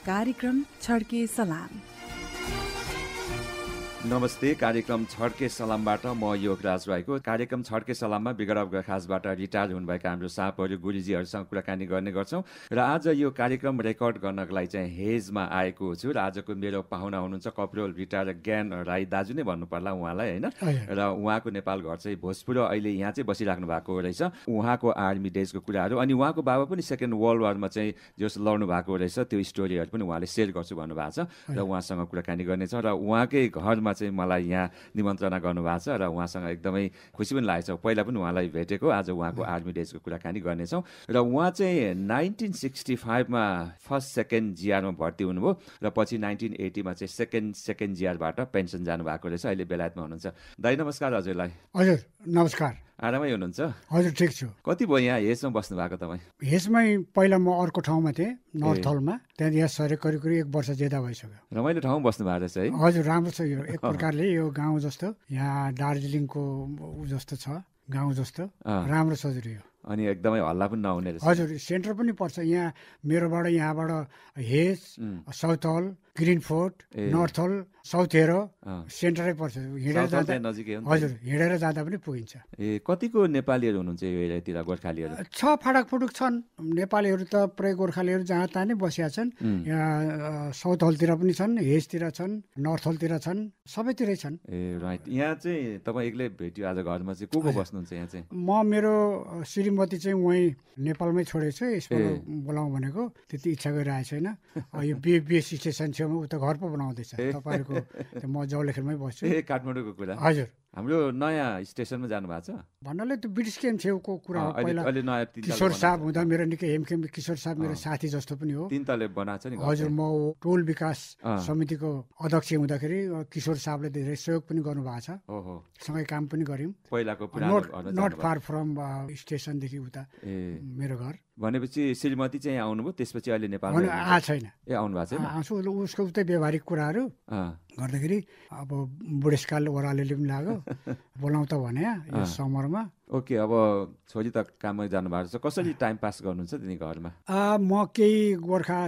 कार्यक्रम छड्के सलाम। नमस्ते, कार्यक्रम छड्के सलामबाट म योगराज राईको। कार्यक्रम छड्के सलाममा विगत खासबाट रिटायर हुनुभएका हाम्रो सापहरू गुरुजीहरूसँग कुराकानी गर्ने गर्छौँ र आज यो कार्यक्रम रेकर्ड गर्नको लागि चाहिँ हेजमा आएको छु र आजको मेरो पाहुना हुनुहुन्छ कपिल रिटायर ज्ञान राई दाजु नै भन्नु पर्ला उहाँलाई, होइन? र उहाँको नेपाल घर चाहिँ भोजपुर, अहिले यहाँ चाहिँ बसिराख्नु भएको रहेछ। उहाँको आर्मी डेजको कुराहरू अनि उहाँको बाबा पनि सेकेन्ड वर्ल्ड वारमा चाहिँ जस लड्नु भएको रहेछ त्यो स्टोरीहरू पनि उहाँले सेयर गर्छु भन्नुभएको छ र उहाँसँग कुराकानी गर्नेछ र उहाँकै घरमा चाहिँ मलाई यहाँ निमन्त्रणा गर्नुभएको छ र उहाँसँग एकदमै खुसी पनि लागेको छ। पहिला पनि उहाँलाई भेटेको, आज उहाँको आर्मी डेजको कुराकानी गर्नेछौँ र उहाँ चाहिँ 1965मा फर्स्ट सेकेन्ड जिआरमा भर्ती हुनुभयो र पछि 1980मा चाहिँ सेकेन्ड जिआरबाट पेन्सन जानुभएको रहेछ। अहिले बेलायतमा हुनुहुन्छ। दाइ नमस्कार हजुरलाई। हजुर नमस्कार। आरामै हुनुहुन्छ? हजुर ठिक छु। कति भयो यहाँ हेजमा बस्नु भएको तपाईँ? हेजमै पहिला म अर्को ठाउँमा थिएँ, नर्थ हलमा। त्यहाँ यहाँ सरे करिब 1 वर्ष ज्यादा भइसक्यो। रमाइलो ठाउँ बस्नु भएको रहेछ है? हजुर राम्रो छ यो, एक प्रकारले यो गाउँ जस्तो, यहाँ दार्जिलिङको जस्तो छ, गाउँ जस्तो राम्रो छ हजुर यो। अनि एकदमै हल्ला पनि नहुने रहेछ। हजुर सेन्टर पनि पर्छ यहाँ मेरोबाट, यहाँबाट Hayes, Southall, Greenford, Northolt, South Harrow सेन्टरै पर्छ। हिँडेर जाँदा हजुर हिँडेर जाँदा पनि पुगिन्छ। ए कतिको नेपालीहरू हुनुहुन्छ यो एरियातिर गोर्खालीहरू? छ फाडक फुडुक छन् नेपालीहरू त, पुरै गोर्खालीहरू जहाँ तहाँ नै बसिया छन्। यहाँ साउथ हलतिर पनि छन्, हेजतिर छन्, नर्थ हलतिर छन्, सबैतिरै छन्। ए राइट। यहाँ चाहिँ तपाईँ एक्लै भेट्यो आज घरमा चाहिँ को बस्नुहुन्छ यहाँ चाहिँ? म मेरो श्रीमती चाहिँ वहीँ नेपालमै छोडेको छु, यसमा बोलाउँ भनेको त्यति इच्छा गरिरहेको छैन। यो बिएस स्टेसन छेउमा उता घर पो बनाउँदैछ तपाईँहरूको, म जौलेखेलमै बस्छु। ए काठमाडौँको कुरा? हजुर। हाम्रो नयाँ स्टेसनमा जानु भएको छ भन्नाले त्यो ब्रिटिस क्याम्प छेउको कुरा हो। पहिला किशोर साहब हुँदा मेरो निकै हेमखेम किशोर साहब मेरो साथी जस्तो पनि हो। 3 तले बनाएको छ नि। हजुर, म टोल विकास समितिको अध्यक्ष हुँदाखेरि किशोर साहबले धेरै सहयोग पनि गर्नुभएको छ। सँगै काम पनि गऱ्यौँ। पहिलाको नट फार फ्रम स्टेसनदेखि उता मेरो घर। भनेपछि श्रीमती चाहिँ आउनुभयो, त्यसपछि अहिले नेपाल छैन? ए आउनु भएको छैन। आउँछु, उसको उतै व्यवहारिक कुराहरू गर्दाखेरि अब बुढेसकाल ओह्रालोले पनि लाग्यो, बोलाउँ त भने यो समरमा। ओके, अब छोरी त काममा जानुभएको छ, कसरी टाइम पास गर्नुहुन्छ तिनी घरमा? म केही गोर्खा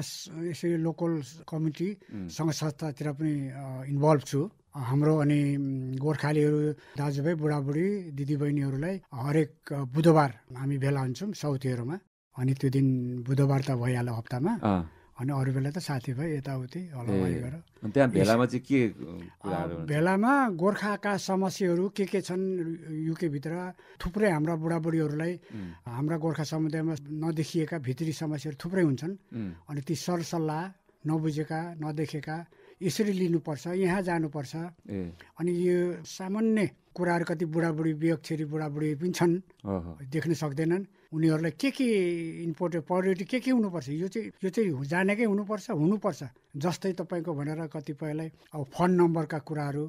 यसरी लोकल कमिटी सङ्घ संस्थातिर पनि इन्भल्भ छु। हाम्रो अनि गोर्खालीहरू दाजुभाइ बुढाबुढी दिदीबहिनीहरूलाई हरेक बुधबार हामी भेला हुन्छौँ साउथ हेरोमा। अनि त्यो दिन बुधबार त भइहाल्यो हप्तामा, अनि अरू बेला त साथीभाइ यताउति हलवाई गरेर। त्यहाँ भेलामा चाहिँ के कुराहरू? भेलामा गोर्खाका समस्याहरू के छन् युकेभित्र, थुप्रै हाम्रा बुढाबुढीहरूलाई हाम्रा गोर्खा समुदायमा नदेखिएका भित्री समस्याहरू थुप्रै हुन्छन्। अनि ती सरसल्लाह नबुझेका नदेखेका यसरी लिनुपर्छ, यहाँ जानुपर्छ। अनि यो सामान्य कुराहरू कति बुढाबुढी विवेकछेरी बुढाबुढी पनि छन्, देख्न सक्दैनन्। उनीहरूलाई के इम्पोर्टेन्ट प्रायोरिटी के हुनुपर्छ, यो चाहिँ जानेकै हुनुपर्छ। जस्तै तपाईँको भनेर कतिपयलाई अब फोन नम्बरका कुराहरू,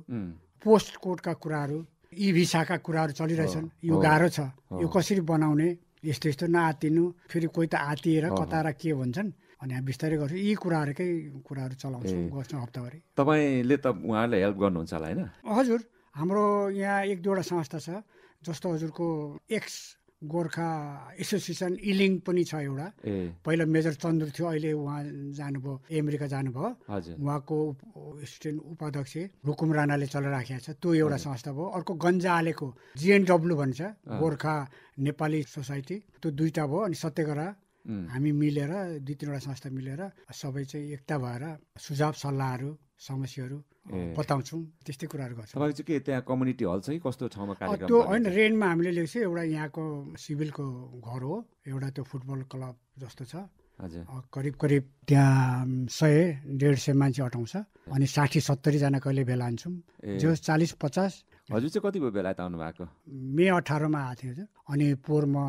पोस्ट कोडका कुराहरू, ई भिसाका कुराहरू चलिरहेछन्। यो गाह्रो छ, यो कसरी बनाउने, यस्तो नआतिनु, फेरि कोही त आतिएर कताएर के भन्छन्। अनि हामी बिस्तारै गर्छौँ, यी कुराहरू चलाउँछौँ, गर्छौँ हप्ताभरि। तपाईँले त उहाँहरूलाई हेल्प गर्नुहुन्छ होला होइन? हजुर, हाम्रो यहाँ 1-2वटा संस्था छ, जस्तो हजुरको एक्स गोर्खा एसोसिएसन इलिङ पनि छ एउटा। पहिला मेजर चन्द्र थियो, अहिले उहाँ जानुभयो, अमेरिका जानुभयो। उहाँको एसिस्टेन्ट उपाध्यक्ष रुकुम राणाले चलाइराखेको छ, त्यो एउटा संस्था भयो। अर्को गन्जालेको GNW भन्छ, गोर्खा नेपाली सोसाइटी, त्यो 2टा भयो। अनि सत्यगरा हामी मिलेर 2-3वटा संस्था मिलेर सबै चाहिँ एकता भएर सुझाव सल्लाहहरू समस्याहरू बताउँछौँ, त्यस्तै कुराहरू गर्छौँ। तपाईँको चाहिँ के त्यहाँ कम्युनिटी हल छ कि कस्तो ठाउँमा कार्यक्रम? त्यो होइन, रेन्टमा हामीले ल्याउँछ। एउटा यहाँको सिभिलको घर हो, एउटा त्यो फुटबल क्लब जस्तो छ। करिब त्यहाँ 100-150 मान्छे अटाउँछ। अनि 60-70 जना कहिले भेला हुन्छौँ, जो 40-50। हजुर चाहिँ कति भयो बेलायत आउनु भएको? मे 18मा आएको थियो हजुर। अनि पोहोरमा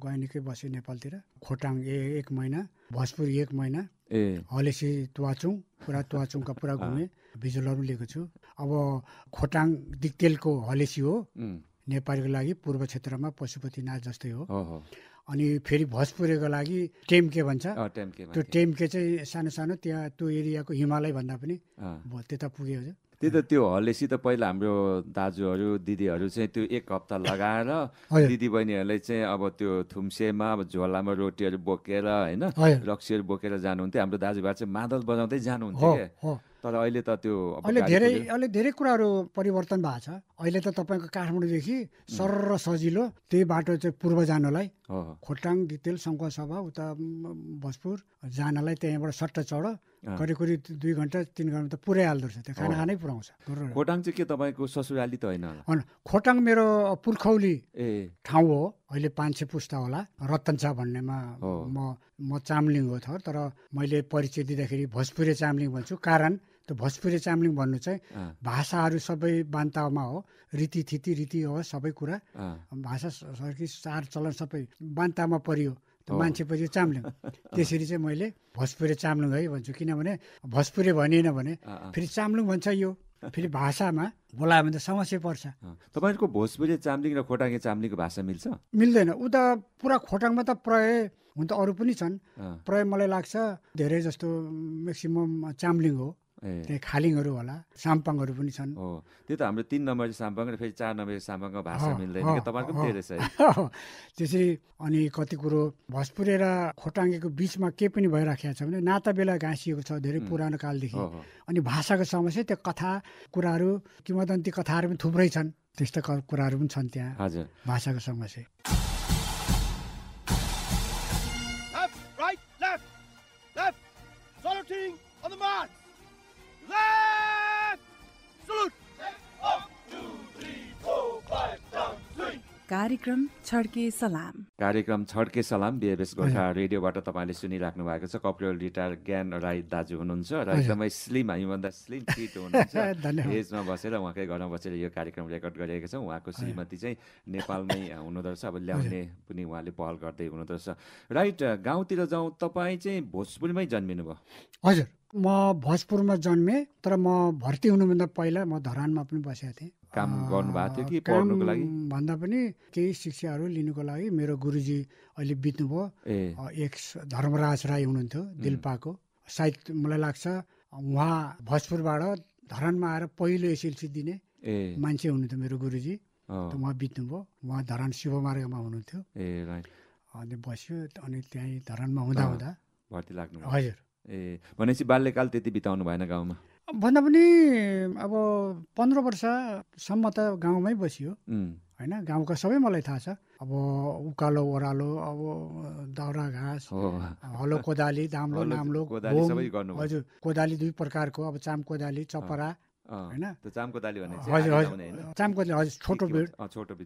गए निकै बसेँ नेपालतिर। खोटाङ 1 महिना, भोजपुर 1 महिना, हलेसी तुवाचुङ तुवाचुङका पुरा घुमेँ, भिजुअलहरू लिएको छु। अब खोटाङ दिक्तेलको हलेसी हो नेपालीको लागि, पूर्व क्षेत्रमा पशुपतिनाथ जस्तै हो। अनि फेरि भोजपुरेको लागि टेम्के भन्छ, त्यो टेम्के चाहिँ सानो सानो, त्यहाँ त्यो एरियाको हिमालय भन्दा पनि त्यता पुग्यो हजुर। त्यही त त्यो हलेसी त पहिला हाम्रो दाजुहरू दिदीहरू चाहिँ त्यो 1 हप्ता लगाएर दिदी बहिनीहरूले चाहिँ अब त्यो थुम्सेमा अब झोलामा रोटीहरू बोकेर होइन रक्सीहरू बोकेर जानुहुन्थ्यो। हाम्रो दाजुभाइ चाहिँ मादल बजाउँदै जानुहुन्थ्यो क्या। तर अहिले त त्यो अहिले धेरै कुराहरू परिवर्तन भएको छ। अहिले त तपाईँको काठमाडौँदेखि सरर सजिलो त्यही बाटो चाहिँ पूर्व जानलाई खोटाङ गितेल शङ्खसभा उता भोजपुर जानलाई त्यहाँबाट सट्ट चढ करिब 2 घन्टा 3 घन्टा त पुरै हाल्दो रहेछ। त्यो खाना खानै पुऱ्याउँछ। खोटाङ चाहिँ के तपाईँको ससुराली त होइन होला? खोटाङ मेरो पुर्खौली ठाउँ हो। अहिले 500 पुस्ता होला। रतनचा भन्नेमा म चामलिङ हो थर, तर मैले परिचय दिँदाखेरि भोजपुरे चामलिङ भन्छु। कारण त्यो भोजपुरे चामलिङ भन्नु चाहिँ भाषाहरू सबै बान्तामा हो। रीतिथिति रीति हो, सबै कुरा भाषा सर्की चार चलन सबै बान्तामा परियो। मान्छे पछि चामलिङ। त्यसरी चाहिँ मैले भोजपुरे चामलिङ है भन्छु। किनभने भोजपुरे भनिएन भने फेरि चामलिङ भन्छ। यो फेरि भाषामा बोलायो भने त समस्या पर्छ। तपाईँको भोजपुरे चामलिङ र खोटाङे चामलिङको भाषा मिल्छ? मिल्दैन। उता पुरा खोटाङमा त प्राय हुन त अरू पनि छन्। प्राय मलाई लाग्छ धेरै जस्तो म्याक्सिमम चामलिङ हो। त्यही खालिङहरू होला, साम्पाङहरू पनि छन्। हो, त्यो त हाम्रो 3 नम्बर साम्पाङ र फेरि 4 नम्बर साम्पाङको भाषा मिल्दैन कि तपाईँको पनि धेरै छ। त्यसरी अनि कति कुरो भोजपुरे र खोटाङेको बिचमा के पनि भइराखेको छ भने नाता बेला गाँसिएको छ धेरै पुरानो कालदेखि। अनि भाषाको समस्या, त्यो कथा कुराहरू किंवदन्ती कथाहरू पनि थुप्रै छन्। त्यस्तो कुराहरू पनि छन् त्यहाँ। हजुर, भाषाको समस्या। कार्यक्रम छड्के सलाम। कार्यक्रम छड्के सलाम बिएबएस गोर्खा रेडियोबाट तपाईँले सुनिराख्नु भएको छ। कपरेल रिटायर ज्ञान राई दाजु हुनुहुन्छ र एकदमै स्लिम, हामीभन्दा स्लिम फिट हुनुहुन्छ। एजमा बसेर उहाँकै घरमा बसेर यो कार्यक्रम रेकर्ड गरिरहेको छौँ। उहाँको श्रीमती चाहिँ नेपालमै हुनुहुँदो रहेछ। अब ल्याउने पनि उहाँले पहल गर्दै हुनुहुँदो रहेछ। राइट, गाउँतिर जाउँ। तपाईँ चाहिँ भोजपुरमै जन्मिनु भयो? हजुर, म भोजपुरमा जन्मेँ, तर म भर्ती हुनुभन्दा पहिला म धरानमा पनि बसेको थिएँ। काम गर्नुभएको थियो कि पढ्नुको लागि? भन्दा पनि केही शिक्षाहरू लिनुको लागि। मेरो गुरुजी अहिले बित्नुभयो। एक धर्मराज राई हुनुहुन्थ्यो दिल्पाको। सायद मलाई लाग्छ उहाँ भोजपुरबाट धरानमा आएर पहिलो एसएलसी दिने मान्छे हुनुहुन्थ्यो मेरो गुरुजी। उहाँ बित्नुभयो। उहाँ धरान शिवमार्गमा हुनुहुन्थ्यो। अनि बस्यो। अनि त्यहीँ धरानमा हुँदा भर्ती लाग्नु? हजुर। भनेपछि बाल्यकाल त्यति बिताउनु भएन गाउँमा? भन्दा पनि अब 15 वर्षसम्म त गाउँमै बसियो होइन। गाउँका सबै मलाई थाहा छ। अब उकालो ओह्रालो, अब दाउरा घाँस, हलो कोदाली, दाम्लो नाम्लो, हजुर कोदाली 2 प्रकारको, अब चाम कोदाली, चपरा होइन। चाम कोदाली भने हजुर चाम कोदाली, हजुर छोटो बेड,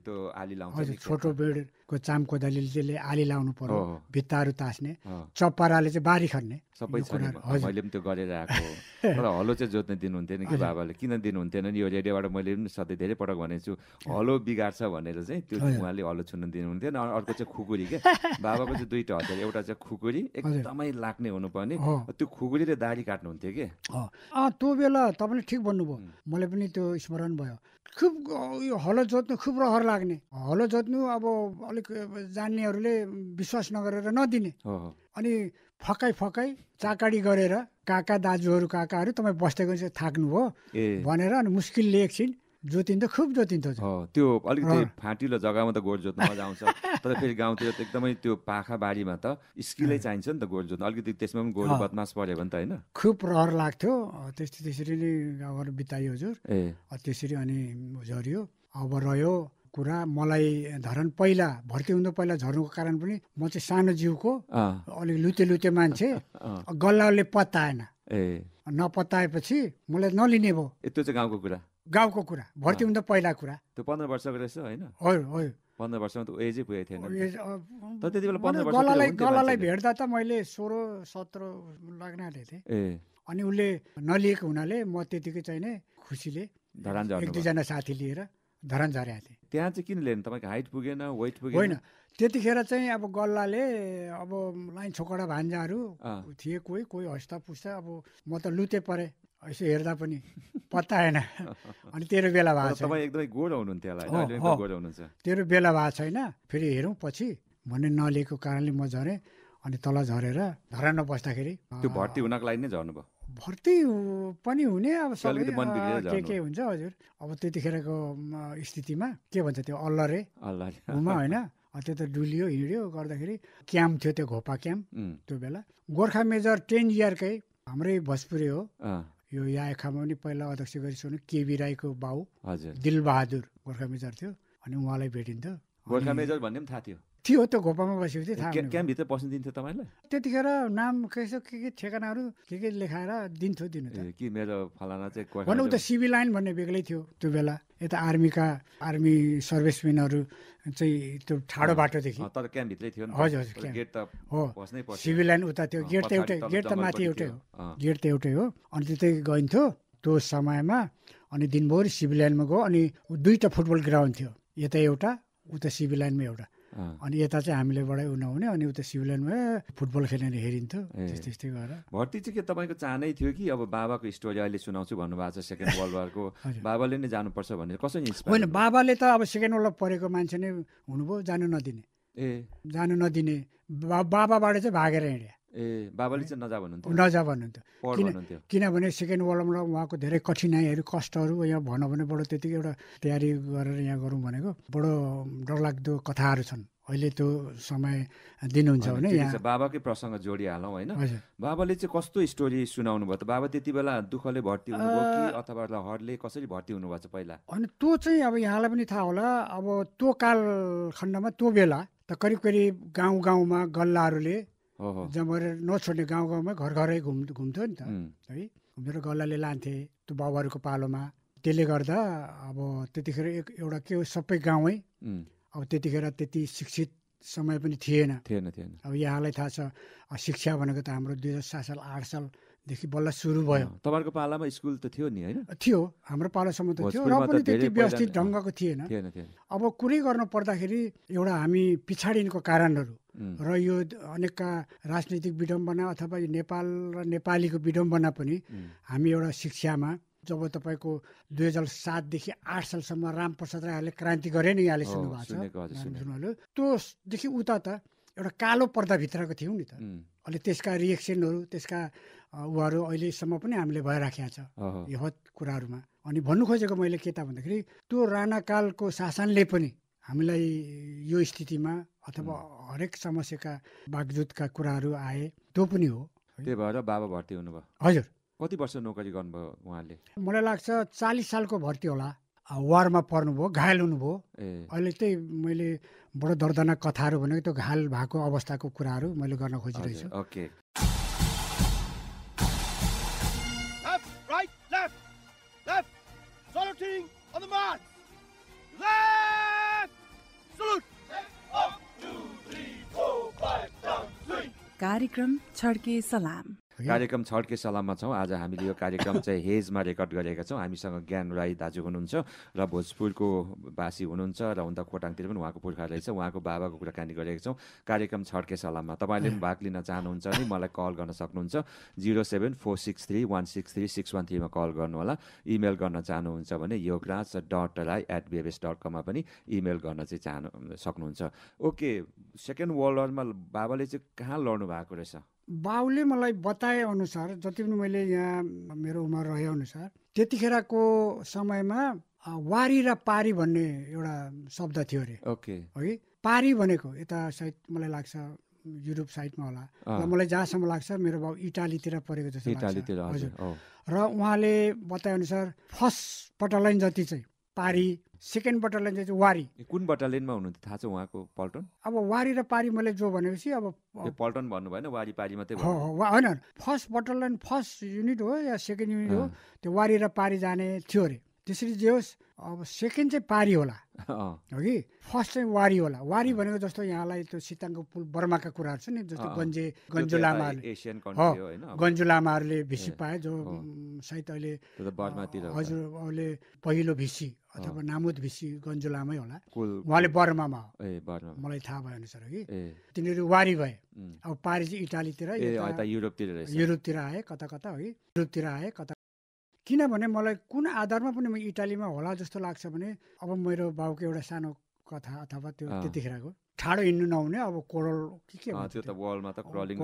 त्यो आली लाउँछ। हजुर छोटो बेडको चाम कोदालीले चाहिँ आली लाउनु पर्यो, भित्ताहरू तास्ने। चपराले चाहिँ बारी खन्ने। सबै छ। मैले पनि त्यो गरेर आएको। तर हलो चाहिँ जोत्न दिनुहुन्थेन कि बाबाले? किन दिनुहुन्थेन नि? यो रेडियोबाट मैले पनि सधैँ धेरै पटक भनेको छु, हलो बिगार्छ भनेर चाहिँ त्यो उहाँले हलो छुन दिनुहुन्थेन। अर्को चाहिँ खुकुरी के बाबाको चाहिँ 2टा हतियार। एउटा चाहिँ खुकुरी, एकदमै लाग्ने हुनुपर्ने। त्यो खुकुरीले दाढी काट्नुहुन्थ्यो कि? त्यो बेला तपाईँले ठिक भन्नुभयो। मलाई पनि त्यो स्मरण भयो। खुब यो हलो जोत्नु खुब रहर लाग्ने। हलो जोत्नु अब अलिक जान्नेहरूले विश्वास नगरेर नदिने। अनि फकाइ चाकाडी गरेर काका दाजुहरू काकाहरू तपाईँ बस्दैको चाहिँ थाक्नुभयो भनेर अनि मुस्किलले एकछिन जोतिन्थ्यो, खुब जोतिन्थ्यो। त्यो अलिकति फाँटिलो जग्गामा त गोड जोत्नु मजा आउँछ। तर फेरि गाउँतिर त एकदमै त्यो पाखा बारीमा त स्किलै चाहिन्छ नि त गोड जोत्नु। अलिकति त्यसमा पनि गोरु बदमास पऱ्यो भने त होइन, खुब रहर लाग्थ्यो। त्यसरी नै गाउँघर बितायो हजुर। त्यसरी अनि झऱ्यो। अब रह्यो कुरा मलाई धरान पहिला भर्ती हुँदा पहिला झर्नुको कारण पनि म चाहिँ सानो जिउको अलिक लुते मान्छे। गल्लाले पत्ताएन। नपत्ताएपछि मलाई नलिने भयो। त्यो चाहिँ गाउँको कुरा भर्ती हुँदा पहिला कुरा। त्यो 15 वर्षको रहेछ होइन? हो 15 वर्षमा त एजै पुगेको थिएन। तर त्यति बेला 15 वर्ष गल्लालाई भेट्दा त मैले 16-17 लाग्न आँटेको थिएँ। अनि उसले नलिएको हुनाले म त्यतिकै चाहिँ नै खुसीले धरान झर्नु 1-2 जना साथी लिएर धरान झरेको थिएँ। त्यहाँ चाहिँ किन लिएन? तपाईँको हाइट पुगेन, वेट पुगेन? होइन, त्यतिखेर चाहिँ अब गल्लाले अब लाइन छोकडा भान्जाहरू थिए, कोही हस्ता पुस्ता। अब म त लुते परेँ यसो हेर्दा पनि पत्ता आएन। अनि तेरो बेला भएको छ। तपाईँ एकदमै गोरो हुनुहुन्थ्यो होला, अहिले पनि गोरो हुनुहुन्छ। तेरो बेला भएको छैन, फेरि हेरौँ पछि भन्ने नलिएको कारणले म झरेँ। अनि तल झरेर धरानमा बस्दाखेरि त्यो भर्ती हुनको लागि नै झर्नु भयो? भर्ती पनि हुने अब सबै अलिकति मन बिग्रेर जानु। के हुन्छ हजुर। अब त्यतिखेरको स्थितिमा के भन्छ त्यो अल्लरे हुमा होइन, त्यो त डुलियो हिँड्यो गर्दाखेरि क्याम्प थियो, त्यो घोपा क्याम्प त्यो बेला। गोर्खा मेजर 10 इयरकै हाम्रै भोजपुरी हो, यो याखामा पनि पहिला अध्यक्ष गरिसक्नु केबी राईको बाउ हजुर दिलबहादुर गोर्खा मेजर थियो, अनि उहाँलाई भेटिन्थ्यो। गोर्खा मेजर भन्ने पनि थाहा थियो? थियो, त्यो घोपामा बसेको थियो, थाहा क्याम्पभित्र पस्नु दिन्थ्यो तपाईँलाई? त्यतिखेर नाम के ठेगानाहरू के लेखाएर दिन्थ्यो दिनु त। कि मेरो फलाना चाहिँ भन्नु त सिभिल लाइन भन्ने बेग्लै थियो त्यो बेला। यता आर्मी सर्भिसमेनहरू चाहिँ त्यो ठाडो बाटोदेखि, तर क्याम्पभित्रै थियो नि। हजुर गेट त हो, सिभिल लाइन उता थियो, गेट त एउटै, गेट त माथि एउटै हो, गेट त एउटै हो। अनि त्यतै गइन्थ्यो त्यो समयमा। अनि दिनभरि सिभिल लाइनमा गयो। अनि 2टा फुटबल ग्राउन्ड थियो, यता एउटा उता सिभिल लाइनमा एउटा। अनि यता चाहिँ हामीले बडा नहुने, अनि उता सिभिल लाइनमा फुटबल खेल्ने हेरिन्थ्यो। त्यस्तै गरेर भर्ती चाहिँ के तपाईँको चाहनै थियो कि अब बाबाको स्टोरी अहिले सुनाउँछु भन्नुभएको छ सेकेन्ड वर्ल्ड वारको, बाबाले नै जानुपर्छ भनेर कसरी इन्स्पायर? होइन, बाबाले त अब सेकेन्ड वर्ल्ड परेको मान्छे नै हुनुभयो, जानु नदिने। जानु नदिने बाबाबाट चाहिँ भागेर हिँड्या। बाबाले चाहिँ नजा भन्नुहुन्थ्यो? नजा भन्नुहुन्थ्यो, किनभने सेकेन्ड वर्ल्डमा उहाँको धेरै कठिनाइहरू कष्टहरू यहाँ भनौँ भने बडो त्यतिकै एउटा तयारी गरेर यहाँ गरौँ भनेको बडो डरलाग्दो कथाहरू छन्। अहिले त्यो समय दिनुहुन्छ भने यहाँ बाबाकै प्रसङ्ग जोडिहालौँ होइन। बाबाले चाहिँ कस्तो स्टोरी सुनाउनु भयो त? बाबा त्यति बेला दुःखले भर्ती हुनुभयो कि अथवा लहरले कसरी भर्ती हुनुभएको छ पहिला? अनि त्यो चाहिँ अब यहाँलाई पनि थाहा होला, अब त्यो कालखण्डमा त्यो बेला त करिब गाउँमा गल्लाहरूले जमरेर नछोड्ने, गाउँमा घर घरै घुम्थ्यो नि त है, घुमेर गल्लाले लान्थे त्यो बाबुहरूको पालोमा। त्यसले गर्दा अब त्यतिखेर एउटा के हो, सबै गाउँै अब त्यतिखेर त्यति शिक्षित समय पनि थिएन। अब यहाँलाई थाहा छ शिक्षा भनेको त हाम्रो 2007 साल 8 सालदेखि बल्ल सुरु भयो। तपाईँको पालामा स्कुल त थियो नि होइन? थियो, हाम्रो पालासम्म त थियो, र पनि त्यति व्यवस्थित ढङ्गको थिएन। अब कुरै गर्नु पर्दाखेरि एउटा हामी पिछाडिनको कारणहरू र यो अनेकका राजनीतिक विडम्बना अथवा नेपाल र नेपालीको विडम्बना पनि हामी एउटा शिक्षामा जब तपाईँको 2007देखि 8 सालसम्म रामप्रसाद राईले क्रान्ति गरे नि, यहाँले सुन्नुभएको छ, त्योदेखि उता त एउटा कालो पर्दाभित्रको थियौँ नि त। अहिले त्यसका रिएक्सनहरू, त्यसका उहाँहरू अहिलेसम्म पनि हामीले भइराखेका छ यो कुराहरूमा। अनि भन्नु खोजेको मैले के त भन्दाखेरि त्यो राणाकालको शासनले पनि हामीलाई यो स्थितिमा अथवा हरेक समस्याका बागजुदका कुराहरू आए, त्यो पनि हो। त्यही भएर बाबा भर्ती हुनुभयो? हजुर। कति वर्ष नोकरी गर्नुभयो उहाँले? मलाई लाग्छ 40 सालको भर्ती होला। वारमा पर्नुभयो, घायल हुनुभयो। अहिले चाहिँ मैले बडो दर्दनाक कथाहरू भनेको त्यो घायल भएको अवस्थाको कुराहरू मैले गर्न खोजिरहेछु। ओके। कार्यक्रम छड्के सलाम। कार्यक्रम छड्के सलाममा छौँ। आज हामीले यो कार्यक्रम चाहिँ हेजमा रेकर्ड गरेका छौँ। हामीसँग ज्ञान राई दाजु हुनुहुन्छ र भोजपुरको वासी हुनुहुन्छ र उता खोटाङतिर पनि उहाँको पुर्खा रहेछ। उहाँको बाबाको कुराकानी गरेका छौँ कार्यक्रम छड्के सलाममा। तपाईँले पनि भाग लिन चाहनुहुन्छ भने मलाई कल गर्न सक्नुहुन्छ 0746316361 मा कल गर्नुहोला। इमेल गर्न चाहनुहुन्छ भने yograj.rai@bbs.com मा पनि इमेल गर्न चाहिँ सक्नुहुन्छ। ओके, सेकेन्ड वर्ल्ड वारमा बाबाले चाहिँ कहाँ लड्नु भएको रहेछ? बाउले मलाई बताए अनुसार, जति पनि मैले यहाँ मेरो उमेर रहे अनुसार, त्यतिखेरको समयमा वारी र पारी भन्ने एउटा शब्द थियो अरे। ओके। है, पारी भनेको यता सायद मलाई लाग्छ युरोप साइडमा होला, र मलाई जहाँसम्म लाग्छ मेरो बाउ इटालीतिर परेको जस्तो लाग्छ। हजुर। र उहाँले बताए अनुसार फर्स्ट बटालियन जति चाहिँ पारी, सेकेन्ड बटालियन चाहिँ वारी। कुन बटालियनमा हुनुहुन्थ्यो थाहा छ उहाँको पल्टन? अब वारी र पारी मैले जो भनेपछि अब पल्टन भन्नु भएन, वारी पारी मात्रै होइन, फर्स्ट बटालियन फर्स्ट युनिट हो या सेकेन्ड युनिट हो, त्यो वारी र पारी जाने थियो अरे। त्यसरी जे होस्, अब सेकेन्ड चाहिँ पारी होला हो कि फर्स्ट चाहिँ वारी होला। वारी भनेको जस्तो यहाँलाई त्यो सिताङको पुल बर्माका कुराहरू छ नि, जस्तो गन्जु लामाहरूले भिसी पाए, जो सायद अहिले हजुर अहिले पहिलो भिसी अथवा नामुद भिसी गन्जु लामै होला, उहाँले बर्मामा हो मलाई थाहा भए अनुसार कि तिनीहरू वारी भए। अब पारी चाहिँ इटालीतिर युरोपतिर आए, कता कता हो कि युरोपतिर आए कता। किनभने मलाई कुन आधारमा पनि इटालीमा होला जस्तो लाग्छ भने, अब मेरो बाउको एउटा सानो कथा अथवा त्यो त्यतिखेरको ठाडो हिँड्नु नहुने अब कोरल के भन्छ त्यो त वलमा त क्रलिङ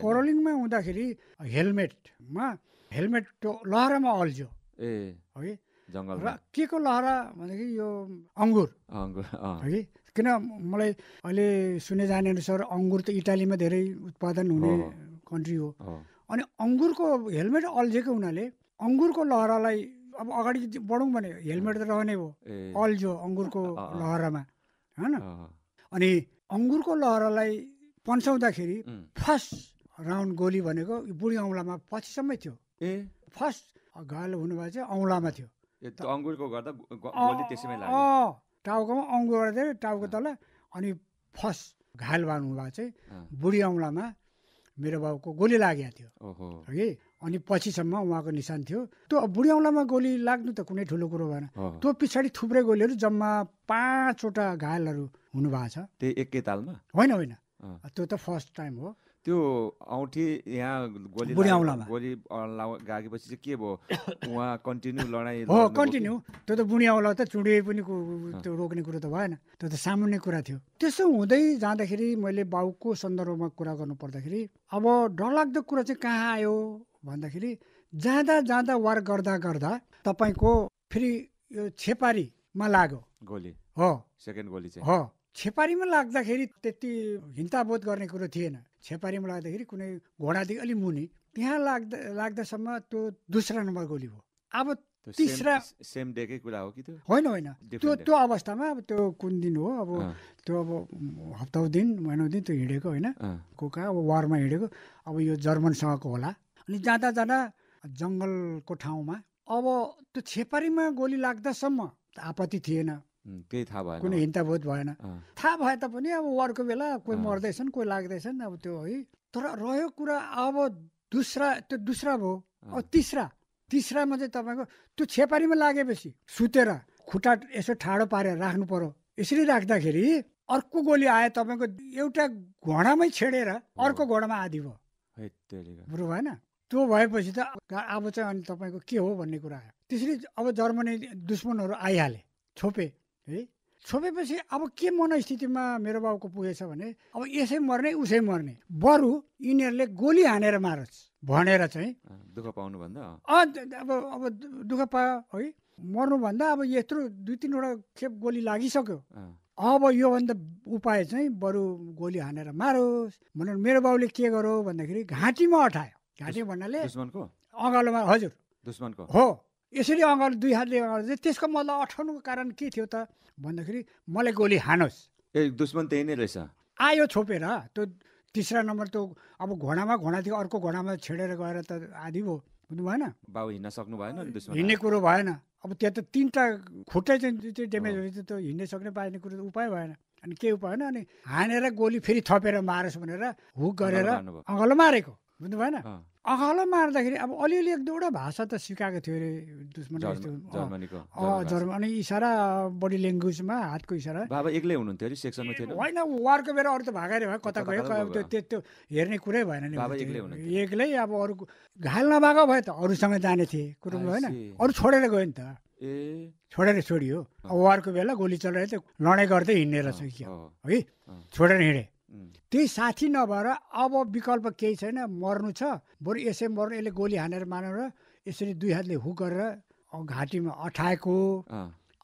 कोरलिङमा हुँदाखेरि हेलमेटमा हेलमेट लहरामा अल्झ्यो है जङ्गल र के को लहरा भनेदेखि यो अङ्गुर है किन मलाई अहिले सुने जाने अनुसार अङ्गुर त इटालीमा धेरै उत्पादन हुने कन्ट्री हो अनि अङ्गुरको हेलमेट अल्झेको हुनाले अङ्गुरको लहरालाई अब अगाडि बढौँ भने हेलमेट त रहने भयो अल्झ्यो अङ्गुरको लहरामा होइन अनि अङ्गुरको लहरालाई पन्साउँदाखेरि फर्स्ट राउन्ड गोली भनेको बुढी औँलामा पछिसम्मै थियो फर्स्ट घायल हुनुभएको चाहिँ औँलामा थियो अङ्गुरको गर्दा टाउकोमा अङ्गुर गर्दै टाउको तल अनि फर्स्ट घायल हुनुभएको चाहिँ बुढी औँलामा मेरो बाउको गोली लागेको थियो है अनि पछिसम्म उहाँको निशान थियो त्यो बुढी औँलामा गोली लाग्नु त कुनै ठुलो कुरो भएन त्यो पछाडि थुप्रै गोलीहरू जम्मा 5वटा घायलहरू हुनुभएको छ त्यही एकै तालमा होइन त्यो त फर्स्ट टाइम हो त्यो औँठी यहाँ गोली लागेपछि चाहिँ के भयो उहाँ कन्टिन्यू लडाइँ हो कन्टिन्यू त्यो त बुढी औँला त चुडिए पनि त्यो रोक्ने कुरो त भएन त्यो त सामान्य कुरा थियो त्यसो हुँदै जाँदाखेरि मैले बाउको सन्दर्भमा कुरा गर्नु पर्दाखेरि अब डरलाग्दो कुरा चाहिँ कहाँ आयो भन्दाखेरि जाँदा वार गर्दा तपाईँको फेरि यो छेपारीमा लाग्यो गोली हो सेकेन्ड गोली चाहिँ हो छेपारीमा लाग्दाखेरि त्यति हिंताबोध गर्ने कुरो थिएन छेपारीमा लाग्दाखेरि कुनै घोडादेखि अलिक मुनि त्यहाँ लाग्दासम्म त्यो दोस्रो नम्बर गोली हो अब तीसरा सेम डेकै कुरा हो कि त्यो होइन त्यो अवस्थामा अब त्यो कुन दिन हो अब त्यो अब हप्ताउ दिन महिनौ दिन त्यो हिँडेको होइन को कहाँ अब वारमा हिँडेको अब यो जर्मनसँगको होला अनि जाँदा जङ्गलको ठाउँमा अब त्यो छेपारीमा गोली लाग्दासम्म आपत्ति थिएन केही थाहा भएन कुनै हिंताबोध भएन थाहा भए तापनि अब वारको बेला कोही मर्दैछन् कोही लाग्दैछन् अब त्यो है तर रह्यो कुरा अब दोस्रा भयो अब तिसरामा चाहिँ तपाईँको त्यो छेपारीमा लागेपछि सुतेर खुट्टा यसो ठाडो पारेर राख्नु पर्यो यसरी राख्दाखेरि अर्को गोली आयो तपाईँको एउटा घोडामै छेडेर अर्को घोडामा आदि भयो बुझ्नु भएन त्यो भएपछि त अब चाहिँ अनि तपाईँको के हो भन्ने कुरा आयो त्यसरी अब जर्मनी दुश्मनहरू आइहाले छोपेपछि अब के मनस्थितिमा मेरो बाउको पुगेछ भने अब यसै मर्ने उसै मर्ने बरु यिनीहरूले गोली हानेर मारोस् भनेर चाहिँ दुःख पाउनु भन्दा अब दुःख पायो है मर्नुभन्दा अब यत्रो 2-3वटा खेप गोली लागिसक्यो अब योभन्दा उपाय चाहिँ बरु गोली हानेर मारोस् भनेर मेरो बाउले के गर्यो भन्दाखेरि घाँटीमा अठायो घाँटी भन्नाले अँगालोमा हजुर दुश्मनको हो यसरी अँगालो 2 हातले अँगालो त्यसको मतलब अठाउनुको कारण के थियो त भन्दाखेरि मलाई गोली हानोस् दुश्मन त्यही नै रहेछ आयो छोपेर त्यो तीसरा नम्बर त्यो अब घोडादेखि अर्को घोडामा छेडेर गएर त आदि भयो बुझ्नु भएन बाउ हिँड्न सक्नु भएन हिँड्ने कुरो भएन अब त्यहाँ त 3टा खुट्टै चाहिँ ड्यामेज हुन्छ त्यो हिँड्नै सक्ने पाइने कुरो त उपाय भएन अनि के उपाय होइन अनि हानेर गोली फेरि थपेर मारोस् भनेर हुक गरेर अँगालो मारेको बुझ्नु भएन अँगालो मार्दाखेरि अब अलिअलि 1-2वटा भाषा त सिकाएको थियो अरे दुश्मन जर्मनी इसारा बडी ल्याङ्ग्वेजमा हातको इसारा बाबा एक्लै हुनुहुन्थ्यो अरे सेक्सनमा थिएन होइन वारको बेला अरू त भागेर भयो कता गयो त्यो हेर्ने कुरै भएन नि एक्लै अब अरू घायल नभएको भए त अरूसँग जाने थिए कुरो होइन अरू छोडेर गयो नि त छोडेर छोडियो अब वारको बेला गोली चलाएर त लडाइँ गर्दै हिँड्ने रहेछ है छोडेर हिँडे त्यही साथी नभएर अब विकल्प केही छैन मर्नु छ बरु यसै मर्नु यसले गोली हानेर मानेर यसरी 2 हातले हुक गरेर घाँटीमा अठाएको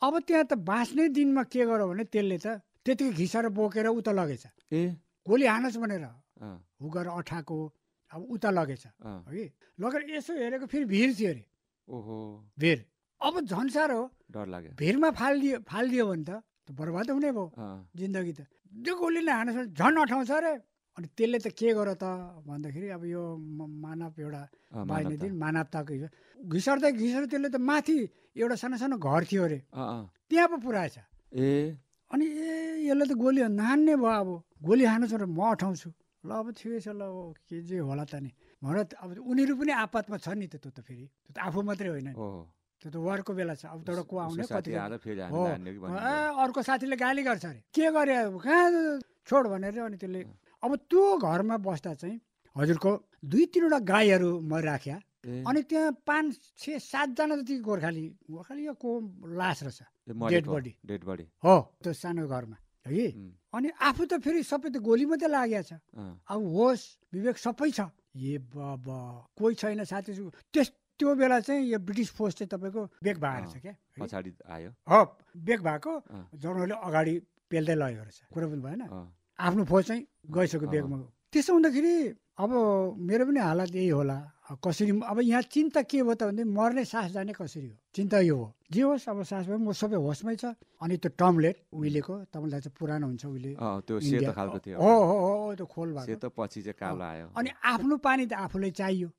अब त्यहाँ त बाँच्ने दिनमा के गर्यो भने त्यसले त त्यतिकै घिसेर बोकेर उता लगेछ गोली हानोस् भनेर हुक गरेर अठाएको अब उता लगेछ है लगेर यसो हेरेको फेरि भिर थियो अरे भिर अब झन् साह्रो डर लाग्यो भिरमा फालिदियो भने त बर्बाद हुने भयो जिन्दगी त त्यो गोलीले हानेर झन् अठाउँछ अरे अनि त्यसले त के गर त भन्दाखेरि अब यो मानव एउटा बाँच्ने दिन मानवताको घिसर्दै त्यसले त माथि एउटा सानो घर थियो अरे त्यहाँ पो पुऱ्याएछ अनि यसले त गोली नान्ने भयो अब गोली हान्नुहोस् भनेर म अठाउँछु ल अब ठिकै छ ल के जे होला त नि भनेर अब उनीहरू पनि आपतमा छ नि त त्यो त फेरि त्यो त आफू मात्रै होइन त्यो त वारको बेला छ अब एउटा को आउने कति अर्को साथीले गाली गर्छ अरे के गरे कहाँ छोड भनेर अनि त्यसले अब त्यो घरमा बस्दा चाहिँ हजुरको 2-3वटा गाईहरू मरिराख्या अनि त्यहाँ 5-6-7जना जति गोर्खाली यो को लास रहेछ डेड बडी हो त्यो सानो घरमा है। अनि आफू त फेरि सबै त गोली मात्रै लागेको छ। अब होस् विवेक सबै छ। बाबा कोही छैन साथी। त्यो बेला चाहिँ यो ब्रिटिस फोर्स चाहिँ तपाईँको बेग भाएर छ क्या, पछाडि आयो। बेग भएको जनरलले अगाडि पेल्दै लगेको रहेछ। कुरा पनि भएन, आफ्नो फौज चाहिँ गइसक्यो बेगमा। त्यसो हुँदाखेरि अब मेरो पनि हालत यही होला। कसरी अब यहाँ चिन्ता के हो त भने मर्ने सास जाने कसरी हो, चिन्ता यो हो। जे होस् अब सास भयो, म सबै होसमै छ। अनि त्यो टमलेट उहिलेको तपाईँलाई चाहिँ पुरानो हुन्छ उहिले, त्यो सेतो खालको थियो। हो त्यो खोल भएको, सेतो पछि चाहिँ कालो आयो। अनि आफ्नो पानी त आफूलाई चाहियो।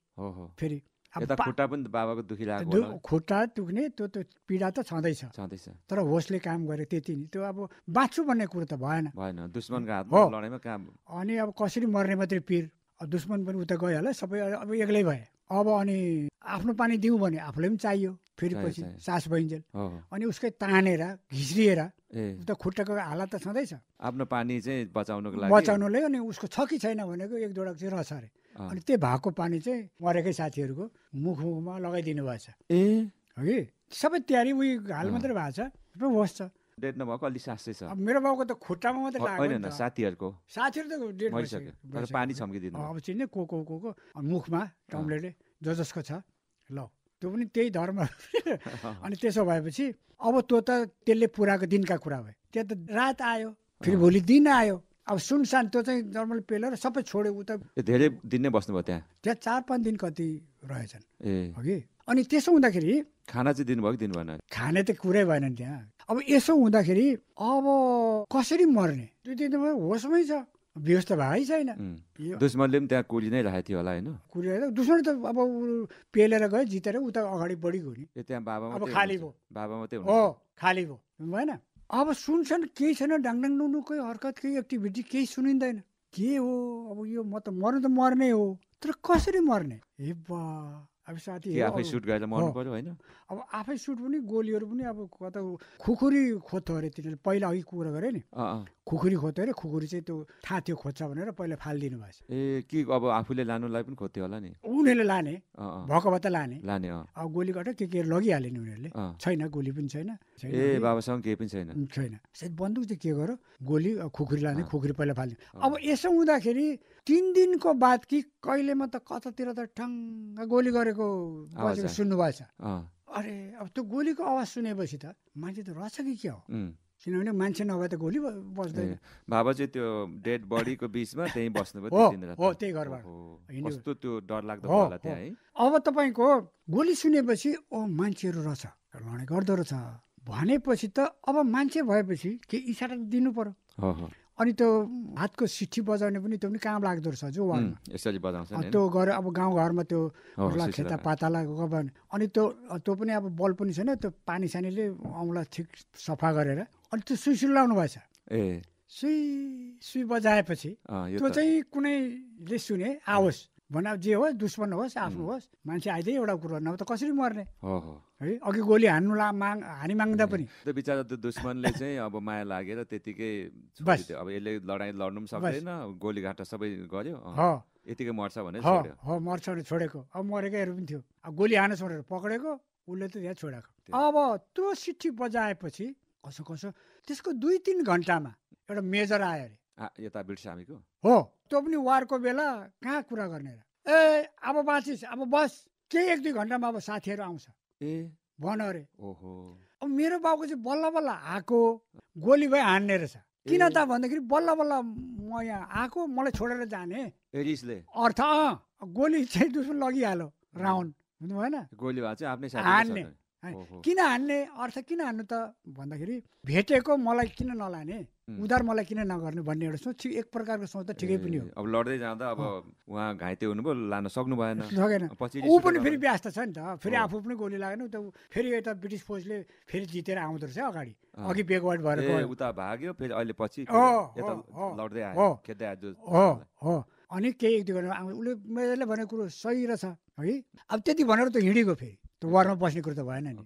फेरि खुट्टा पनि बाबाको दुखिरहेको, खुट्टा दुख्ने त्यो पीडा त छँदैछ, तर होसले काम गरे त्यति नि। त्यो अब बाँच्छु भन्ने कुरो त भएन। दुश्मनको हातमा लडाइँमा काम। अनि अब कसरी मर्ने मात्रै पिर, दुश्मन पनि उता गइहाल्यो, सबै अब एक्लै भए। अब अनि आफ्नो पानी दिउँ भने आफूलाई पनि चाहियो। फेरि पछि सास भइन्जेल अनि उसकै तानेर घिस्रिएर उता खुट्टाको हालत त छँदैछ। आफ्नो पानी चाहिँ बचाउनुलाई अनि उसको छ कि छैन भनेको एक दुईवटा चाहिँ रहेछ अरे। अनि त्यो भएको पानी चाहिँ मरेकै साथीहरूको मुखमा लगाइदिनु भएछ। है सबै तयारी उयो हाल मात्रै भएको छ, होस् छ। डेट नभएको अलि सासै छ। मेरो बाउको त खुट्टामा मात्रै लाग्यो। साथीहरू त डेट भइसक्यो, पानी छम्किदिनु। अब चिन्ने को मुखमा टम्लेटले जसको छ ल, त्यो पनि त्यही धर्म। अनि त्यसो भएपछि अब त्यो त त्यसले पुराको दिनका कुरा भयो। त्यहाँ त रात आयो, फेरि भोलि दिन आयो। अब सुनसान त्यो चाहिँ नर्मल पेलेर सबै छोड्यो। उता धेरै दिन नै बस्नुभयो त्यहाँ 4-5 दिन कति रहेछन् अघि। अनि त्यसो हुँदाखेरि खाना चाहिँ दिनुभयो कि दिनु भएन? खाने त कुरै भएन त्यहाँ। अब यसो हुँदाखेरि अब कसरी मर्ने, त्यो दिन होसमै छ, व्यवस्था भएकै छैन। दुश्मनले पनि त्यहाँ कुली नै राखेको थियो होला होइन? कुलिरहेको दुश्मन त अब पेलेर गयो, जितेर उता अगाडि बढी गयो नि। त्यहाँ बाबा अब खाली भयो, बाबा मात्रै खाली भयो भएन। अब सुनसान केही छैन, डाङडाङ डुङडुङ कोही हरकत, केही एक्टिभिटी केही सुनिँदैन। के हो अब यो? म त मर्ने हो, तर कसरी मर्ने? हे बा, अब साथी आफै सुट गरेर मर्नु पर्यो होइन? अब आफै सुट पनि, गोलीहरू पनि अब कता खुकुरी खोज्थ्यो अरे तिनीहरूले। पहिला अघि कुरा गरे नि, खुकुरी खोज्थ्यो अरे। खुकुरी चाहिँ त्यो थाहा थियो खोज्छ भनेर पहिला फालिदिनु भएछ। कि अब आफूले लानुलाई पनि खोज्थ्यो होला नि? उनीहरूले लाने, भएको भए त लाने। अब गोलीबाट के लगिहाले नि उनीहरूले। छैन, गोली पनि छैन। बाबासँग केही पनि छैन। सायद बन्दुक चाहिँ के गर, गोली खुकुरी लाने, खुकुरी पहिला फाल्ने। अब यसो हुँदाखेरि 3 दिनको बाद कि कहिलेमा त कतातिर त ठ्याङ्ग गोली गरेको सुन्नु भएछ। अरे अब त्यो गोलीको आवाज सुनेपछि त मान्छे त रहेछ कि के हो? किनभने मान्छे नभए त गोली बस्दैन। बाबा चाहिँ त्यो डेड बडीको बिचमा त्यही बस्नुभयो। त्यही घरबाट कस्तो त्यो डर लाग्दो होला त्यहाँ है। अब तपाईँको गोली सुनेपछि मान्छेहरू रहेछ, लडाइँ गर्दो रहेछ भनेपछि त अब मान्छे भएपछि के इसारा दिनु पर्यो। अनि त्यो हातको सिट्ठी बजाउने पनि त्यो पनि काम लाग्दो रहेछ जो वारमा यसरी बजाउँछ नि। त्यो गरे अब गाउँघरमा त्यो खेता पाताला गबन। अनि त्यो पनि अब बल पनि छैन, त्यो पानी सानीले औँला ठिक सफा गरेर अनि त्यो सुई लाउनु भएछ। सुई बजाएपछि त्यो चाहिँ कुनैले सुने आओस् भने जे होस्, दुश्मन होस् आफ्नो होस्, मान्छे आइदिए एउटा कुरो नभए त कसरी मर्ने है। अघि गोली हानि माग्दा पनि त्यो बिचरा त्यो दुश्मनले चाहिँ अब माया लागेर त्यतिकै छोडिदियो। अब यसले लडाइँ लड्नु पनि सक्दैन, गोली घाटा सबै गर्यो, यतिकै मर्छ भनेर छोड्यो। मर्छ भने छोडेको। अब मरेकैहरू पनि थियो। अब गोली हान छोडेर पक्रेको, उसले त यहाँ छोडेको। अब त्यो सिट्ठी बजाएपछि कसो त्यसको 2-3 घन्टामा एउटा मेजर आयो अरे। यता ब्रिटिस आर्मीको हो, त्यो पनि वारको बेला कहाँ कुरा गर्ने र। अब बाँचिस्, अब बस, केही 1-2 घन्टामा अब साथीहरू आउँछ भन अरे। अब मेरो बाउको चाहिँ बल्ल बल्ल आएको, गोली भए हान्ने रहेछ। किन त भन्दाखेरि बल्ल बल्ल म यहाँ आएको, मलाई छोडेर जाने अर्थ। गोली चाहिँ दुश्मन लगिहाल्यो, राउन्ड बुझ्नु भएन? गोली चाहिँ आफ्नै हान्ने। किन हान्ने अर्थ किन हान्नु त भन्दाखेरि भेटेको मलाई किन नलाने, उधार मलाई किन नगर्ने भन्ने एउटा सोच, एक प्रकारको सोच त ठिकै पनि हो। अब लड्दै जाँदा अब उहाँ घाइते हुनुभयो, लान सक्नु भएन, सकेन। ऊ पनि फेरि व्यस्त छ नि त, फेरि आफू पनि गोली लागेन त। फेरि यता ब्रिटिस फौजले फेरि जितेर आउँदो रहेछ अगाडि, अघि बेकवर्ड भएर उता भाग्यो, फेरि अहिले पछि लड्दै आयो, खेद्दै आयो। अनि केही 1-2 घन्टा उसले मेजरले भनेको कुरो सही रहेछ है। अब त्यति भनेर त हिँडेको, फेरि त्यो वारमा बस्ने कुरो त भएन नि।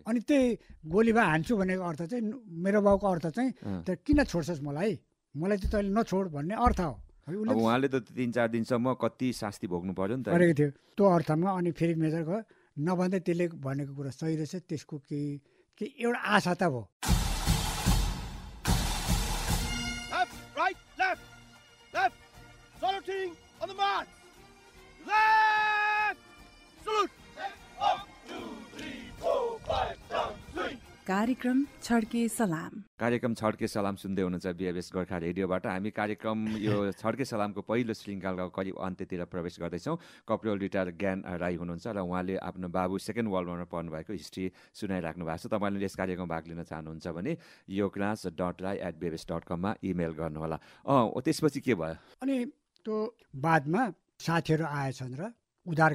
अनि त्यही गोलीमा हान्छु भनेको अर्थ चाहिँ, मेरो बाउको अर्थ चाहिँ त किन छोड्छस् मलाई चाहिँ तैँले नछोड भन्ने अर्थ हो। उहाँले त 3-4 दिनसम्म कति शास्ति भोग्नु पर्यो नि त गरेको थियो त्यो अर्थमा। अनि फेरि मेजर गयो नभन्दै त्यसले भनेको कुरा सही रहेछ, त्यसको केही एउटा आशा त भयो। कार्यक्रम छड्के सलाम। कार्यक्रम छड्के सलाम सुन्दै हुनुहुन्छ बिएबएस गोर्खा रेडियोबाट। हामी कार्यक्रम यो छड्के सलामको पहिलो श्रृङ्खलाको करिब अन्त्यतिर प्रवेश गर्दैछौँ। कपरोल रिटायर ज्ञान राई हुनुहुन्छ र उहाँले आफ्नो बाबु सेकेन्ड वर्ल्ड वारमा पढ्नुभएको हिस्ट्री सुनाइराख्नु भएको छ। तपाईँले यस कार्यक्रममा भाग लिन चाहनुहुन्छ भने yograss.rai@bbs.com मा इमेल गर्नुहोला। त्यसपछि के भयो? अनि त्यो बादमा साथीहरू आएछन् र उद्धार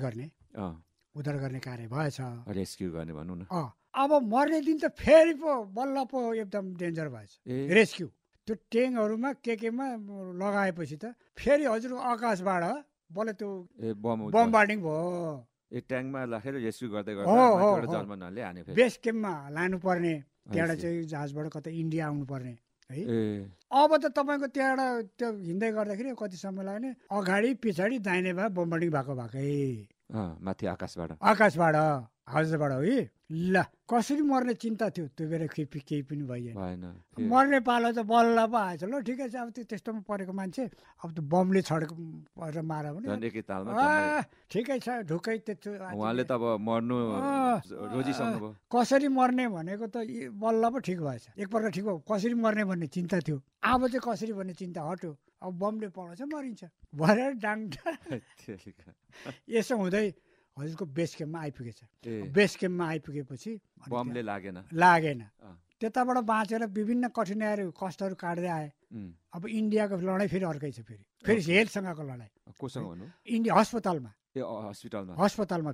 गर्ने कार्य भएछ, रेस्क्यु गर्ने भनौँ न। अब मर्ने दिन त फेरि पो बल्ल पो एकदम डेन्जर भएछ रेस्क्यु। त्यो ट्याङ्कहरूमा केमा लगाएपछि त फेरि हजुर आकाशबाट बल्ल त्यो बमबार्डिङ भयो। ट्याङ्कमा राखेर रेस्क्यु गर्दै गर्दा जर्मनहरूले हाने बेस क्याम्पमा लानुपर्ने, त्यहाँबाट चाहिँ जहाजबाट कतै इन्डिया आउनुपर्ने है। अब त तपाईँको त्यहाँबाट त्यो हिँड्दै गर्दाखेरि कति समय लाग्ने, अगाडि पछाडि दाहिने भए बमबार्डिङ भएकै माथि आकाशबाट हजुरबाट हो है। ल कसरी मर्ने चिन्ता थियो त्यो बेला, केही पनि भइएन। मर्ने पालो त बल्ल पो आएछ। ल ठिकै छ, अब त्यो त्यस्तोमा परेको मान्छे अब त बमले छड्केर मारा भने ठिकै छ, ढुक्कै त्यस्तो। उहाँले त अब मर्नु रोजिसक्नु भयो। कसरी मर्ने भनेको त बल्ल पो ठिक भएछ, एकपल्ट ठिक भयो। कसरी मर्ने भन्ने चिन्ता थियो, अब चाहिँ कसरी भन्ने चिन्ता हट्यो। अब बमले पढाउँछ मरिन्छ भनेर डाङ्डा यसो हुँदै हजुरको बेस क्याम्पमा आइपुगेछ। बेस क्याम्पमा आइपुगेपछि बमले लागेन। त्यताबाट बाँचेर विभिन्न कठिनाइहरू कष्टहरू काट्दै आए। अब इन्डियाको लडाइँ फेरि अर्कै छ, फेरि हेल्थसँगको लडाइँ। कोसँग भन्नु? इन्डिया हस्पिटलमा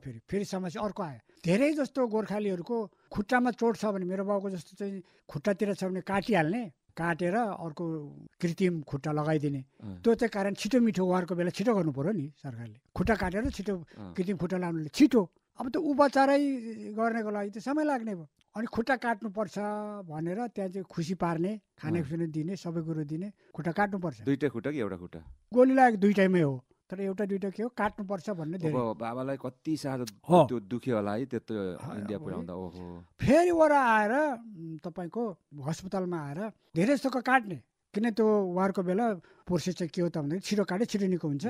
फेरि समस्या अर्को आयो। धेरै जस्तो गोर्खालीहरूको खुट्टामा चोट छ भने, मेरो बाउको जस्तो चाहिँ खुट्टातिर छ भने काटेर अर्को कृत्रिम खुट्टा लगाइदिने। त्यो चाहिँ कारण छिटो मिठो वारको बेला छिटो गर्नु पर्यो नि सरकारले। खुट्टा काटेर छिटो कृत्रिम खुट्टा लाउनुले छिटो। अब त उपचारै गर्नको लागि त समय लाग्ने भयो। अनि खुट्टा काट्नुपर्छ भनेर त्यहाँ चाहिँ खुसी पार्ने, खानेपिउने दिने, सबै कुरो दिने। खुट्टा काट्नुपर्छ। दुईटै खुट्टा कि एउटा खुट्टा? गोली लागेको दुईटैमै हो, तर एउटा दुईटा के हो काट्नुपर्छ भन्ने। बाबालाई कति साह्रो त्यो दुख्यो होला है त्यत्रो इन्डिया पुर्याउँदा। फेरि वर आएर तपाईँको हस्पिटलमा आएर धेरै जस्तो काट्ने, किन त्यो वारको बेला प्रोसेस चाहिँ के हो त भन्दाखेरि छिटो काटे छिटो निको हुन्छ,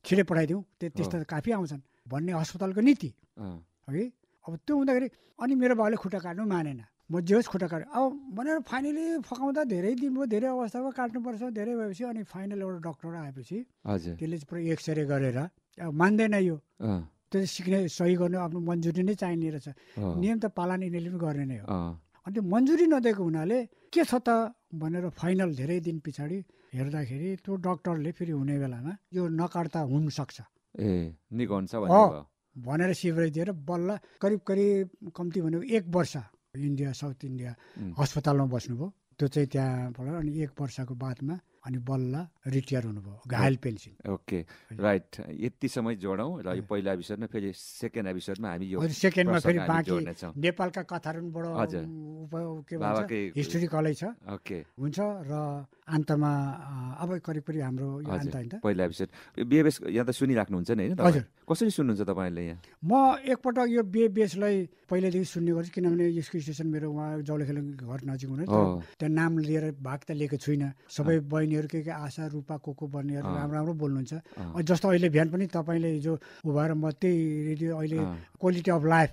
छिटो पठाइदिउँ, त्यस्तो काफी आउँछन् भन्ने हस्पिटलको नीति है। अब त्यो हुँदाखेरि अनि मेरो बाउले खुट्टा काट्नु मानेन, म जे होस् खुट्टा काट्नु अब भनेर फाइनली फकाउँदा धेरै दिन भयो, धेरै अवस्थामा काट्नुपर्छ धेरै भएपछि अनि फाइनल एउटा डक्टर आएपछि त्यसले चाहिँ पुरा एक्सरे गरेर अब मान्दैन यो, त्यो सिक्ने सही गर्नु आफ्नो मन्जुरी नै चाहिने रहेछ। नियम त पालन यिनीहरूले पनि गर्ने नै हो। अनि त्यो मन्जुरी नदिएको हुनाले के छ त भनेर फाइनल धेरै दिन पछाडि हेर्दाखेरि त्यो डक्टरले फेरि हुने बेलामा यो नकाट्दा हुनसक्छ निको हुन्छ भनेर सिफारिस दिएर बल्ल करिब कम्ती भनेको 1 वर्ष इन्डिया साउथ इन्डिया अस्पतालमा बस्नुभयो। त्यो चाहिँ त्यहाँबाट अनि 1 वर्षको बादमा अनि बल्ल रिटायर हुनुभयो, घायल पेन्सन। ओके राइट, यति समय जोडौँ र यो पहिला एपिसोडमा फेरि सेकेन्ड एपिसोडमा हामी यो सेकेन्डमा फेरि बाँकी नेपालका कथाहरूबाट के भन्छ हिस्टोरिकलै छ। ओके हुन्छ र अन्तमा अब करिब हाम्रो यो अन्त हैन त पहिला एपिसोड बिएबएस यहाँ त सुनिराख्नुहुन्छ नि हैन? हजुर, कसरी सुन्नुहुन्छ तपाईँले यहाँ? म एकपटक यो बिएबएसलाई पहिलेदेखि सुन्ने गर्छु, किनभने यसको स्टेसन मेरो उहाँ जौलेखेल घर नजिक हुने, त्यहाँ नाम लिएर भाग त लिएको छुइनँ। सबै बहिनीहरू के आशा रूपा को बहिनीहरू राम्रो बोल्नुहुन्छ। जस्तो अहिले बिहान पनि तपाईँले हिजो उभाएर म त्यही रेडियो अहिले क्वालिटी अफ लाइफ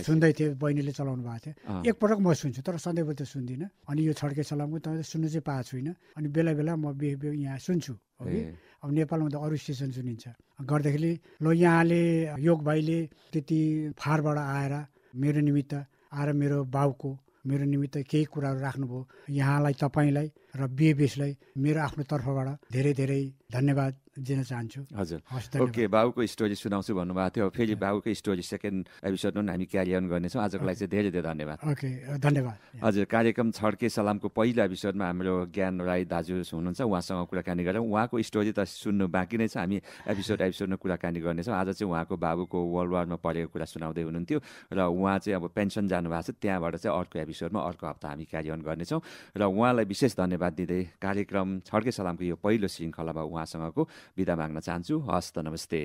सुन्दै थिएँ, बहिनीले चलाउनु भएको थियो। एकपटक म सुन्छु तर सधैँभरि त सुन्दिनँ। अनि यो छड्के सलामको तपाईँ सुन्नु चाहिँ पाएको छुइनँ। अनि बेला बेला म बिहेबियर यहाँ सुन्छु है। अब नेपालमा त अरू स्टेसन सुनिन्छ गर्दाखेरि ल यहाँले योग भाइले त्यति फारबाट आएर मेरो निमित्त आएर मेरो बाउको मेरो निमित्त केही कुराहरू राख्नुभयो। यहाँलाई तपाईँलाई र बिएबएसलाई मेरो आफ्नो तर्फबाट धेरै धेरै धन्यवाद दिन चाहन्छु। हजुर ओके, बाबुको स्टोरी सुनाउँछु भन्नुभएको थियो। फेरि बाबुको स्टोरी सेकेन्ड एपिसोडमा हामी क्यारी अन गर्नेछौँ। आजको लागि चाहिँ धेरै धेरै धन्यवाद। ओके धन्यवाद। हजुर, कार्यक्रम छड्के सलामको पहिलो एपिसोडमा हाम्रो ज्ञान राई दाजु हुनुहुन्छ, उहाँसँग कुराकानी गरौँ। उहाँको स्टोरी त सुन्नु बाँकी नै छ, हामी एपिसोडमा कुराकानी गर्नेछौँ। आज चाहिँ उहाँको बाबुको वर्ल्ड वारमा परेको कुरा सुनाउँदै हुनुहुन्थ्यो र उहाँ चाहिँ अब पेन्सन जानुभएको छ, त्यहाँबाट चाहिँ अर्को एपिसोडमा अर्को हप्ता हामी क्यारी अन गर्नेछौँ र उहाँलाई विशेष धन्यवाद दिँदै कार्यक्रम छड्के सलामको यो पहिलो श्रृङ्खलामा उहाँसँगको बिदा माग्न चाहन्छु। हस्त नमस्ते।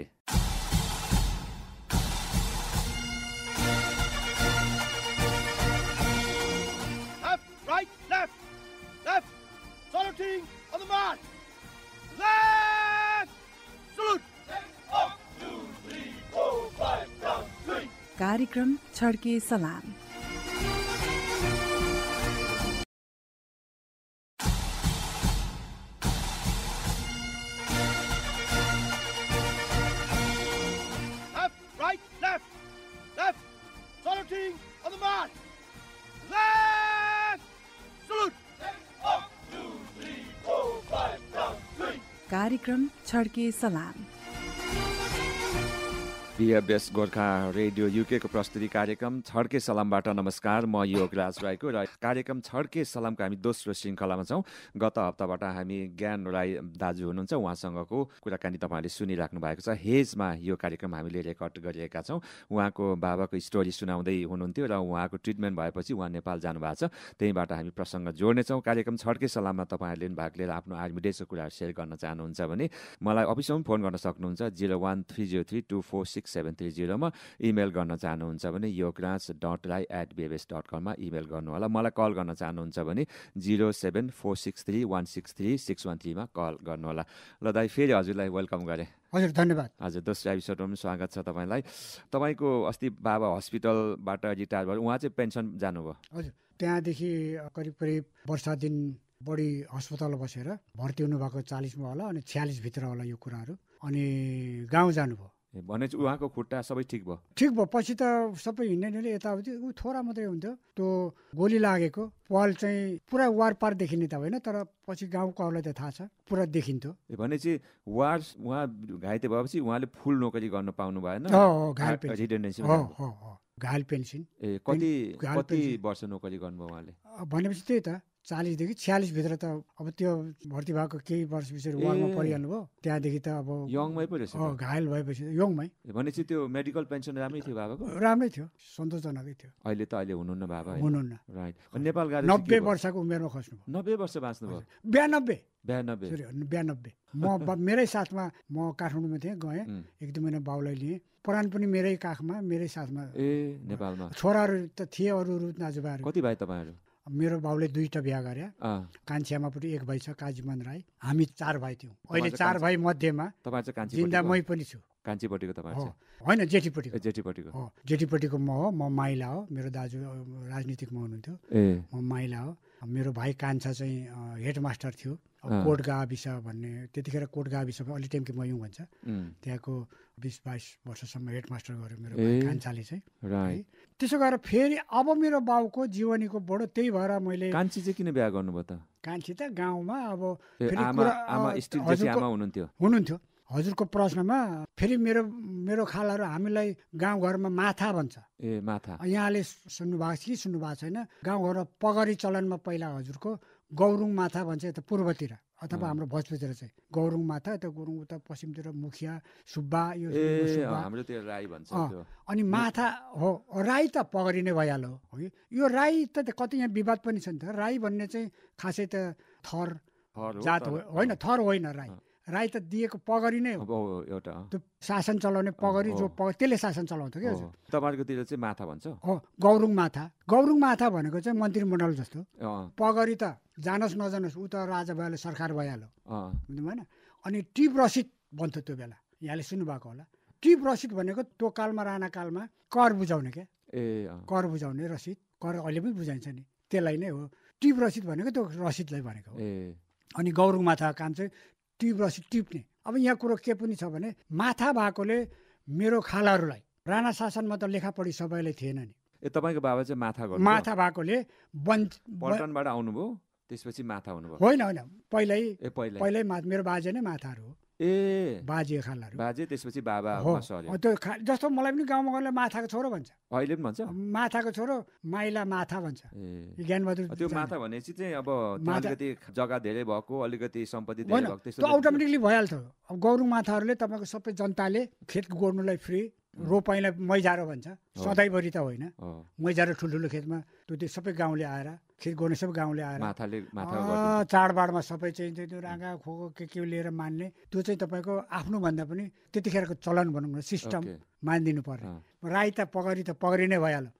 कार्यक्रम छड्के सलाम। कार्यक्रम छड्के सलाम। प्रिय बेस्ट गोर्खा रेडियो युकेको प्रस्तुति कार्यक्रम छड्के सलामबाट नमस्कार। म योगराज राईको र कार्यक्रम छड्के सलामको हामी दोस्रो श्रृङ्खलामा छौँ। गत हप्ताबाट हामी ज्ञान राई दाजु हुनुहुन्छ, उहाँसँगको कुराकानी तपाईँहरूले सुनिराख्नु भएको छ। हेजमा यो कार्यक्रम हामीले रेकर्ड गरिएका छौँ। उहाँको बाबाको स्टोरी सुनाउँदै हुनुहुन्थ्यो र उहाँको ट्रिटमेन्ट भएपछि उहाँ नेपाल जानुभएको छ। त्यहीँबाट हामी प्रसङ्ग जोड्नेछौँ। कार्यक्रम छड्के सलाममा तपाईँहरूले भाग लिएर आफ्नो आर्मी डेजको कुराहरू सेयर गर्न चाहनुहुन्छ भने मलाई अफिसमा फोन गर्न सक्नुहुन्छ 01303246 मा। इमेल गर्न चाहनुहुन्छ भने yograj.rai@bbs.com मा इमेल गर्नुहोला। मलाई कल गर्न चाहनुहुन्छ भने 07463163613 मा कल गर्नुहोला। ल दाइ, फेरि हजुरलाई वेलकम गरेँ। हजुर, धन्यवाद। हजुर, दोस्रो एपिसोडमा पनि स्वागत छ तपाईँलाई। तपाईँको अस्ति बाबा हस्पिटलबाट रिटायर भयो, उहाँ चाहिँ पेन्सन जानुभयो। हजुर, त्यहाँदेखि करिब वर्ष दिन बढी अस्पताल बसेर भर्ती हुनुभएको 40मा होला, अनि 46 भित्र होला यो कुराहरू, अनि गाउँ जानुभयो। भनेपछि उहाँको खुट्टा सबै ठिक भयो? ठिक भयो। पछि त सबै हिँड्ने यताउति ऊ थोरा मात्रै हुन्थ्यो। त्यो गोली लागेको पाल चाहिँ पुरा वार पार देखिने त होइन, तर पछि गाउँकोहरूलाई त थाहा छ पुरा देखिन्थ्यो। भनेपछि उहाँ घाइते भएपछि उहाँले फुल नोकरी गर्न पाउनु भएन? घायल पेन्सन। कति वर्ष नोकरी गर्नुभयो उहाँले? भनेपछि त्यही त 40 देखि 46 भित्र त अब त्यो भर्ती भएको केही वर्ष पछि वारमा परिहाल्नु भयो। त्यहाँदेखि त अब यङमै पो रहेछ। घायल भएपछि यङमै। भनेपछि त्यो मेडिकल पेन्सन राम्रै थियो बाबाको? राम्रै थियो, सन्तोषजनकै थियो। अहिले हुनुहुन्न बाबा? हुनुहुन्न। राइट। नेपाल गएर 90 वर्षको उमेरमा खस्नु भयो। 90 वर्ष बाँच्नु भयो? 92। म मेरै साथमा म काठमाडौँमा थिएँ, गएँ 1-2 महिना बाउलाई लिएँ। प्राण पनि मेरै काखमा, मेरै साथमा। नेपालमा छोराहरू त थिए, अरू दाजुभाइहरू। कति भाइ तपाईँहरू? मेरो बाउले 2टा बिहा गरे। कान्छ्यामापट्टि 1 भाइ छ, काजीमन राई। हामी 4 भाइ थियौँ। अहिले 4 भाइ मध्येमा तपाईँ चाहिँ जिन्दा मै पनि छु। कान्छीपट्टिको तपाईँ चाहिँ? होइन, जेठीपट्टिको। जेठीपट्टिको म हो, म माइला हो। मेरो दाजु राजनीतिकमा हुनुहुन्थ्यो, म माइला हो। मेरो भाइ कान्छा चाहिँ हेडमास्टर थियो कोट गाविस भन्ने। त्यतिखेर कोट गाविसमा अलि टाइमको मयौँ भन्छ, त्यहाँको 20-22 वर्षसम्म हेडमास्टर गर्यो मेरो भाइ कान्छाले चाहिँ। त्यसो गरेर फेरि अब मेरो बाउको जीवनीको बडो त्यही भएर मैले। कान्छी चाहिँ किन बिहा गर्नुभयो त? कान्छी त गाउँमा अब हुनुहुन्थ्यो। हजुरको प्रश्नमा फेरि मेरो खालाहरू हामीलाई गाउँघरमा माथा भन्छ। माथा यहाँले सुन्नुभएको छ कि सुन्नुभएको छैन? गाउँघरमा पगरी चलनमा पहिला हजुरको गौरुङ माथा भन्छ यता पूर्वतिर, अथवा हाम्रो भोजपुरतिर चाहिँ गौरुङ माथा। यता गौरुङ उता पश्चिमतिर मुखिया सुब्बा, यो हाम्रोतिर राई भन्छ। अनि माथा हो, राई त पगरी नै भइहाल्यो हो कि। यो राई त कति यहाँ विवाद पनि छ नि त। राई भन्ने चाहिँ खासै त थर जात होइन, थर होइन। राई त दिएको पगरी नै हो, एउटा त्यो शासन चलाउने पगरी, जो त्यसले शासन चलाउँथ्यो कि हजुर। तपाईँहरूकोतिर चाहिँ माथा भन्छ? गौरुङ माथा भनेको चाहिँ मन्त्रीमण्डल जस्तो। पगरी त जानोस् नजानोस् ऊ त राजा भइहाल्यो, सरकार भइहाल्यो, बुझ्नु भएन? अनि टिप रसिद भन्थ्यो त्यो बेला, यहाँले सुन्नुभएको होला। टिप रसिद भनेको त्यो कालमा, राणा कालमा कर बुझाउने क्या। कर बुझाउने रसिद, कर अहिले पनि बुझाइन्छ नि, त्यसलाई नै हो टिप रसिद भनेको। त्यो रसिदलाई भनेको हो। अनि गौरुङ माथा काम चाहिँ टिप रसिद टिप्ने। अब यहाँ कुरो के पनि छ भने माथा भएकोले मेरो खालाहरूलाई, राणा शासनमा त लेखापढी सबैलाई थिएन नि। तपाईँको बाबा चाहिँ माथा भएकोले पल्टनबाट आउनुभयो, त्यसपछि माथा हुनुभयो? होइन, पहिल्यै मेरो बाजे नै माथाहरू हो। बाजे खालाहरू, बाजे त्यसपछि बाबा हो। त्यो जस्तो मलाई पनि गाउँमा गएर माथाको छोरो भन्छ, अहिले पनि भन्छ। माथाको छोरो माइला माथा भन्छ। ज्ञानबहादुर त्यो माथा भनेपछि चाहिँ अब अलिकति जग्गा धेरै भएको, अलिकति सम्पत्ति धेरै भएको, त्यो अटोमेटिकली भइहाल्थ्यो। अब गौरुङ माथाहरूले तपाईँको सबै जनताले खेत गोड्नुलाई फ्री, रोपाइँलाई मैजारो भन्छ, सधैँभरि त होइन। मैजारो ठुल्ठुलो खेतमा त्यो सबै गाउँले आएर, खेत गोड्ने सबै गाउँले आएर चाडबाडमा सबै चाहिँ त्यो राँगा खोको के लिएर मान्ने। त्यो चाहिँ तपाईँको आफ्नो भन्दा पनि त्यतिखेरको चलन भनौँ न, सिस्टम मानिदिनु पर्ने। राई त पगरी नै भइहाल्यो।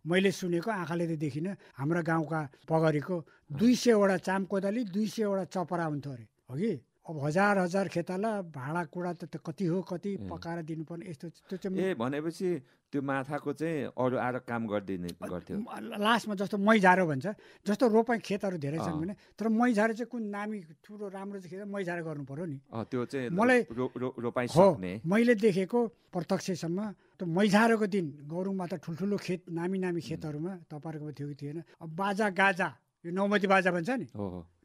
मैले सुनेको, आँखाले त देखिनँ, हाम्रो गाउँका पगरीको 200वटा चामकोदाली, 200वटा चपरा हुन्थ्यो अरे, हो कि। अब हजार खेताला भाँडा कुडा त कति हो, कति पकाएर दिनुपर्ने, यस्तो त्यो चाहिँ। भनेपछि त्यो माथाको चाहिँ अरू आएर काम गर्थ्यो लास्टमा। जस्तो मैझारो भन्छ, जस्तो रोपाइ खेतहरू धेरै छन् भने, तर मैझारो चाहिँ कुन नामी ठुलो राम्रो चाहिँ खेत मैझारो गर्नु पर्यो नि। त्यो चाहिँ मलाई रोपाइ सक्ने मैले देखेको प्रत्यक्षसम्म त्यो मैझारोको दिन गौरुङमा त ठुल्ठुलो खेत, नामी खेतहरूमा तपाईँहरूको थियो कि थिएन। अब बाजा गाजा, यो नौमती बाजा भन्छ नि,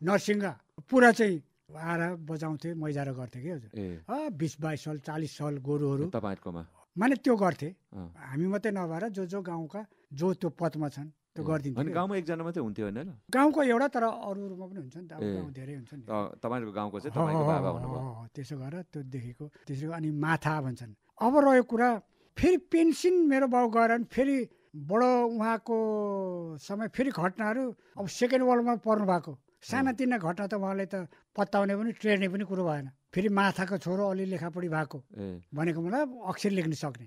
नरसिंह पुरा चाहिँ आएर बजाउँथे मैजारो गर्थे कि हजुर ए 20-22 साल 40 साल गोरुहरू तपाईँहरूकोमा माने त्यो गर्थे अँ। हामी मात्रै नभएर जो गाउँका जो त्यो पदमा छन् त्यो गरिदिन्थ्यो अनि कि। गाउँमा एकजना मात्रै हुन्थ्यो होइन र? गाउँको एउटा तर अरूमा पनि हुन्छ नि त अब ए। गाउँ धेरै हुन्छ नि तपाईँहरूको गाउँको चाहिँ तपाईँको बाबा हुनुभयो। त्यसो गरेर त्यो देखेको त्यसरी अनि माथा भन्छन्। अब रह्यो कुरा फेरि पेन्सन मेरो बाउ गएर फेरि बडो उहाँको समय फेरि घटनाहरू अब सेकेन्ड वर्ल्डमा पर्नु भएको सानातिना घटना त उहाँले त पत्ताउने पनि टेर्ने पनि कुरो भएन। फेरि माथाको छोरो अलि लेखापढी भएको ए भनेको मतलब अक्षर लेख्न सक्ने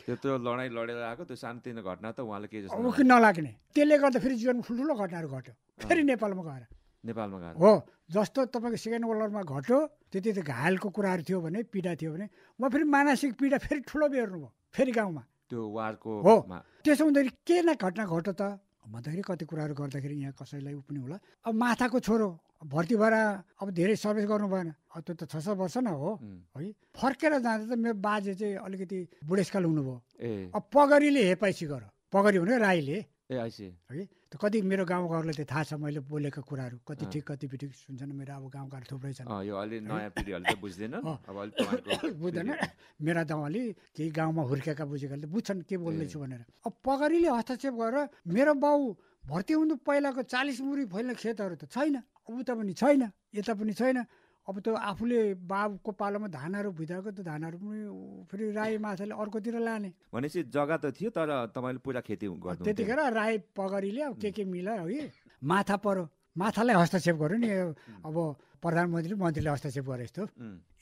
त्यो लडाइँ लडेर आएको त्यो सानोतिनो घटना त उहाँले के जस्तो अब कि नलाग्ने त्यसले गर्दा फेरि जीवनमा ठुल्ठुलो घटनाहरू घट्यो फेरि नेपालमा गएर नेपालमा गएर हो जस्तो तपाईँको सेकेन्ड वर्ल्ड वारमा घट्यो त्यति त घायलको कुराहरू थियो भने पीडा थियो भने उहाँ फेरि मानसिक पीडा फेरि ठुलो बेहोर्नु भयो फेरि गाउँमा त्यो वारको हो त्यसो हुँदाखेरि के न घटना घट्यो त भन्दाखेरि कति कुराहरू गर्दाखेरि यहाँ कसैलाई ऊ पनि होला अब माथाको छोरो भर्ती भएर अब धेरै सर्भिस गर्नु भएन अब त्यो त 6-7 वर्ष न हो है फर्केर जाँदा त मेरो बाजे चाहिँ अलिकति बुढेसकाल हुनुभयो ए अब पगरीले हेपाइसी गर पगरी भने राईले ए आइसी है त कति मेरो गाउँघरलाई त थाहा छ मैले बोलेको कुराहरू कति ठिक कति बिठिक सुन्छन् मेरो अब गाउँघर थुप्रै छन् यो अलि नयाँ पिँढीहरूले त बुझ्दैन अब अलि तपाईँको बुझ्दैन मेरा गाउँले केही गाउँमा हुर्केका बुझेकाले बुझ्छन् के बोल्दैछु भनेर अब पगरीले हस्तक्षेप गरेर मेरो बाउ भर्ती हुनु पहिलाको 40 मुरी फैल्ने खेतहरू त छैन अब उता पनि छैन यता पनि छैन अब त्यो आफूले बाबुको पालोमा धानहरू भित्राएको त धानहरू पनि फेरि राई माछाले अर्कोतिर लाने भनेपछि जग्गा त थियो तर तपाईँले पुरा खेती गर्नु त्यतिखेर राई पगरीले अब के मिलायो है माथा पर्यो माथालाई हस्तक्षेप गर्यो नि अब प्रधानमन्त्री मन्त्रीले हस्तक्षेप गरे जस्तो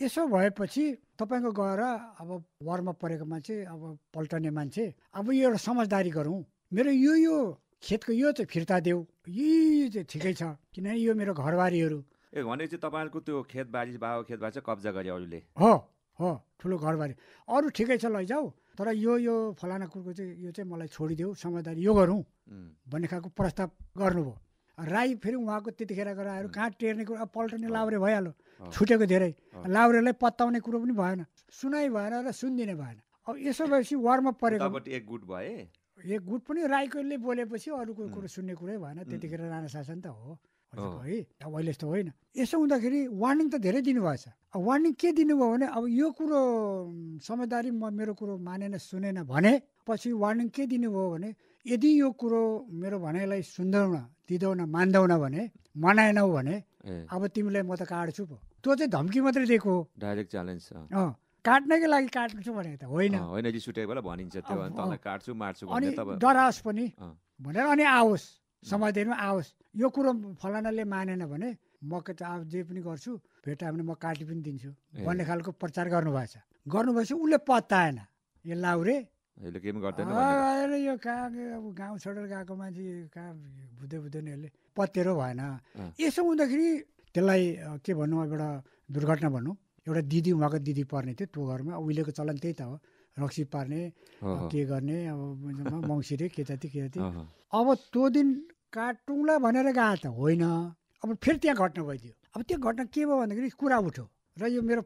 यसो भएपछि तपाईँको गएर अब वारमा परेको मान्छे अब पल्टने मान्छे अब यो एउटा समझदारी गरौँ मेरो यो खेतको यो चाहिँ फिर्ता देऊ यी चाहिँ ठिकै छ किनभने यो मेरो घरबारीहरू ए भनेपछि तपाईँहरूको त्यो खेतबारी बाबा खेतबारी चाहिँ कब्जा गरे अरूले हो ठुलो घरबारी अरू ठिकै छ लैजाऊ तर यो फलाना कुरोको चाहिँ यो चाहिँ मलाई छोडिदेऊ समझदारी यो गरौँ भन्ने खालको प्रस्ताव गर्नुभयो राई फेरि उहाँको त्यतिखेर गएर आएर कहाँ टेर्ने कुरो अब पल्टने लाउरे भइहाल्यो छुटेको धेरै लाउरेलाई पत्ताउने कुरो पनि भएन सुनाइ भएन र सुनिदिने भएन अब यसो भएपछि वारमा परेको एक गुट भए एक गुट पनि राईकोले बोलेपछि अरूको कुरो सुन्ने कुरै भएन त्यतिखेर राणा शासन त हो है अब अहिले यस्तो होइन यसो हुँदाखेरि वार्निङ त धेरै दिनुभएछ अब वार्निङ के दिनुभयो भने अब यो कुरो समझदारी मेरो कुरो मानेन सुनेन भने पछि वार्निङ के दिनुभयो भने यदि यो कुरो मेरो भनाइलाई सुन्दैनौ दिँदैन मान्दैनौ भने मनाएनौ भने अब तिमीलाई म त काट्छु पो त्यो चाहिँ धम्की मात्रै दिएको हो डाइरेक्ट च्यालेन्ज काट्नकै लागि काट्छु भनेको त होइन होइन रिस उठेको बेला भनिन्छ त्यो तँलाई काट्छु मार्छु अनि डराओस् पनि भनेर अनि आओस् समझदारीमा आओस् यो कुरो फलानाले मानेन भने म अब जे पनि गर्छु भेटायो भने म काटी पनि दिन्छु भन्ने खालको प्रचार गर्नुभएछ गर्नुभएपछि उसले पत्ताएन यो लाउरे यो कहाँ अब गाउँ छोडेर गएको मान्छे कहाँ बुझ्दैन यसले पत्तेरो भएन यसो हुँदाखेरि त्यसलाई के भनौँ एउटा दुर्घटना भनौँ एउटा दिदी उहाँको दिदी पर्ने थियो त्यो घरमा उहिलेको चलन त्यही त हो रक्सी पार्ने के गर्ने अब मङ्सिरे के जाति अब त्यो दिन काटौँला भनेर गएको त होइन अब फेरि त्यहाँ घटना भइदियो अब त्यो घटना के भयो भन्दाखेरि कुरा उठ्यो र यो मेरो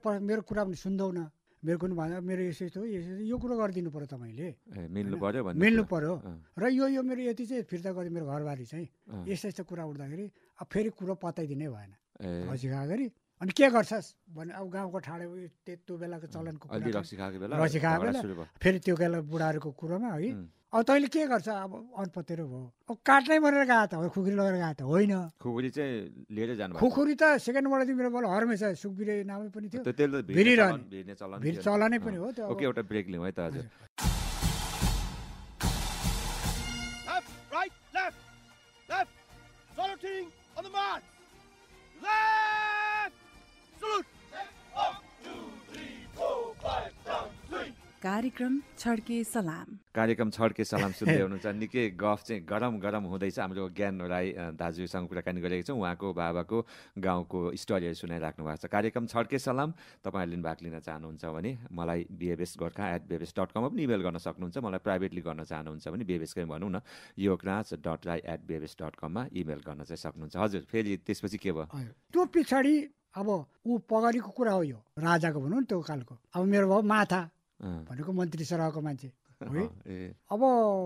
कुरा पनि सुन्दैन मेरो कुनै भन्दा मेरो यसो यो कुरो गरिदिनु पर्यो तपाईँले मिल्नु पर्यो र यो मेरो यति चाहिँ फिर्ता गरिदिनु मेरो घरबारी चाहिँ यस्तो यस्तो कुरा उठ्दाखेरि अब फेरि कुरो पताइदिनै भएन रक्सी खाँदाखेरि अनि के गर्छस् भने अब गाउँको ठाडो त्यो बेलाको चलनको रक्सी खाएको बेला फेरि त्यो बेला बुढाहरूको कुरोमा है अब तैँले के गर्छ अब अनपतेरो भयो अब काट्नै मरेर गएको त हो खुकुरी लगेर गएको त होइन खुकुरी चाहिँ लिएर जानु खुकुरी त सेकेन्ड वर्ल्ड मेरो बल हर्मेछ सुकबिरे नामै पनि थियो भिड चलनै पनि हो त्यो एउटा ब्रेक लिउँ है त हजुर कार्यक्रम छड्के सलाम सुन्दै हुनुहुन्छ निकै गफ चाहिँ गरम हुँदैछ हाम्रो ज्ञान राई दाजुसँग कुराकानी गरेको छौँ उहाँको बाबाको गाउँको स्टोरीहरू सुनाइराख्नु भएको छ कार्यक्रम छड्के सलाम तपाईँहरूले भाग लिन चाहनुहुन्छ भने मलाई bvs.gorkha@bvs.com पनि इमेल गर्न सक्नुहुन्छ मलाई प्राइभेटली गर्न चाहनुहुन्छ भने bvs-कै भनौँ न yokraj.rai@bvs.com मा इमेल गर्न चाहिँ सक्नुहुन्छ हजुर फेरि त्यसपछि के भयो त्यो पछाडि अब ऊ पगरीको कुरा हो यो राजाको भनौँ न त्यो कालको अब मेरो भाउ माथा भनेको मन्त्री सरहको मान्छे है अब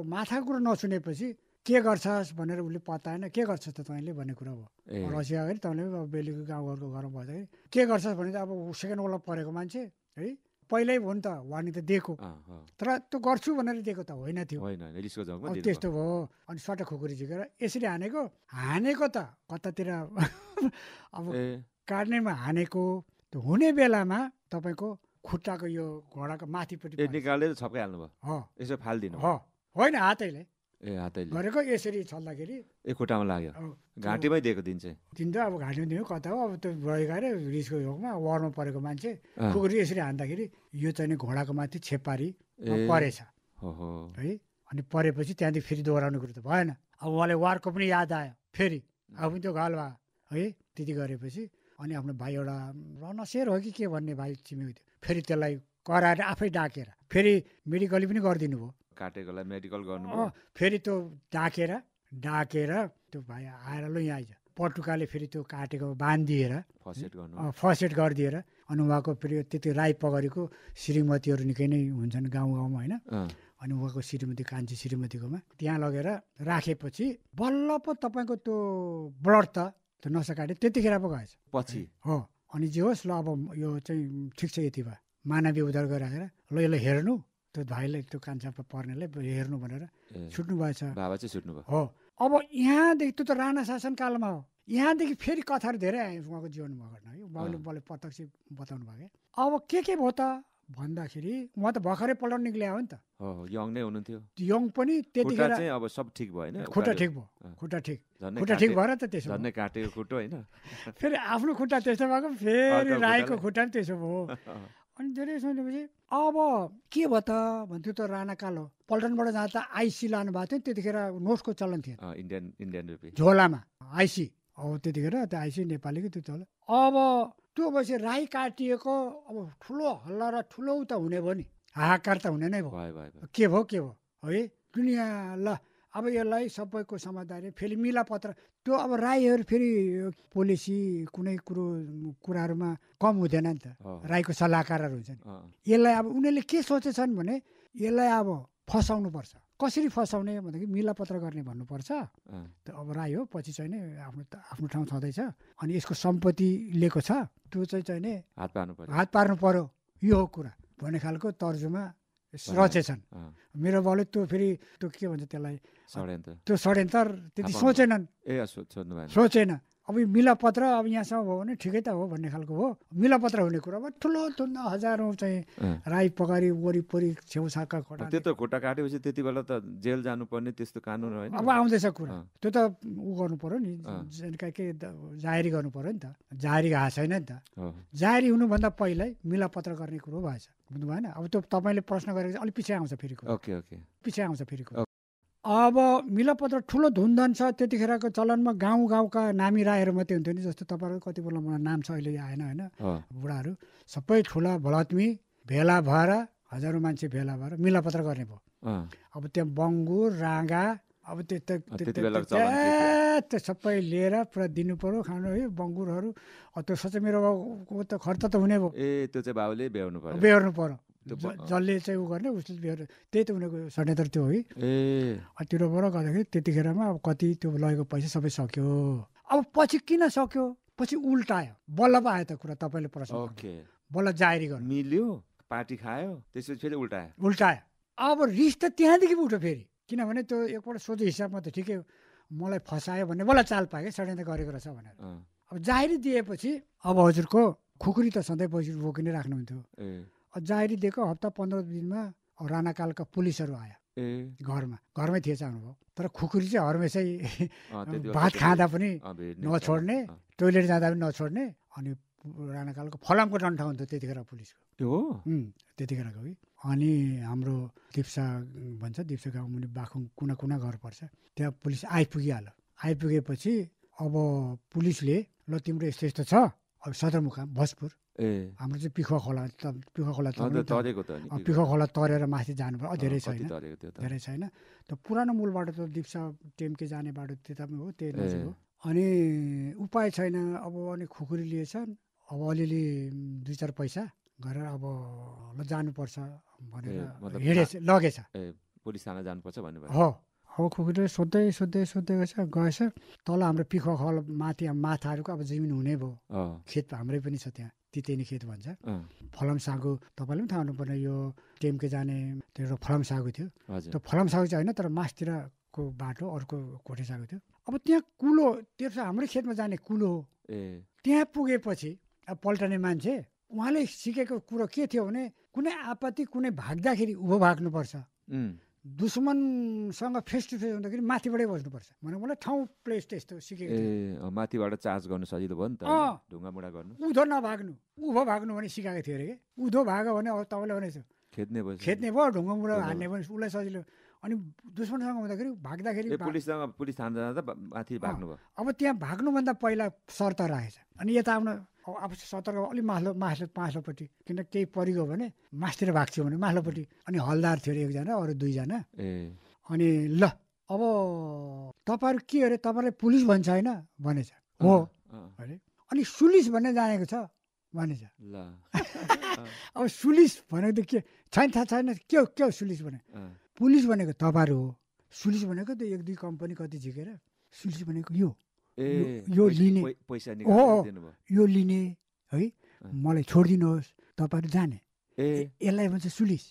माथाको कुरो नसुनेपछि के गर्छस् भनेर उसले पत्ताएन के गर्छस् त तैँले भन्ने कुरा हो ए रसिया गरी तैँले अब बेलुकी गाउँघरको घरमा बस्दाखेरि के गर्छस् भने त अब सेकेन्ड वाला परेको मान्छे है पहिल्यै हो नि त वार्निङ त दिएको तर त्यो गर्छु भनेर दिएको त होइन थियो होइन रिसको जगमा अब त्यस्तो भयो अनि सट्ट खुकुरी झिकेर यसरी हानेको त कतातिर अब काट्नेमा हानेको त्यो हुने बेलामा तपाईँको खुट्टाको यो घोडाको माथिपट्टि निकालेर छप्काइहाल्नु भयो यसो फालिदिनु होइन हातैले ए हातैले गरेको यसरी छल्दाखेरि ए खुट्टामा लाग्यो घाँटीमै दिएको दिन चाहिँ दिन त अब घाँटीमा दिनु कता हो अब त्यो गएर रिसको योगमा वरमा परेको मान्छे खुकुरी यसरी हान्दाखेरि यो चाहिँ घोडाको माथि छेपारी परेछ है अनि परेपछि त्यहाँदेखि फेरि दोहोऱ्याउने कुरो त भएन अब उहाँले वारको पनि याद आयो फेरि अब त्यो घाल भयो है त्यति गरेपछि अनि आफ्नो भाइ एउटा रनसेर हो कि के भन्ने भाइ छिमेकी थियो फेरि त्यसलाई कराएर आफै डाकेर फेरि मेडिकली पनि गरिदिनु भयो काटेकोलाई मेडिकल गर्नु फेरि त्यो डाकेर त्यो भाइ आएर ल यहाँ आइज पटुकाले फेरि त्यो काटेको बाँधिदिएर फसेट गरिदिएर अनि उहाँको फेरि त्यति राई पगरीको श्रीमतीहरू निकै नै हुन्छन् गाउँ गाउँमा होइन अनि उहाँको श्रीमती कान्छी श्रीमतीकोमा त्यहाँ लगेर राखेपछि बल्ल पो तपाईँको त्यो ब्लड त त्यो नसा काट्यो त्यतिखेर पो गएछ पछि हो अनि जे होस् ल अब यो चाहिँ ठिक छ यति भयो मानवीय उद्धार गरिराखेर ल यसलाई हेर्नु त्यो भाइलाई त्यो कान्छा पर्नेलाई हेर्नु भनेर छुट्नु भएछ बाबा चाहिँ छुट्नु भयो हो अब यहाँदेखि त्यो त राणा शासनकालमा हो यहाँदेखि फेरि कथाहरू धेरै आयो उहाँको जीवनमा घटना है बाबुले प्रत्यक्ष बताउनु भयो अब के भयो त भन्दाखेरि उहाँ त भर्खरै पल्टाउनु निक्लिया हो नि त यङ नै हुनुहुन्थ्यो यङ पनि त्यतिखेर चाहिँ अब सब ठिक भयो हैन खुट्टा ठिक भयो खुट्टा ठिक भएर त त्यसो झन्नै काटेको खुट्टो हैन फेरि आफ्नो खुट्टा त्यस्तो भएको फेरि राईको खुट्टा पनि त्यसो भयो अनि धेरै सोचेपछि अब के भयो त भन्थ्यो त राणाकाल हो पल्टनबाट जाँदा आइसी लानु भएको थियो त्यतिखेर नोट्सको चलन थियो इन्डियन रुपी झोलामा आइसी अब त्यतिखेर त्यो आइसी नेपालीको त्यो चलन अब त्यो भएपछि राई काटिएको अब ठुलो हल्ला र ठुलो त हुने भयो नि हाहाकार त हुने नै भयो के भयो है दुनियाँ ल अब यसलाई सबैको समझदारी फेरि मिलापत्र त्यो अब राईहरू फेरि पोलिसी कुनै कुराहरूमा कम हुँदैन नि त राईको सल्लाहकारहरू हुन्छन् यसलाई अब उनीहरूले के सोचेछन् भने यसलाई अब फसाउनु पर्छ कसरी फसाउने भन्दाखेरि मिलापत्र गर्ने भन्नुपर्छ अब राई हो पछि चाहिँ नि आफ्नो ठाउँ छँदैछ अनि यसको सम्पत्ति लिएको छ त्यो चाहिँ नि हात पार्नु पर्यो यो हो कुरा भन्ने खालको तर्जुमा रचेछन् मेरो बाउले त्यो फेरि त्यो के भन्छ त्यसलाई त्यो षड्यन्त्र त्यति सोचेनन् सोचेन अब मिलापत्र अब यहाँसम्म भयो भने ठिकै त हो भन्ने खालको हो मिलापत्र हुने कुरामा ठुलो हजारौँ चाहिँ राई पगारी वरिपरि छेउछाउका खोटा त्यो त खुट्टा काटेपछि त्यति बेला त जेल जानुपर्ने त्यस्तो कानुन होइन अब आउँदैछ कुरा त्यो त उ गर्नु पर्यो नि के जाहेरी गर्नु पर्यो नि त जाहेरी घाँस छैन नि त जाहेरी हुनुभन्दा पहिल्यै मिलापत्र गर्ने कुरो भएछ बुझ्नु भएन अब त्यो तपाईँले प्रश्न गरेको अलिक पछि आउँछ फेरि पछि आउँछ फेरि अब मिलापत्र ठुलो धुनधन छ त्यतिखेरको चलनमा गाउँका नामी राईहरू मात्रै हुन्थ्यो नि जस्तो तपाईँहरूको कति बेला मलाई नाम छ अहिले आएन होइन बुढाहरू सबै ठुला भलत्मी भेला भएर हजारौँ मान्छे भेला भएर मिलापत्र गर्ने भयो अब त्यहाँ बङ्गुर राँगा अब त्यो सबै लिएर पुरा दिनु पर्यो खानु है बङ्गुरहरू त्यो साँच्चै मेरो बाबुको त खर्च त हुने भयो त्यो चाहिँ बाबुले बेहोर्नु पर्यो जसले चाहिँ उ गर्ने उसले बिहार त्यही त उनीहरूको षड्यन्त्र त्यो है तिरोबाट गर्दाखेरि त्यतिखेरमा अब कति त्यो लगेको पैसा सबै सक्यो अब पछि किन सक्यो पछि उल्टायो बल्ल पो आयो त कुरा तपाईँले प्रश्न बल्ल जाहेरी गर्नु मिल्यो पार्टी खायो त्यसपछि फेरि उल्टायो अब रिस त त्यहाँदेखि पो उठ्यो फेरि किनभने त्यो एकपल्ट सोझो हिसाबमा त ठिकै मलाई फसायो भन्ने बल्ल चाल पायो कि षड्यन्त्र गरेको रहेछ भनेर अब जाहेरी दिएपछि अब हजुरको खुकुरी त सधैँ पछि बोकी नै राख्नुहुन्थ्यो जाहेरी दिएको हप्ता 15 दिनमा राणाकालका पुलिसहरू आयो घरमै थिएछ अनुभव तर खुकुरी चाहिँ हरमेसै भात खाँदा पनि नछोड्ने टोइलेट जाँदा पनि नछोड्ने अनि राणाकालको फलामको डन्ठा हुन्थ्यो त्यतिखेर पुलिसको त्यतिखेरको कि अनि हाम्रो दिप्सा भन्छ दिप्सा गाउँ मुनि बाखुङ कुना घर पर्छ त्यहाँ पुलिस आइपुगेपछि अब पुलिसले ल तिम्रो यस्तो छ अब सदरमुकाम भोजपुर हाम्रो चाहिँ पिखुवा खोला तरेर माथि जानुभयो धेरै छैन त पुरानो मूलबाट त दिप्सा टेम्के जाने बाटो त्यता पनि हो त्यही नजिक हो अनि उपाय छैन अब अनि खुकुरी लिएछन् अब अलिअलि 2-4 पैसा गरेर अब ल जानुपर्छ भनेर लगेछ पुलिस थाना जानुपर्छ भन्नुभयो हो अब खुकुरीले सोध्दै गएछ तल हाम्रो पिखो खल माथि माथाहरूको अब जमिन हुने भयो खेत हाम्रै पनि छ त्यहाँ तितेनी खेत भन्छ फलाम सागु तपाईँले पनि थाहा हुनुपर्ने यो टेम्के जाने त्यो एउटा फलाम सागु थियो त्यो फलाम सागु चाहिँ होइन तर मासतिरको बाटो अर्को कोठे सागु थियो अब त्यहाँ कुलो त्यो हाम्रै खेतमा जाने कुलो हो त्यहाँ पुगेपछि अब पल्टने मान्छे उहाँले सिकेको कुरो के थियो भने कुनै आपत्ति कुनै भाग्दाखेरि उँभो भाग्नुपर्छ दुश्मनसँग फेस टु फेस हुँदाखेरि माथिबाटै बस्नुपर्छ भनेको मलाई ठाउँ प्लेस त्यस्तो सिकेको थियो माथिबाट चार्ज गर्नु सजिलो भयो नि त ढुङ्गामुढा गर्नु उधो नभाग्नु उँभो भाग्नु भने सिकाएको थियो अरे कि उधो भाग्यो भने अब तपाईँले भनेको खेद्ने भयो ढुङ्गामुढा हान्ने पनि उसलाई सजिलो अनि दुश्मनसँग हुँदाखेरि भाग्दाखेरि पुलिस थाना जाँदा माथि भाग्नु भयो अब त्यहाँ भाग्नुभन्दा पहिला शर्त राखेछ अनि यता आफ्नो अब सतर्क अलिक माथिल्लोपट्टि किन केही परिगयो भने मासतिर भाग्थ्यो भने माथिल्लोपट्टि अनि हलदार थियो अरे एकजना अरू दुईजना अनि ल अब तपाईँहरू के अरे तपाईँलाई पुलिस भन्छ होइन भनेछ हो अरे अनि सुलिस भन्ने जानेको छ भनेछ अब सुलिस भनेको त के छैन थाहा छैन के हो सुलिस भने पुलिस भनेको तपाईँहरू हो सुलिस भनेको त एक दुई कम्पनी कति झिकेर सुलिस भनेको यो लिने हो यो लिने है मलाई छोडिदिनुहोस् तपाईँहरू जाने यसलाई भन्छ सुलिस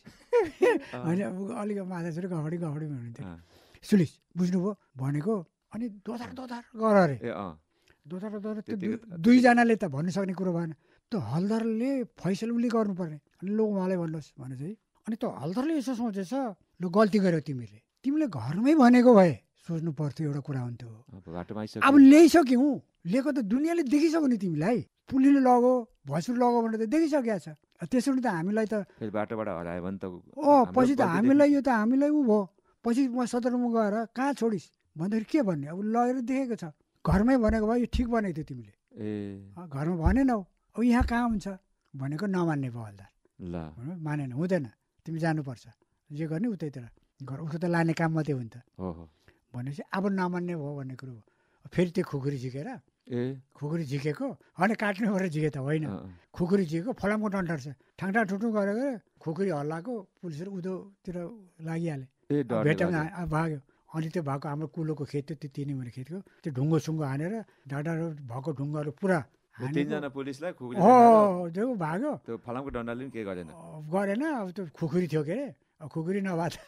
होइन अलिक माछा छोरी गफडी हुनुहुन्थ्यो सुलिस बुझ्नुभयो भनेको अनि दोधार गर अरे दोधार दुईजनाले त भन्नु सक्ने कुरो भएन त्यो हलदारले फैसला उसले गर्नुपर्ने अनि ल उहाँलाई भन्नुहोस् भने चाहिँ अनि त हलदारले यसो सोचेछ ल गल्ती गर्यो तिमीले घरमै भनेको भए सोच्नु पर्थ्यो एउटा कुरा हुन्थ्यो अब ल्याइसक्यौँ लिएको त दुनियाँले देखिसक्यो नि तिमीलाई पुलिसले लगो भैँसुर लगो भनेर त देखिसकेको छ त्यसरी त हामीलाई त बाटोबाट हरायो भने त पछि त हामीलाई यो त हामीलाई ऊ भयो पछि म सदरमा गएर कहाँ छोडिस् भन्दाखेरि के भन्ने अब लगेर देखेको छ घरमै भनेको भए यो ठिक भनेको थियो तिमीले घरमा भनेनौ अब यहाँ कहाँ हुन्छ भनेको नमान्ने भयो हलदार मानेन हुँदैन तिमी जानुपर्छ जे गर्ने उतैतिर घर उसको त लाने काम मात्रै हुन्छ भनेपछि अब नमान्ने भयो भन्ने कुरो हो फेरि त्यो खुकुरी झिकेर खुकुरी झिकेको होइन काट्ने भएर झिके त होइन खुकुरी झिकेको फलामको डन्डर छ ठाङठा ठुटु गरेर खुकुरी हल्लाएको पुलिसहरू उधोतिर लागिहाले भेट्टामा भाग्यो अनि त्यो भएको हाम्रो कुलोको खेत थियो त्यो तिनी भने खेतको त्यो ढुङ्गो सुङ्गो हानेर डाँडाहरू भएको ढुङ्गाहरू पुरा तीनजना पुलिसलाई त्यो भाग्यो त्यो फलामको डन्डाले पनि के गरेन अब त्यो खुकुरी थियो के अरे खुकुरी नभए त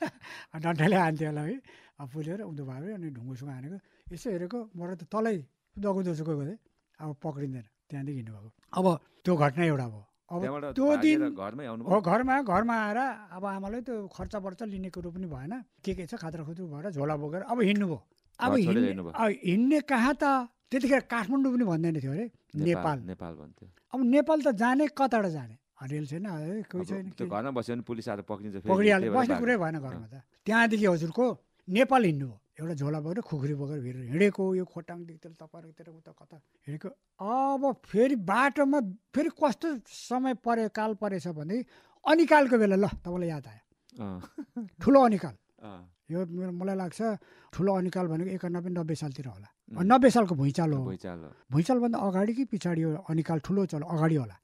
डन्डाले हान्थ्यो होला है अब पुलेर उँधो भाग्यो अनि ढुङ्गोसँग हानेको यसो हेरेको मलाई त तलै दगु दोसो गएको थिएँ अब पक्रिँदैन त्यहाँदेखि हिँड्नुभएको अब त्यो घटना एउटा भयो अब त्यो दिन घरमा आएर अब आमालाई त्यो खर्च वर्च लिने कुरो पनि भएन के छ खाद्रा खुद्रु भएर झोला बोकेर अब हिँड्नुभयो अब हिँड्ने कहाँ त त्यतिखेर काठमाडौँ पनि भन्दैन थियो अरे नेपाल भन्थ्यो अब नेपाल त जाने कताबाट जाने रेल छैन कोही छैन घरमा बस्यो भने पुलिस आएर पक्रिहाल्यो बस्ने कुरै भएन घरमा त त्यहाँदेखि हजुरको नेपाल हिँड्नुभयो एउटा झोला बोकेर खुकुरी बोकेर हिँडेको यो खोटाङदेखि तपाईँहरूतिर उता कता हिँडेको अब फेरि बाटोमा फेरि कस्तो समय काल परेछ भने अनिकालको बेला ल तपाईँलाई याद आयो ठुलो अनिकाल यो मलाई लाग्छ ठुलो अनिकाल भनेको 91-90 सालतिर होला 90 सालको भुइँचालो हो भुइँचालोभन्दा अगाडि कि पछाडि यो अनिकाल ठुलो चलो अगाडि होला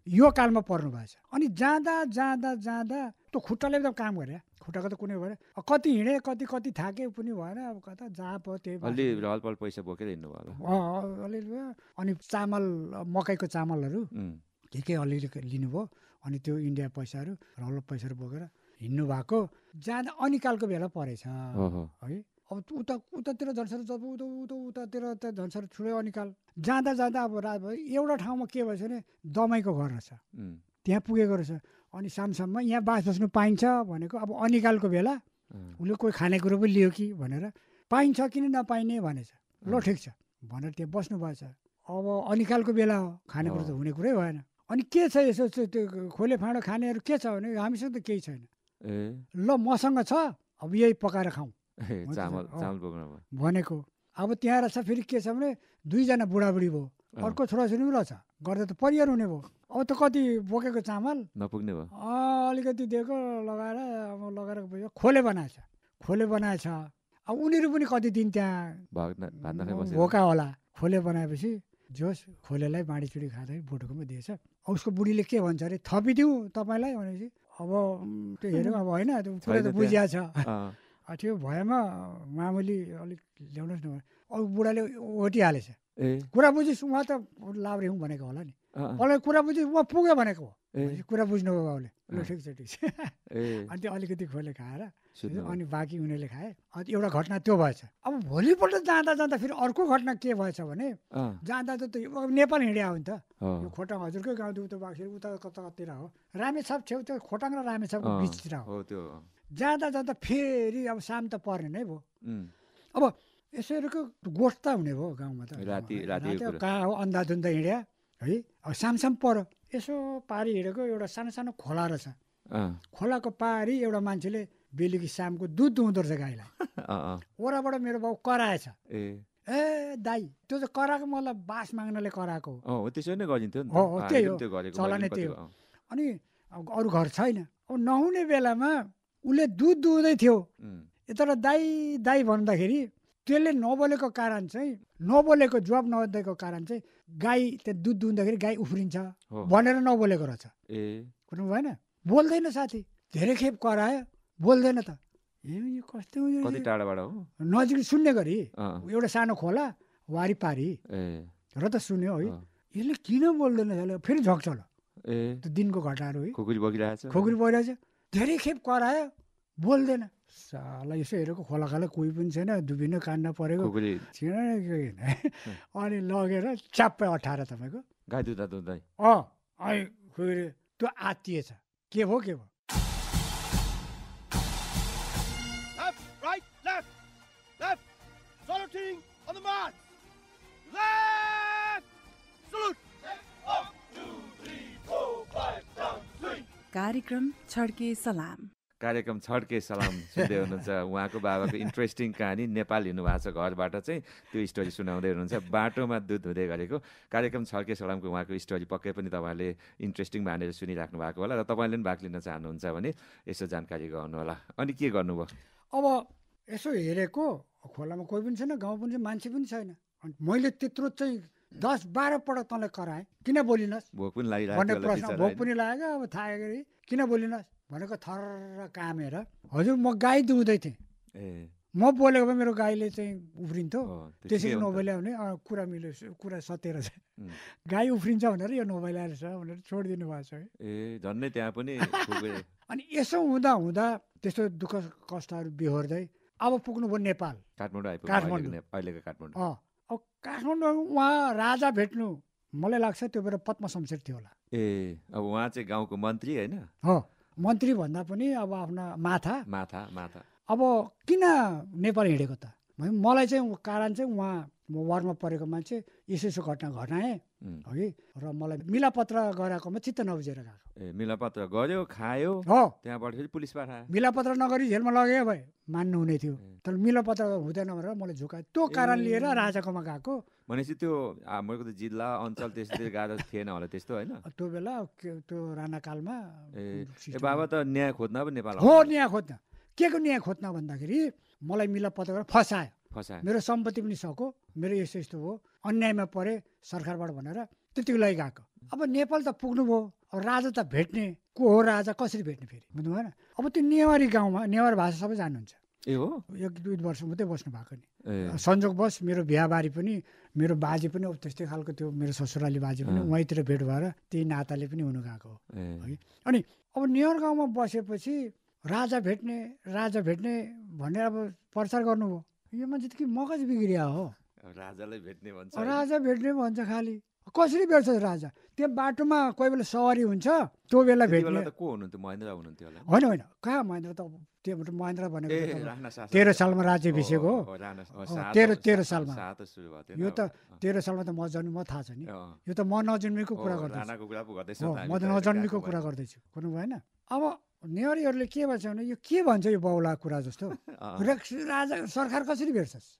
यो कालमा पर्नु भएछ अनि जाँदा त्यो खुट्टाले एकदम काम गरे खुट्टाको त कुनै भएन कति हिँडे कति थाके पनि भएन अब कता जहाँ भयो त्यही पैसा बोकेर हिँड्नु भयो अलिअलि अनि चामल मकैको चामलहरू के अलिअलि लिनुभयो अनि त्यो इन्डिया पैसाहरू रल पैसाहरू बोकेर हिँड्नु भएको जाँदा अनिकालको बेला परेछ है अब उतातिर झन्सारो जब उतातिर त झन्सारो ठुलै अनिकाल जाँदा अब रात भयो एउटा ठाउँमा के भएछ भने दमाईको घर रहेछ त्यहाँ पुगेको रहेछ अनि सामसाममा यहाँ बस्नु पाइन्छ भनेको अब अनिकालको बेला उसले कोही खानेकुरो पनि लियो कि भनेर पाइन्छ कि नपाइने भनेछ ल ठिक छ भनेर त्यहाँ बस्नु भएछ अब अनिकालको बेला हो खानेकुरो त हुने कुरै भएन अनि के छ यसो त्यो खोले फाँडो खानेहरू के छ भने हामीसँग त केही छैन ल मसँग छ अब यही पकाएर खाउँ भनेको अब त्यहाँ रहेछ फेरि के छ भने दुईजना बुढाबुढी भयो अर्को छोराछोरी पनि रहेछ गर्दा त परिवार हुने भयो अब त कति बोकेको चामल नपुग्ने भयो अलिकति दिएको लगाएर खोले बनाएछ अब उनीहरू पनि कति दिन त्यहाँ भोका होला खोले बनाएपछि जोस् खोलेलाई बाँडीचुडी खाँदै बोटोकोमा दिएछ उसको बुढीले के भन्छ अरे थपिदिउँ तपाईँलाई भनेपछि अब त्यो हेऱ्यौँ अब होइन त्यो कुरा त बुझिया छ त्यो भएमा मामुली अलिक ल्याउनुहोस् न अब बुढाले ओटिहालेछ कुरा बुझिस् उहाँ त लाभ्रे हुँ भनेको होला नि मलाई कुरा बुझिस् उहाँ पुग्यो भनेको हो कुरा बुझ्नुभयो बाउले ल ठिक छ अनि त्यो अलिकति खोले खाएर अनि बाँकी उनीहरूले खाए अनि एउटा घटना त्यो भएछ अब भोलिपल्ट जाँदा जाँदा फेरि अर्को घटना के भएछ भने जाँदा त नेपाल हिँड्या हो नि त यो खोटाङ हजुरकै गाउँदेखि उता बाँकी उता कतातिर हो रामेछाप छेउ त्यो खोटाङ र रामेछापको बिचतिर हो जाँदा जाँदा फेरि अब शाम त पर्ने नै भयो अब यसोहरूको गोठ त हुने भयो गाउँमा त कहाँ हो अन्धाधुन्दा हिँड्या है अब सामसाम पऱ्यो यसो पारी हिँडेको एउटा सानो सानो खोला रहेछ खोलाको पारी एउटा मान्छेले बेलुकी शामको दुध दुहुँदो रहेछ गाईलाई ओराबाट मेरो बाउ कराएछ ए दाई त्यो त कराएको मलाई बास माग्नले कराएको हो त्यसो नै गरिन्थ्यो हो त्यही हो चलानै त्यही हो अनि अरू घर छैन अब नहुने बेलामा उसले दुध दुहुँदै थियो यता दाई दाई भन्दाखेरि त्यसले नबोलेको कारण चाहिँ नबोलेको जवाब नदिएको कारण चाहिँ गाई त्यो दुध दुहुँदाखेरि गाई उफ्रिन्छ भनेर नबोलेको रहेछ कुरो भएन बोल्दैन साथी धेरै खेप करायो बोल्दैन त यो कस्तो नजिक सुन्ने गरी एउटा सानो खोला वारिपारी र त सुन्यो है यसले किन बोल्दैन फेरि झक्चलो त्यो दिनको घटाहरू है खुकुरी बगिरहेछ धेरै खेप करायो बोल्दैन साला यसो हेरेको खोला खाला कोही पनि छैन दुबिन कान्न परेको छैन अनि लगेर च्याप्पै अठाएर तपाईँको गाई दुध दुधै त्यो आत्तिएछ के भयो कार्यक्रम छड्के सलाम सुन्दै हुनुहुन्छ उहाँको बाबाको इन्ट्रेस्टिङ कहानी नेपाल हिँड्नु भएको छ घरबाट चाहिँ त्यो स्टोरी सुनाउँदै हुनुहुन्छ बाटोमा दुध हुँदै गरेको कार्यक्रम छड्के सलामको उहाँको स्टोरी पक्कै पनि तपाईँहरूले इन्ट्रेस्टिङ मानेर सुनिराख्नु भएको होला र तपाईँले पनि भाग लिन चाहनुहुन्छ भने यसो जानकारी गराउनु होला अनि के गर्नुभयो अब यसो हेरेको खोलामा कोही पनि छैन गाउँ पनि छैन मान्छे पनि छैन अनि मैले त्यत्रो चाहिँ 10-12 पटक तँलाई कराएँ किन बोलिनस् भोक पनि लागिरहेको भन्ने प्रश्न भोक पनि लाग्यो अब थाहा गरी किन बोलिनस् भनेको थर कामेर हजुर म गाई दुहुँदै थिएँ म बोलेको भए मेरो गाईले चाहिँ उफ्रिन्थ्यो त्यसरी नबोल्या भने कुरा मिल्यो कुरा सत्य रहेछ गाई उफ्रिन्छ भनेर यो नबोलाएर छ भनेर छोडिदिनु भएको छ झन्नै त्यहाँ पनि अनि यसो हुँदा हुँदा त्यस्तो दुःख कष्टहरू बिहोर्दै अब पुग्नुभयो नेपाल काठमाडौँ अब काठमाडौँ उहाँ राजा भेट्नु मलाई लाग्छ त्यो बेला पद्म शमशेर थियो होला अब उहाँ चाहिँ गाउँको मन्त्री होइन हो मन्त्री भन्दा पनि अब आफ्ना माथा अब किन नेपाल हिँडेको त मलाई चाहिँ कारण चाहिँ उहाँ म वारमा परेको मान्छे यसो घटना घटाएँ है र मलाई मिलापत्र गराएकोमा चित्त नबुझेर गएको मिलापत्र गर्यो खायो हो त्यहाँबाट फेरि पुलिस पठायो मिलापत्र नगरी जेलमा लगेयो भए मान्नु हुने थियो तर मिलापत्र हुँदैन भनेर मलाई झुकायो त्यो कारण लिएर राजाकोमा गएको भनेपछि त्यो हाम्रो त जिल्ला अञ्चल त्यस्तो गाह्रो थिएन होला त्यस्तो होइन त्यो बेला त्यो राणाकालमा बाबा त न्याय खोज्न पो नेपाल हो न्याय खोज्न के को न्याय खोज्न भन्दाखेरि मलाई मिलापत्र गरेर फसायो मेरो सम्पत्ति पनि सक्यो मेरो यस्तो यस्तो हो अन्यायमा परे सरकारबाट भनेर त्यतिको लागि गएको अब नेपाल त पुग्नुभयो अब राजा त भेट्ने को हो राजा कसरी भेट्ने फेरि बुझ्नु भएन अब त्यो नेवारी गाउँमा नेवार भाषा सबै जान्नुहुन्छ हो 1-2 वर्ष मात्रै बस्नु भएको नि संजोगवश मेरो बिहाबारी पनि मेरो बाजे पनि अब त्यस्तै खालको त्यो मेरो ससुराली बाजे पनि उहीँतिर भेट भएर त्यही नाताले पनि हुनु गएको हो है अनि अब नेवार गाउँमा बसेपछि राजा भेट्ने भनेर अब प्रचार गर्नुभयो यो मान्छे त कि मगज बिग्रिया हो राजालाई भेट्ने भन्छ राजा भेट्ने भन्छ खालि कसरी भेट्छ राजा त्यो बाटोमा कोही बेला सवारी हुन्छ त्यो बेला भेट्ने को हुनुहुन्थ्यो महेन्द्र हुनुहुन्थ्यो होइन कहाँ महेन्द्र त त्योबाट महेन्द्र भनेको 13 सालमा राज्याभिषेक हो 13 सालमा यो त 13 सालमा त म जन्म थाहा छ नि यो त म नजन्मेको कुरा गर्दैछु म त नजन्मेको कुरा गर्दैछु कुनै भएन अब नेवारीहरूले के भन्छ भने यो के भन्छ यो बाउला कुरा जस्तो राजा सरकार कसरी भेट्छस्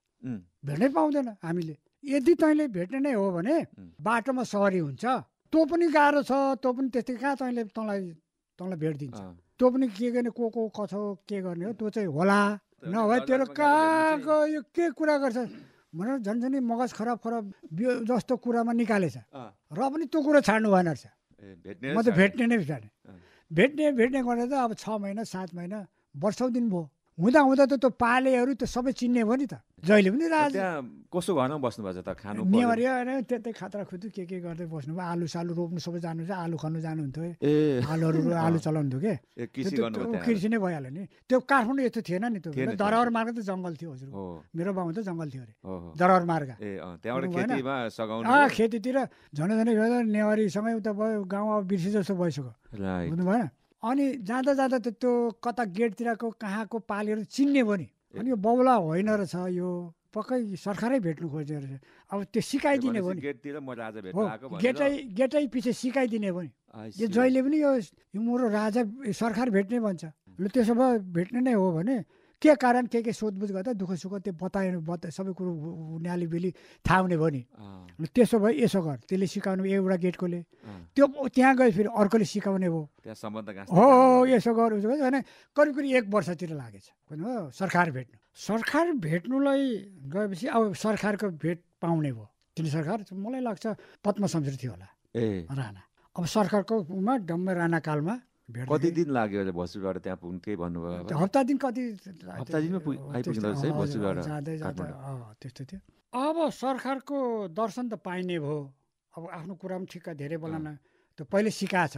भेट्नै पाउँदैन हामीले यदि तैँले भेट्ने नै हो भने बाटोमा सवारी हुन्छ तँ पनि गाह्रो छ तँ पनि त्यस्तै कहाँ तैँले तँलाई भेट दिन्छ तँ पनि के गर्ने को कथो के गर्ने हो त्यो चाहिँ होला नभए तेरो कहाँको यो के कुरा गर्छ भनेर झन्झनै मगज खराब जस्तो कुरामा निकालेछ र पनि त्यो कुरा छाड्नु भएन रहेछ म त भेट्ने नै भेट्ने गरेर त अब 6 महिना 7 महिना वर्षौँ दिन भयो हुँदा त त्यो पालेहरू त सबै चिन्ने भयो नि त जहिले पनि राजा त्यहाँ कसो घरमा बस्नुभएको छ त खानु नेवारी होइन त्यतै खात्रा खुतु के गर्दै बस्नुभयो आलु सालु रोप्नु सबै जानुहुन्छ आलु खन्नु जानुहुन्थ्यो ए आलु चलाउनुहुन्थ्यो के कृषि गर्नुभयो त्यहाँ कृषि नै भइहाल्यो नि त्यो काठमाडौँ यस्तो थिएन नि त्यो दरबार मार्ग त जङ्गल थियो हजुर हो मेरो बाउमा त जङ्गल थियो अरे हो दरबार मार्ग ए त्यहाँबाट खेतीमा सघाउनु खेतीतिर झन् गर्दा नेवारीसँगै उता भयो गाउँ अब बिर्से जस्तो भइसक्यो राइट बुझ्नु भएन अनि जाँदा जाँदा त त्यो कता गेटतिरको कहाँको पालेर चिन्ने भयो नि अनि यो बौला होइन रहेछ यो पक्कै सरकारै भेट्नु खोज्यो रहेछ अब त्यो सिकाइदिने भयो नि गेटतिर म राजा भेट्न आएको गेटै पछि सिकाइदिने भयो नि यो जहिले पनि यो मेरो राजा सरकार भेट्ने भन्छ ल त्यसो भए भेट्ने नै हो भने के कारण के सोधबुझ गर्दा दुःख सुख त्यो सबै कुरो न्याली बेली थाहा हुने भयो नि ल त्यसो भए यसो गर त्यसले सिकाउनु एउटा गेटकोले त्यो त्यहाँ गए फेरि अर्कोले सिकाउने भयो हो यसो गर उसो होइन करिब 1 वर्षतिर लागेछ हो सरकार भेट्नुलाई गएपछि अब सरकारको भेट पाउने भयो तिनी सरकार मलाई लाग्छ पद्म शमशेर थियो होला राणा अब सरकारकोमा डम्मै राणा कालमा कति दिन लाग्यो भोजपुरबाट त्यहाँ पुग्नु केही भन्नुभयो हप्ता दिन कति जाँदै त्यस्तो थियो अब सरकारको दर्शन त पाइने भयो अब आफ्नो कुरा पनि ठिक्क धेरै बोलाउन त्यो पहिले सिकाएछ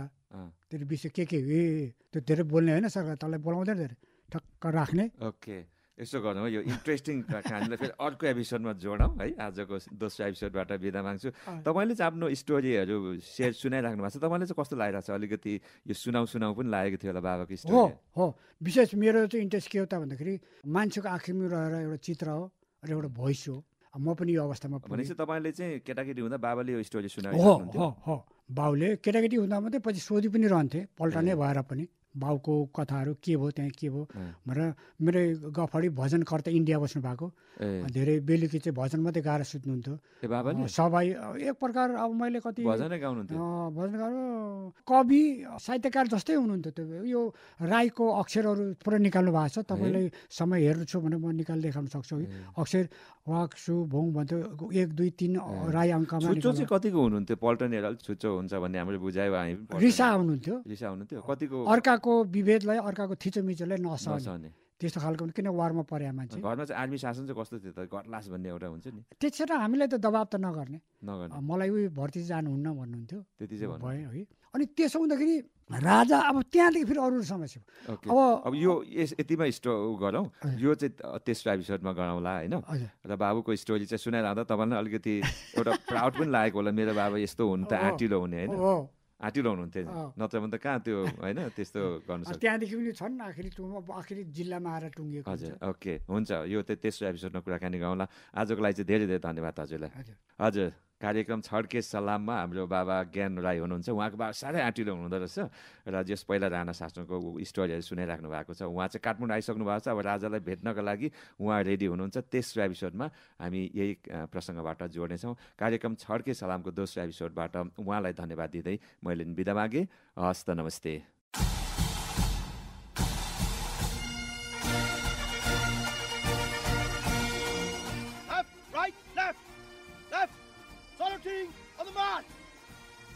त्यो विषय के त्यो धेरै बोल्ने होइन सरकार तँलाई बोलाउँदैन धेरै ठक्क राख्ने ओके यसो गरौँ यो इन्ट्रेस्टिङ कहानीलाई फेरि अर्को एपिसोडमा जोडौँ है आजको दोस्रो एपिसोडबाट बिदा माग्छु तपाईँले चाहिँ आफ्नो स्टोरीहरू सुनाइराख्नु भएको छ तपाईँले चाहिँ कस्तो लागिरहेको छ अलिकति यो सुनाउ पनि लागेको थियो होला बाबाको स्टोरी हो विशेष मेरो चाहिँ इन्ट्रेस्ट के हो त भन्दाखेरि मान्छेको आँखीमा रहेर एउटा चित्र हो र एउटा भोइस हो म पनि यो अवस्थामा भनेपछि तपाईँले चाहिँ केटाकेटी हुँदा बाबाले यो स्टोरी सुनाइराख्नुहुन्थ्यो हो बाउले केटाकेटी हुँदा मात्रै पछि सोधी पनि रहन्थे पल्टानै भएर पनि बाउको कथाहरू के भयो त्यहाँ के भयो भनेर मेरो गफडी भजनकर्ता इन्डिया बस्नु भएको धेरै बेलुकी चाहिँ भजन मात्रै गाएर सुत्नुहुन्थ्यो सबै एक प्रकार अब मैले कति भजन गाएर कवि साहित्यकार जस्तै हुनुहुन्थ्यो त्यो यो राईको अक्षरहरू पुरा निकाल्नु भएको छ तपाईँले समय हेर्नु छु भने म निकाल्दै देखाउन सक्छु अक्षर वाक सु भौँ भन्थ्यो 1 2 3 राई अङ्कमा चाहिँ कतिको हुनुहुन्थ्यो पल्टनेर अलिक छुच्चो हुन्छ भन्ने हाम्रो बुझायो रिसा हुनुहुन्थ्यो कतिको अर्काको विभेदलाई अर्काको थिचोमिचोलाई नसहने त्यस्तो खालको किन वारमा परे मान्छे घरमा चाहिँ आर्मी शासन चाहिँ कस्तो थियो त गटलास भन्ने एउटा हुन्छ नि त्यसरी हामीलाई त दबाब त नगर्ने मलाई उयो भर्ती जानुहुन्न भन्नुहुन्थ्यो त्यति चाहिँ भयो है अनि त्यसो हुँदाखेरि राजा अब त्यहाँदेखि फेरि अरू समस्या अब यो यतिमा गरौँ यो चाहिँ तेस्रो एपिसोडमा गराउँला होइन र बाबुको स्टोरी चाहिँ सुनाइरहँदा तपाईँलाई अलिकति एउटा प्राउड पनि लागेको होला मेरो बाबा यस्तो हुनु त आँटिलो हुने होइन आँटिरहनुहुन्थ्यो नत्र भने त कहाँ त्यो होइन त्यस्तो गर्नु सक्छ त्यहाँदेखि पनि छन् आखिरी जिल्लामा आएर टुङ्गिएको हजुर ओके हुन्छ यो त तेस्रो एपिसोडमा कुराकानी गरौँला आजको लागि चाहिँ धेरै धेरै धन्यवाद हजुरलाई हजुर कार्यक्रम छड्के सलाममा हाम्रो बाबा ज्ञान राई हुनुहुन्छ उहाँको बाबा साह्रै आँटिलो हुनुहुँदो रहेछ र जस पहिला राणा शासनको स्टोरीहरू सुनाइराख्नु भएको छ उहाँ चाहिँ काठमाडौँ आइसक्नु भएको छ अब राजालाई भेट्नको लागि उहाँ रेडी हुनुहुन्छ तेस्रो एपिसोडमा हामी यही प्रसङ्गबाट जोड्नेछौँ कार्यक्रम छड्के सलामको दोस्रो एपिसोडबाट उहाँलाई धन्यवाद दिँदै मैले बिदा मागेँ हस्त नमस्ते on the march!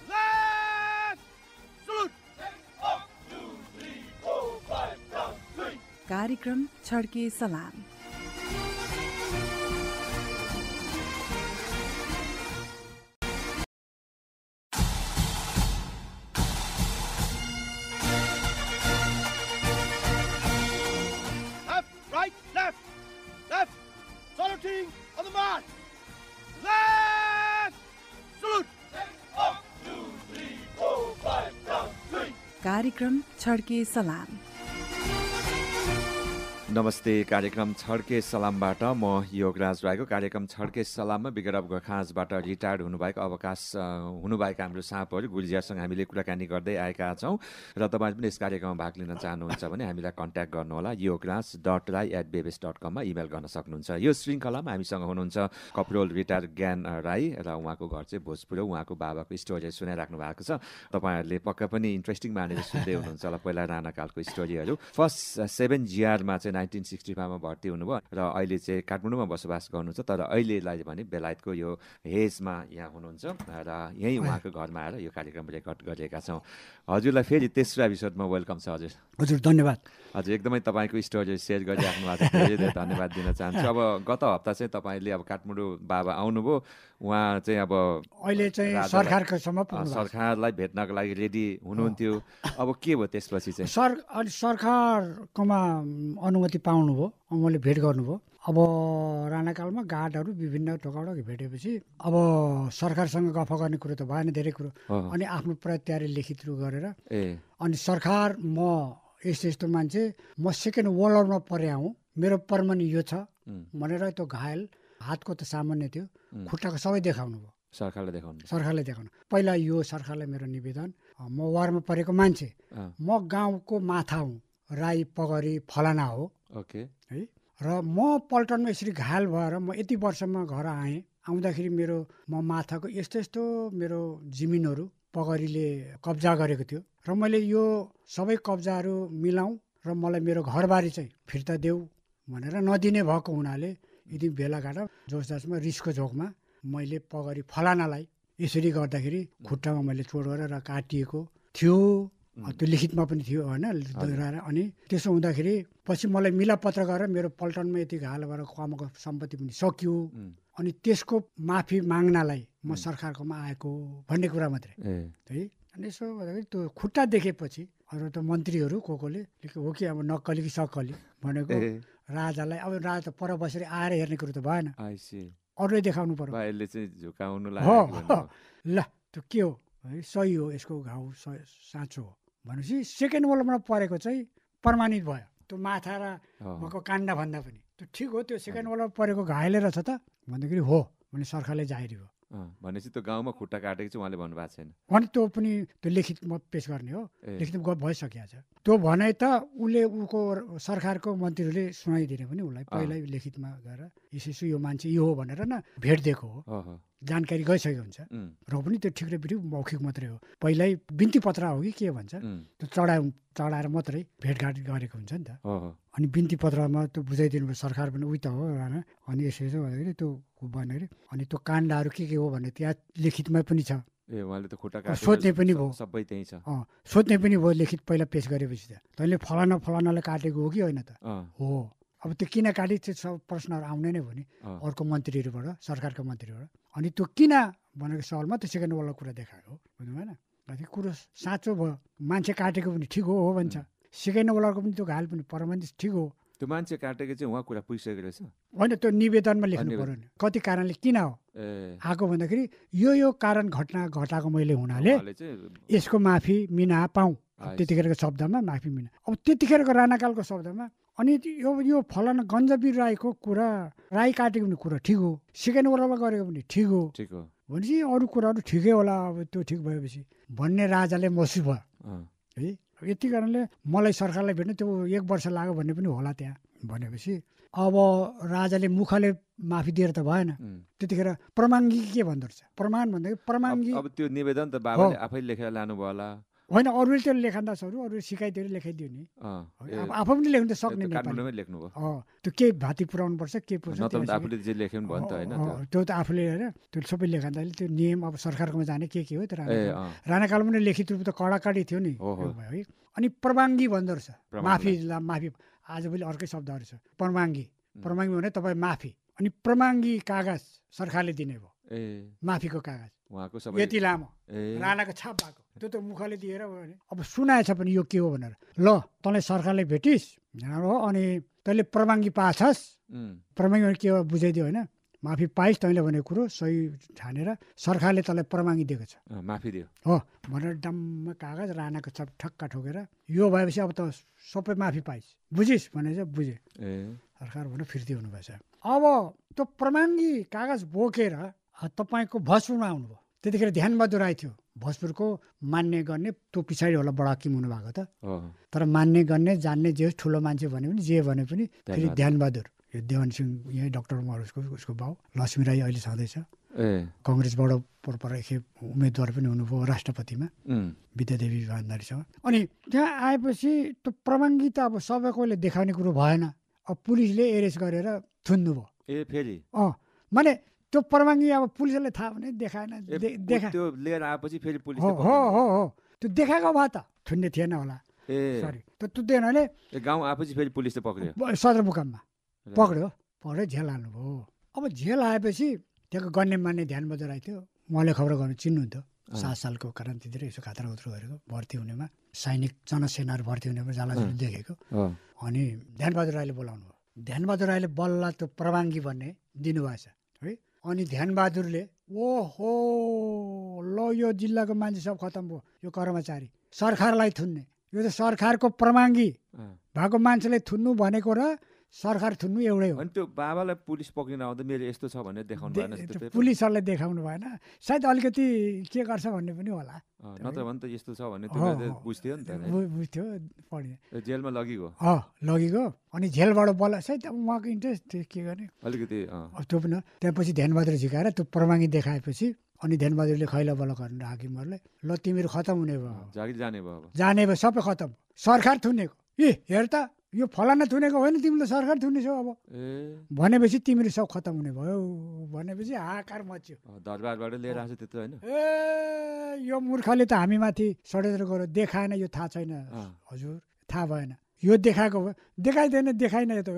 Left! Salute! 1, 2, 3, 4, 5, down, 3. कार्यक्रम छड्के सलाम Left, right, left! Left! Saluting on the march! Left! Salute! 1, 2, 3, 4, 5, down, 3. कार्यक्रम छड्के सलाम नमस्ते कार्यक्रम छड्के सलामबाट म योगराज राईको कार्यक्रम छड्के सलाममा विगत गोर्खाजबाट रिटायर्ड हुनुभएको अवकाश हुनुभएका हाम्रो साहबहरू गुरुजीहरूसँग हामीले कुराकानी गर्दै आएका छौँ र तपाईँ पनि यस कार्यक्रममा भाग लिन चाहनुहुन्छ भने हामीलाई कन्ट्याक्ट गर्नुहोला yograj.rai@babes.com इमेल गर्न सक्नुहुन्छ यो श्रृङ्खलामा हामीसँग हुनुहुन्छ कपरोल रिटायर्ड ज्ञान राई र उहाँको घर चाहिँ भोजपुर उहाँको बाबाको स्टोरीहरू सुनाइराख्नु भएको छ तपाईँहरूले पक्का पनि इन्ट्रेस्टिङ मानेर सुन्दै हुनुहुन्छ होला पहिला राणाकालको स्टोरीहरू फर्स्ट 7 GR मा चाहिँ 1965 मा भर्ती हुनुभयो र अहिले चाहिँ काठमाडौँमा बसोबास गर्नुहुन्छ, तर अहिलेलाई भने बेलायतको यो हेजमा यहाँ हुनुहुन्छ र यहीँ उहाँको घरमा आएर यो कार्यक्रम रेकर्ड गरेका छौँ। हजुरलाई फेरि तेस्रो एपिसोडमा वेलकम छ हजुर। हजुर धन्यवाद। हजुर एकदमै तपाईँको स्टोरी सेयर गरिराख्नु भएको छ, धेरै धेरै धन्यवाद दिन चाहन्छु। अब गत हप्ता चाहिँ तपाईँले अब काठमाडौँ बाबा आउनुभयो, उहाँ चाहिँ अब अहिले चाहिँ सरकारलाई भेट्नको लागि रेडी हुनुहुन्थ्यो, अब के भयो त्यसपछि चाहिँ? अनि सरकारकोमा अनुमति पाउनुभयो, उहाँले भेट गर्नुभयो। अब राणाकालमा गार्डहरू विभिन्न टोकाबाट भेटेपछि अब सरकारसँग गफ गर्ने कुरो त भएन, धेरै कुरो। अनि आफ्नो प्रत्यारी लिखित गरेर अनि सरकार म यस्तो मान्छे, म सेकेन्ड वर्ल्ड वारमा परे आउँ, मेरो परमाणु यो छ भनेर त्यो घायल हातको त सामान्य थियो, खुट्टाको सबै देखाउनु भयो। सरकारले देखाउनु पहिला यो सरकारलाई मेरो निवेदन, म वारमा परेको मान्छे, म गाउँको माथा हुँ, राई पगरी फलाना हो है, र म पल्टनमा यसरी घायल भएर म यति वर्षमा घर आएँ। आउँदाखेरि म माथाको यस्तो मेरो जमिनहरू पगरीले कब्जा गरेको थियो र मैले यो सबै कब्जाहरू मिलाउँ र मलाई मेरो घरबारी चाहिँ फिर्ता देऊ भनेर नदिने भएको हुनाले यदि बेलाघाट जोसदासमा रिसको झोकमा मैले पगरी फलानालाई यसरी गर्दाखेरि खुट्टामा मैले चोट गरेर काटिएको थियो। त्यो लिखितमा पनि थियो होइन, दोहोऱ्याएर। अनि त्यसो हुँदाखेरि पछि मलाई मिलापत्र गरेर मेरो पल्टनमा यति घायल भएर कमाएको सम्पत्ति पनि सकियो। अनि त्यसको माफी माग्नलाई म सरकारकोमा आएको भन्ने कुरा मात्रै है। अनि यसो भन्दाखेरि त्यो खुट्टा देखेपछि अरू त मन्त्रीहरू कोले हो कि अब नक्कली कि सक्कली भनेको राजालाई, अब राजा त पर बसेर आएर हेर्ने कुरो त भएन, अरूले देखाउनु पर्यो। हो ल त्यो के हो है, सही हो, यसको घाउ साँचो हो भनेपछि सेकेन्ड वर्ल्डमा परेको चाहिँ प्रमाणित भयो। त्यो माथा र भएको काण्ड भन्दा पनि त्यो ठिक हो, त्यो सेकेन्ड वर्ल्डमा परेको घायले रहेछ त भन्दाखेरि हो भने सरकारले जाहेरी हो। भनेपछि त्यो गाउँमा खुट्टा काटेको चाहिँ उहाँले भन्नुभएको छैन, अनि त्यो पनि त्यो लिखितमा पेश गर्ने हो, लिखित भइसकेको छ। त्यो भनाइ त उसले उको सरकारको मन्त्रीहरूले सुनाइदिने पनि उसलाई पहिल्यै लिखितमा गएर यसो यो मान्छे यो हो भनेर न भेट दिएको हो, जानकारी गइसकेको हुन्छ। र पनि त्यो ठिक र बिठिक मौखिक मात्रै हो, पहिल्यै बिन्ती पत्र हो कि के भन्छ त्यो चढाएर मात्रै भेटघाट गरेको हुन्छ नि त। अनि बिन्ती पत्रमा त्यो बुझाइदिनु भयो सरकार पनि उही त हो राणा, अनि यसो भन्दाखेरि त्यो भन्दाखेरि अनि त्यो काण्डहरू के हो भने त्यहाँ लिखितमा पनि छ। सोध्ने पनि भयो, सबै त्यही छ, सोध्ने पनि भयो लिखित पहिला पेश गरेपछि त तैँले फलानाले काटेको हो कि होइन त हो। अब त्यो किन काटे त्यो सब प्रश्नहरू आउने नै भयो नि अर्को मन्त्रीहरूबाट, सरकारको मन्त्रीबाट। अनि त्यो किन भनेको सवालमा त्यो सेकेन्ड वर्ल्डको कुरा देखाएको बुझ्नु भएन। कुरो साँचो भयो, मान्छे काटेको पनि ठिक हो भन्छ, सेकेन्ड वर्ल्डको पनि त्यो घायल पनि परमाणु ठिक हो। त्यो मान्छे काटेको चाहिँ उहाँ कुरा पुगिसकेको रहेछ होइन, त्यो निवेदनमा लेख्नु पर्यो नि कति कारणले किन हो आएको भन्दाखेरि यो कारण घटाएको मैले हुनाले यसको माफी मिना पाऊँ, त्यतिखेरको शब्दमा माफी मिना। अब त्यतिखेरको राणाकालको शब्दमा अनि यो फलाना गञ्जबीर राईको कुरा, राई काटेको पनि कुरा ठिक हो, सेकेन्ड वर्ल्डमा गरेको पनि ठिक हो भनेपछि अरू कुराहरू ठिकै होला। अब त्यो ठिक भएपछि भन्ने राजाले महसुस भयो है। यति कारणले मलाई सरकारलाई भेट्नु त्यो 1 वर्ष लाग्यो भन्ने पनि होला त्यहाँ भनेपछि अब राजाले मुखले माफी दिएर त भएन। त्यतिखेर प्रमाङ्गी के भन्दो रहेछ, प्रमाण भन्दाखेरि प्रमाङ्गी अब त्यो निवेदन त बाबाले आफै लेखेर लानुभयो होला होइन, अरूले त्यो लेखन्दासहरू अरू सिकाइदिएर लेखाइदियो नि, अब आफू पनि लेख्नु त सक्ने काठमाडौँमै लेख्नुभयो। त्यो के भाती पुऱ्याउनु पर्छ के पर्छ आफूले जे लेख्नु भयो नि त होइन, त्यो त आफूले होइन त्यो सबै लेखन्दाले त्यो नियम अब सरकारकोमा जाने के हो त। राणाकालमा नै लिखित रूप त कडाकडी थियो नि है। अनि प्रमाङ्गी भन्दो रहेछ, माफी आजभोलि अर्कै शब्दहरू छ। प्रमाङ्गी भने तपाईँ माफी, अनि प्रमाङ्गी कागज सरकारले दिने भयो, माफीको कागज यति लामो राणाको छाप भएको, त्यो त मुखले दिएर अब सुनाएछ पनि यो के हो भनेर, ल तँलाई सरकारले भेटिस् हो अनि तैँले प्रमाङ्गी पाछस्, प्रमाङ्गी भने के हो बुझाइदियो होइन, माफी पाइस् तैँले भनेको कुरो सही ठानेर सरकारले तँलाई प्रमाङ्गी दिएको छ, माफी दियो हो भनेर डम्म कागज राणाको छाप ठक्का ठोकेर यो भएपछि अब त सबै माफी पाइस्, बुझिस् भने चाहिँ बुझे सरकार भनेर फिर्ती हुनुभएछ। अब त्यो प्रमाङ्गी कागज बोकेर तपाईँको भोजपुरमा आउनुभयो। त्यतिखेर ध्यानबहादुर राई थियो भोजपुरको मान्ने गर्ने, त्यो पछाडि होला बडा किम हुनुभएको त, तर मान्ने गर्ने जान्ने जे ठुलो मान्छे भने पनि जे भने पनि फेरि ध्यानबहादुर, यो देवान सिंह यहीँ डक्टर उसको बाउ लक्ष्मी राई अहिले छँदैछ, कङ्ग्रेसबाट परखेप उम्मेदवार पनि हुनुभयो राष्ट्रपतिमा विद्यादेवी भण्डारीसँग। अनि त्यहाँ आएपछि त्यो प्रमाङ्गी त अब सबैकोले देखाउने कुरो भएन, अब पुलिसले एरेस्ट गरेर थुन्नु भयो। ए फेरि माने त्यो परवानगी अब पुलिसले थाहा भने देखाएन, देखा त्यो लिएर आएपछि फेरि पुलिस हो हो हो हो त्यो देखाएको भए त थुन्ने थिएन होला। ए सरी त्यो दिएन भने गाउँ आएपछि फेरि पुलिसले पक्रियो, सदरमुकाममा पक्रियो झेल हाल्नुभयो। अब झेल आएपछि त्यहाँको गण्यमान्य ध्यान बजार आइथ्यो, उहाँले खबर गर्नु चिन्नुहुन्थ्यो। 7 सालको क्रान्तितिर यसो खात्रा उत्रु गरेको भर्ती हुनेमा सैनिक जनसेनाहरू भर्ती हुनेमा जालाजुली देखेको। अनि ध्यानबहादुर राईले बोलाउनु भयो। ध्यानबहादुर राईले बल्ल त्यो परवानगी भन्ने दिनुभएछ है। अनि ध्यानबहादुरले ओहो ल यो जिल्लाको मान्छे सब खतम भयो, यो कर्मचारी सरकारलाई थुन्ने, यो त सरकारको परवानगी भएको मान्छेले थुन्नु भनेको र सरकार थुन्नु एउटै हो। अनि त्यो बाबालाई पुलिस पक्रिन आउँदा मेरो यस्तो छ भनेर देखाउनु भएन, पुलिसहरूले देखाउनु भएन, सायद अलिकति के गर्छ भन्ने पनि होला। नत्र भने त यस्तो छ भन्ने त्यो बुझ्थ्यो नि त, बुझ्थ्यो पढ्ने। जेलमा लगिगयो लगिगयो। अनि जेलबाट बल्ल सायद उहाँको इन्ट्रेस्ट थियो के गर्ने अलिकति त्यो पनि। त्यसपछि ध्यानबहादुर झिकाएर त्यो परवानगी देखाएपछि अनि ध्यानबहादुरले खैला बल्ल गर्नु हाकिमहरूले, ल तिमीहरू खतम हुने भयो, जागिर जाने भयो, जाने भयो, सबै खतम, सरकार थुनेको। ए हेर त यो फलाना थुनेको होइन, तिमीले सरकार थुनेछौ अब भनेपछि तिमीहरू सब खतम हुने भयो भनेपछि हाहाकार मच्यो। दरबारबाट लिएर आएको त्यस्तो होइन। ए यो मूर्खले त हामीमाथि षड्यन्त्र गर्यो, देखाएन, यो थाहा छैन हजुर, थाहा भएन, यो देखाएको भयो, देखाइँदैन देखाइन यो त।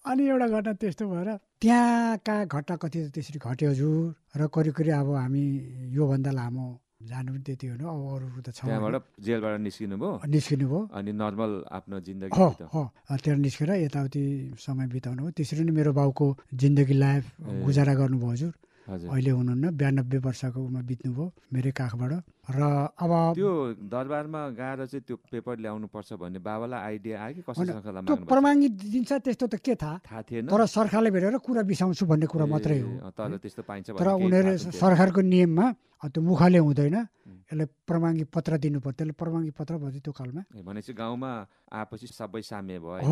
अनि एउटा घटना त्यस्तो भएर त्यहाँका घटना कति त त्यसरी घट्यो हजुर। र करिब अब हामी योभन्दा लामो जानु पनि त्यति हो, अब अरू त छ। त्यहाँबाट जेलबाट निस्किनु भयो अनि नर्मल आफ्नो जिन्दगी त्यहाँ निस्केर यताउति समय बिताउनु हो। त्यसरी नै मेरो बाउको जिन्दगी लाइफ गुजारा गर्नुभयो हजुर। अहिले हुनुहुन्न, 92 वर्षको उमा बित्नुभयो मेरै काखबाट। र अब त्यो दरबारमा गएर चाहिँ त्यो पेपर ल्याउनु पर्छ भन्ने बाबालाई आइडिया आयो कि कसैसँग त्यो परवानगी दिन्छ त्यस्तो त के थाहा थिएन, तर सरकारले भेटेर कुरा बिसाउँछु भन्ने कुरा मात्रै हो। तर त्यस्तो पाइन्छ तर उनीहरू सरकारको नियममा त्यो मुखले हुँदैन, यसलाई परवानगी पत्र दिनु पर्छ। त्यसले परवानगी पत्र भन्छ त्यो कालमा। भनेपछि गाउँमा आएपछि सबै साम्य भयो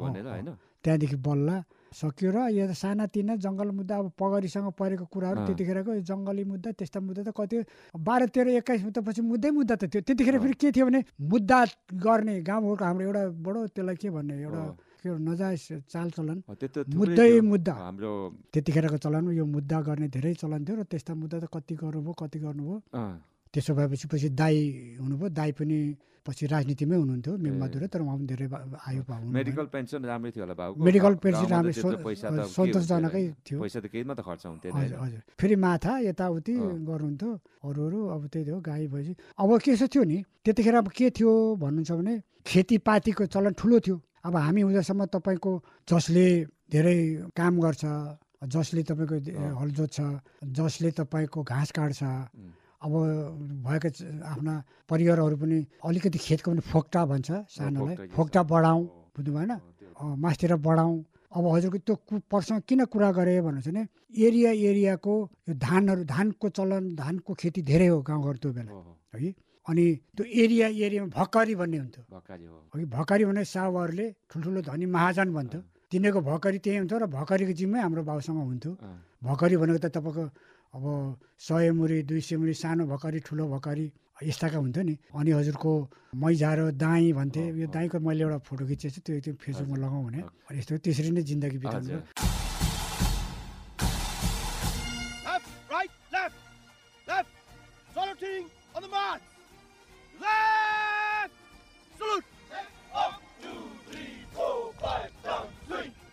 भनेर होइन। त्यहाँदेखि बल्ल सकियो। र यो सानातिना जङ्गल मुद्दा अब पगरीसँग परेको कुराहरू त्यतिखेरको जङ्गली मुद्दा त्यस्ता मुद्दा त कति 12, 13, 21 मुद्दापछि मुद्दा त थियो। त्यतिखेर फेरि के थियो भने मुद्दा गर्ने गाउँहरूको हाम्रो एउटा बडो त्यसलाई के भन्ने एउटा के नजायज चालचलन, मुद्दा हाम्रो त्यतिखेरको चलन, यो मुद्दा गर्ने धेरै चलन थियो। र त्यस्ता मुद्दा त कति गर्नुभयो। त्यसो भएपछि पछि दाई हुनुभयो, दाई पनि पछि राजनीतिमै हुनुहुन्थ्यो मेमबहादुर, तर उहाँ पनि धेरै आयु पाउनु। मेडिकल पेन्सन राम्रै थियो होला बाबुको, मेडिकल पेन्सन राम्रै सन्तोषजनकै थियो, पैसा त केहीमा त खर्च हुन्थेन हजुर। फेरि माथा यताउति गर्नुहुन्थ्यो, अरू अब त्यही थियो गाई भएपछि। अब के थियो नि त्यतिखेर अब के थियो भन्नुहुन्छ भने खेतीपातीको चलन ठुलो थियो। अब हामी हुँदासम्म तपाईँको जसले धेरै काम गर्छ, जसले तपाईँको हल जोत्छ, जसले तपाईँको घाँस काट्छ, अब भएका आफ्ना परिवारहरू पनि अलिकति खेतको पनि फोक्टा भन्छ सानोलाई, फोक्टा बढाउँ बुझ्नु भएन, मासतिर बढाउँ। अब हजुरको त्यो प्रश्न किन कुरा गरेँ भन्नुहुन्छ भने एरियाको यो धानको चलन, धानको खेती धेरै हो गाउँघर त्यो बेला है। अनि त्यो एरियामा भकारी भन्ने हुन्थ्यो, भकारी भने साहुहरूले ठुल्ठुलो धनी महाजन भन्थ्यो, तिनीहरूको भकारी त्यही हुन्थ्यो। र भकारीको जिम्मै हाम्रो बाउसँग हुन्थ्यो। भकारी भनेको त तपाईँको अब 100 मुरी 200 मुरी सानो भकारी ठुलो भकारी यस्ताका हुन्थ्यो नि। अनि हजुरको मैझारो दाई भन्थे, यो दाईको मैले एउटा फोटो खिचेको छु, त्यो एकदम फेसबुकमा लगाउँ भने यस्तो त्यसरी नै जिन्दगी बिताउनु।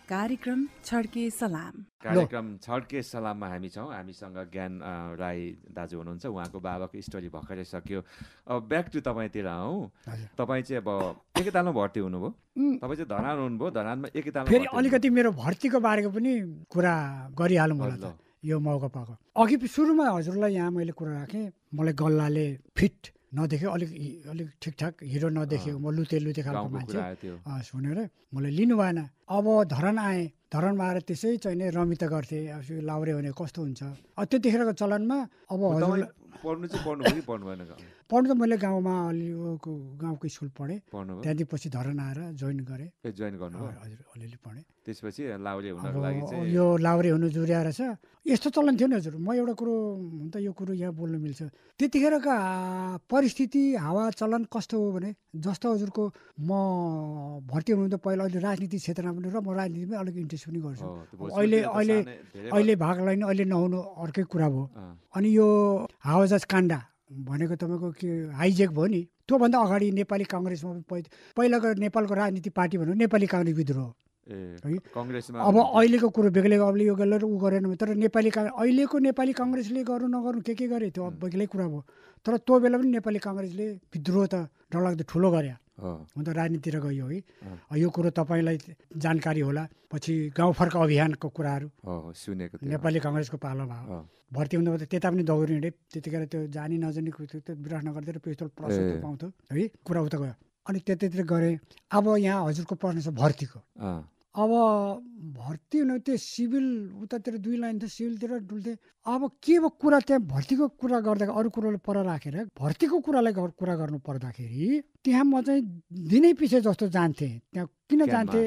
कार्यक्रम छड्के सलाम। कार्यक्रम छड्के सलाममा हामी छौँ। हामीसँग ज्ञान राई दाजु हुनुहुन्छ, उहाँको बाबाको स्टोरी भर्खरै सक्यो। अब ब्याक टु तपाईँतिर आउँ। तपाईँ चाहिँ अब एकेतालमा भर्ती हुनुभयो, तपाईँ चाहिँ धरान हुनुभयो, धरानमा एकेतालमा फेरि अलिकति मेरो भर्तीको बारेको पनि कुरा गरिहालौँ होला त यो मौका पाएको। अघि सुरुमा हजुरलाई यहाँ मैले कुरा राखेँ, मलाई गल्लाले फिट नदेख्यो, अलिक ठिकठाक हिरो नदेखेको, म लुते खालको मान्छे सुनेर मलाई लिनु भएन। अब धरान आएँ, धरानमा आएर त्यसै चाहिँ रमिता गर्थेँ, अब लाउरे भने कस्तो हुन्छ। अब त्यतिखेरको चलनमा अब हजुर पढ्नु त मैले गाउँमा अलि गाउँको स्कुल पढेँ, पढ्नुभयो त्यहाँदेखि पछि धरान आएर जोइन गरेँ। जोइन गर्नुभयो हजुर अलिअलि पढेँ। त्यसपछि लाउरे अब हुनको लागि चाहिँ यो लाउरे हुनु जुरिया रहेछ यस्तो चलन थियो नि हजुर। म एउटा कुरो हुन त यो कुरो यहाँ बोल्नु मिल्छ, त्यतिखेरका परिस्थिति हावा चलन कस्तो हो भने जस्तो हजुरको म भर्ती हुनु त पहिला अहिले राजनीतिक क्षेत्रमा पनि र म राजनीतिमै अलिक इन्ट्रेस्ट पनि गर्छु। अहिले अहिले अहिले भाग लिनु अहिले नहुनु अर्कै कुरा भयो। अनि यो हावाजहाज काण्ड भनेको तपाईँको के हाइजेक भयो नि, त्योभन्दा अगाडि नेपाली काङ्ग्रेसमा पहिलाको नेपालको राजनीतिक पार्टी भनेको नेपाली काङ्ग्रेस विद्रोह है। काङ्ग्रेसमा अब अहिलेको कुरो बेग्लै अब यो गरेर ऊ गरेन तर नेपाली अहिलेको नेपाली काङ्ग्रेसले गर्नु नगर्नु के गरे त्यो बेग्लै कुरा भयो। तर त्यो बेला पनि नेपाली काङ्ग्रेसले विद्रोह त डरलाग्दो ठुलो गरे हुन त राजनीतितिर गयो है। यो कुरो तपाईँलाई जानकारी होला। पछि गाउँ फर्क अभियानको कुराहरू सुनेको नेपाली काङ्ग्रेसको पालो भयो। भर्ती हुँदा त्यता पनि दौडी हिँडे, त्यतिखेर त्यो जानी नजानी त्यो विराटनगरतिर पिस्तोल प्रसव पाउँथ्यो है, कुरा उता गयो। अनि त्यतातिर गरेँ। अब यहाँ हजुरको प्रश्न छ भर्तीको। अब भर्ती हुनु त्यो सिभिल उतातिर 2 लाइन थियो, सिभिलतिर डुल्थे। अब के भयो कुरा त्यहाँ भर्तीको कुरा गर्दा अरू कुरोले पर राखेर भर्तीको कुरालाई कुरा गर्नु पर्दाखेरि त्यहाँ म चाहिँ दिनै पछि जस्तो जान्थेँ। त्यहाँ किन जान्थेँ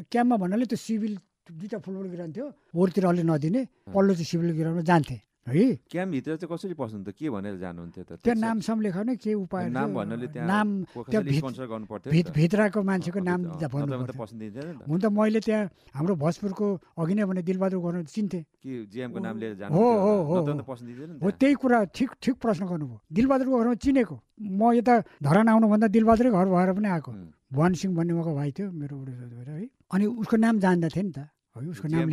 क्याम्पमा भन्नाले त्यो सिभिल 2टा फुटबल ग्राउन्ड थियो, होरतिर अलि नदिने, पल्लो चाहिँ सिभिल ग्राउन्डमा जान्थेँ है। क्याम्पभित्र चाहिँ कसरी पस्नु त के भनेर जानुहुन्थ्यो त? त्यो नामसम लेखाउने के उपाय नाम भन्नाले त्यहाँ नाम त्यो स्पोन्सर गर्नु पर्थ्यो भित्रको मान्छेको नाम भन्नु पस्नु दिँदैन। हुन त मैले त्यहाँ हाम्रो भोजपुरको अघि नै भने दिलबहादुर गर्न चिन्थेँ कि जिएमको नाम लिएर जानु हो पस्नु दिँदैन हो। त्यही कुरा ठिक प्रश्न गर्नुभयो। दिलबहादुरको घरमा चिनेको म यता धरान आउनुभन्दा दिलबहादुरै घर भएर पनि आएको। भुवन सिंह भन्ने उहाँको भाइ थियो मेरो है। अनि उसको नाम जान्दथे नि त, उसको नाम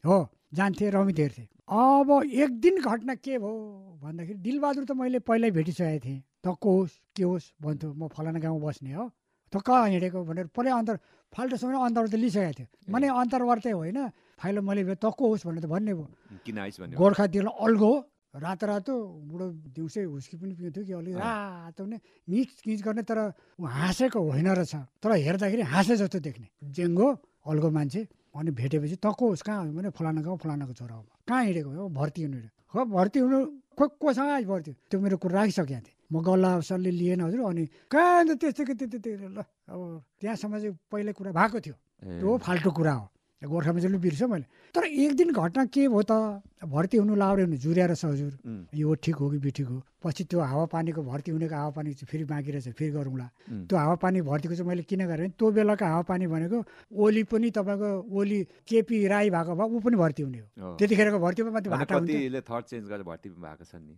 हो जान्थे, रमित हेर्थे। अब एक दिन घटना के भयो भन्दाखेरि दिलबहादुर त मैले पहिल्यै भेटिसकेको थिएँ। त को होस् के होस् भन्थ्यो, म फलाना गाउँमा बस्ने हो, त कहाँ हिँडेको भनेर पहिल्यै अन्तर फाल्टोसँग अन्तर त लिइसकेको थियो। माने अन्तर्वार्तै होइन, फाइलो मैले त को होस् भनेर त भन्ने भयो। गोर्खा दिल अल्गो रातो बुढो दिउँसै हुस्की पनि पिउँथ्यो कि अलिक रातो भने निच गर्ने, तर हाँसेको होइन रहेछ, तर हेर्दाखेरि हाँसे जस्तो देख्ने जेङ्गो अल्गो मान्छे। अनि भेटेपछि त को होस् कहाँ भने फलाना गाउँ फलानाको छोरा हो। कहाँ हिँडेको हो? भर्ती हुनु हो। भर्ती हुनु कोसँग आज भर्ती? त्यो मेरो कुरो राखिसकेको थिएँ म। गल्ला अवसरले लिएन हजुर। अनि कहाँ त्यस्तो के त्यति ल अब त्यहाँसम्म चाहिँ पहिल्यै कुरा भएको थियो, त्यो फाल्टो कुरा हो। गोर्खामा चाहिँ बिर्स्यो मैले। तर एक दिन घटना के भयो त, भर्ती हुनु लाउरे हुनु जुरिया रहेछ हजुर। यो ठिक हो कि बेठिक हो? पछि त्यो हावापानीको भर्ती हुनेको हावापानी चाहिँ फेरि बाँकी रहेछ, फेरि गरौँला। त्यो हावापानी भर्तीको चाहिँ मैले किन गरेँ, त्यो बेलाको हावापानी भनेको ओली पनि तपाईँको ओली केपी राई भएको भए ऊ पनि भर्ती हुने हो। त्यतिखेरको भर्तीमा मात्रै भाटा हुन्थ्यो, थर्ड चेन्ज गरेर भर्ती भएको छ नि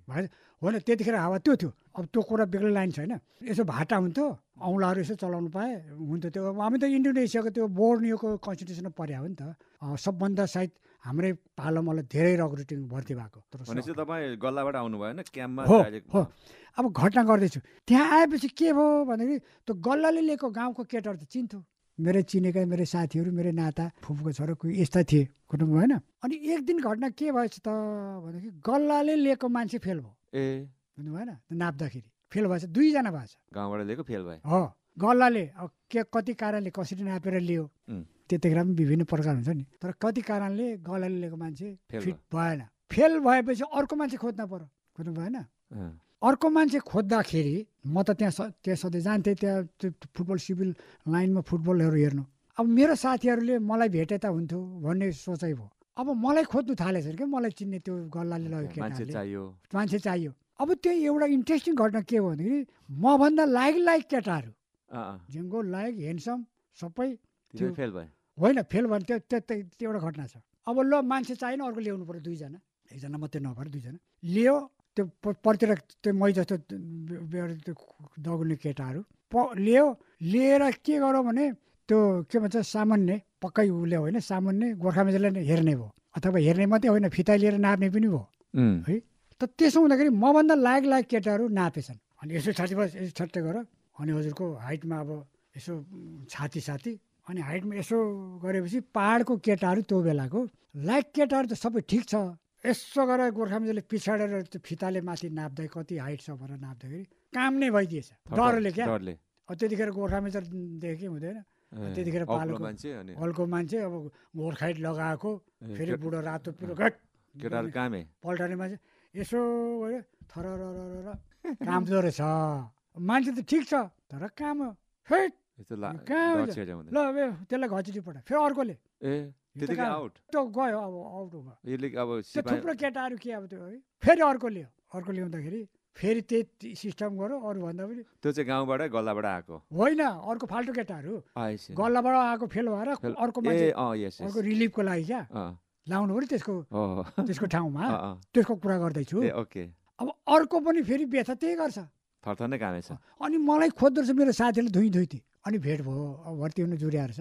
होइन। त्यतिखेर हावा त्यो थियो। अब त्यो कुरा बेग्लै लाइन छैन। यसो भाटा हुन्थ्यो, औँलाहरू यसो चलाउनु पाएँ हुन्थ्यो। त्यो हामी त इन्डोनेसियाको त्यो बोर्नियोको कन्स्टिट्युसनमा पर्या हो नि त। सबभन्दा सायद हाम्रै पालो मलाई धेरै रक्रुटिङ भर्ती भएको। भनेपछि तपाईँ गल्लाबाट आउनु भएन क्याम्पमा? हो। अब घटना गर्दैछु त्यहाँ आएपछि के भयो भन्दाखेरि त्यो गल्लाले लिएको गाउँको केटाहरू त चिन्थ्यो, मेरै चिनेका मेरै साथीहरू, मेरै नाता फुपूको छोरा कोही यस्ता थिए कुटुम्ब होइन। अनि एक दिन घटना के भएछ त भन्दाखेरि गल्लाले लिएको मान्छे फेल भयो। बुझ्नु भएन? नाप्दाखेरि फेल भएछ, 2 जना भएछ। गाउँबाट लिएको फेल भयो हो। गल्लाले अब के कति कारणले कसरी नापेर लियो त्यतिखेर पनि विभिन्न प्रकार हुन्छ नि, तर कति कारणले गल्लाले लिएको मान्छे फिट भएन। फेल भएपछि अर्को मान्छे खोज्न पर्यो, बुझ्नु भएन? अर्को मान्छे खोज्दाखेरि म त त्यहाँ सधैँ जान्थेँ, त्यहाँ त्यो फुटबल सिभिल लाइनमा फुटबलहरू हेर्नु। अब मेरो साथीहरूले मलाई भेटे त हुन्थ्यो भन्ने सोचाइ भयो। अब मलाई खोज्नु थालेछ कि मलाई चिन्ने त्यो गल्लाले लगेको मान्छे चाहियो। अब त्यो एउटा इन्ट्रेस्टिङ घटना के भयो भन्दाखेरि मभन्दा लायक केटाहरू जिङ्गो लायक ह्यान्डसम सबै त्यो फेल भयो होइन। फेल भयो त्यो एउटा घटना छ। अब ल मान्छे चाहिएन, अर्को ल्याउनु पऱ्यो 2 जना, 1 जना मात्रै नभएर 2 जना लियो। त्यो प्रतिर त्यो मै जस्तो दगुल्ने केटाहरू लिएर के गरौँ भने त्यो के भन्छ सामान्य पक्कै उसले होइन, सामान्य गोर्खामेजलाई हेर्ने भयो, अथवा हेर्ने मात्रै होइन फिता लिएर नाप्ने पनि भयो है। त त्यसो हुँदाखेरि मभन्दा लायक केटाहरू नापेछन्। अनि यसो छट्टै गर अनि हजुरको हाइटमा अब यसो छाती अनि हाइटमा यसो गरेपछि पाहाडको केटाहरू त्यो बेलाको लायक केटाहरू त सबै ठिक छ। यसो गरेर गोर्खामेजले पछाडेर त्यो फिताले माथि नाप्दै कति हाइट छ भनेर नाप्दाखेरि काम नै भइदिएछ डरले क्या। त्यतिखेर गोर्खामेजर देखे हुँदैन, त्यतिखेर पालोको हल्को मान्छे अब गोर्खाइट लगाएको फेरि बुढो रातो पिरो घट पल्टाउने मान्छे यसो गऱ्यो थर कामदो रहेछ मान्छे त ठिक छ तर काम फेट कहाँ हुन्छ ल त्यसलाई घचिटी पठायो फेरि अर्कोले त्यतिकै आउट त्यो गयो अब आउट भयो यसले अब त्यो थुप्रो केटाहरू के अब त्यो है फेरि अर्को ल्याउँदाखेरि फेरि त्यही सिस्टम गऱ्यो अरू भन्दा पनि त्यो चाहिँ गाउँबाट गल्लाबाट आएको होइन अर्को फाल्टो केटाहरू गल्लाबाट आएको फेल भएर अर्को मान्छे अर्को रिलिफको लागि क्या लाउनु पऱ्यो त्यसको ठाउँमा त्यसको कुरा गर्दैछु अब अर्को पनि फेरि व्यथा त्यही गर्छ थरथर नै कामै छ अनि मलाई खोज्दो रहेछ मेरो साथीले धुइथी अनि भेट भयो अब भर्ती हुन जुरिया रहेछ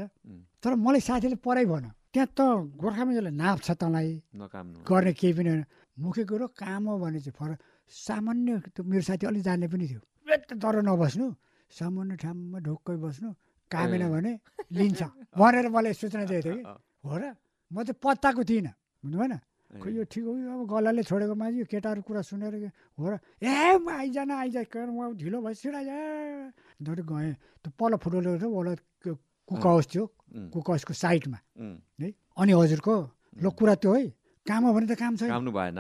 तर मलाई साथीले पढाइ भन त्यहाँ त गोर्खामा जसले नाप्छ तँलाई गर्ने केही पनि होइन मुख्य कुरो काम हो भने चाहिँ फरक सामान्य त्यो मेरो साथी अलिक जान्ने पनि थियो तर नबस्नु सामान्य ठाउँमा ढुक्कै बस्नु कामेन भने लिन्छ भनेर मलाई सूचना दिएको थियो कि हो र म चाहिँ पत्ताको थिइनँ बुझ्नु भएन खै यो ठिक हो अब गल्लाले छोडेको मान्छे यो केटाहरू कुरा सुनेर हो र म आइज म ढिलो भइसक्यो धरि गएँ त्यो पल्लो फुटबल ओला कुक हाउस थियो कुक हाउसको साइडमा है अनि हजुरको ल कुरा त्यो है काम हो भने त काम छ भएन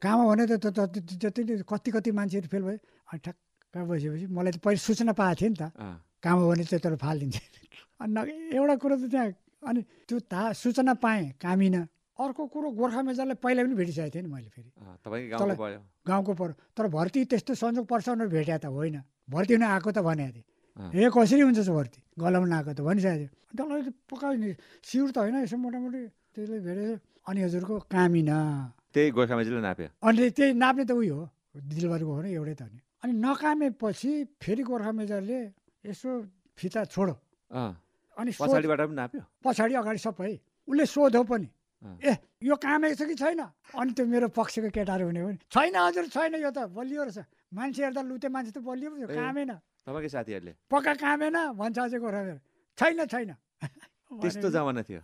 काम हो भने त जति कति मान्छेहरू फेल भयो अनि ठ्याक्क बसेपछि मलाई त पहिले सूचना पाएको थियो नि त काम हो भने चाहिँ तर फालिदिन्छ अनि एउटा कुरो त त्यहाँ अनि त्यो सूचना पाएँ कामिन अर्को कुरो गोर्खा मेजरलाई पहिला पनि भेटिसकेको थिएँ नि मैले फेरि गाउँको पऱ्यो तर भर्ती त्यस्तो संयोग पर्छ भनेर भेट्या त होइन भर्ती हुन आएको त भनेको थिएँ कसरी हुन्छ भर्ती गलाउन आएको त भनिसकेको थियो त्यसलाई पकायो नि सिउर त होइन यसो मोटामोटी त्यसले भेटेछ अनि हजुरको कामिन त्यही गोर्खा मेजरले नाप्यो अनि त्यही नाप्ने त उयो हो दिलबरको हो नि एउटै त अनि नकामेपछि फेरि गोर्खा मेजरले यसो फिता छोडो अनि पछाडिबाट पनि नाप्यो पछाडि अगाडि सबै उसले सोध्यो पनि यो काम छ कि छैन अनि त्यो मेरो पक्षको केटाहरू हुने पनि छैन हजुर छैन यो त बलियो रहेछ मान्छे हेर्दा लुते मान्छे त बलियो पो कामेन तपाईँको साथीहरूले पक्का कामेन भन्छ अझै गोर्खा छैन त्यस्तो जमाना थियो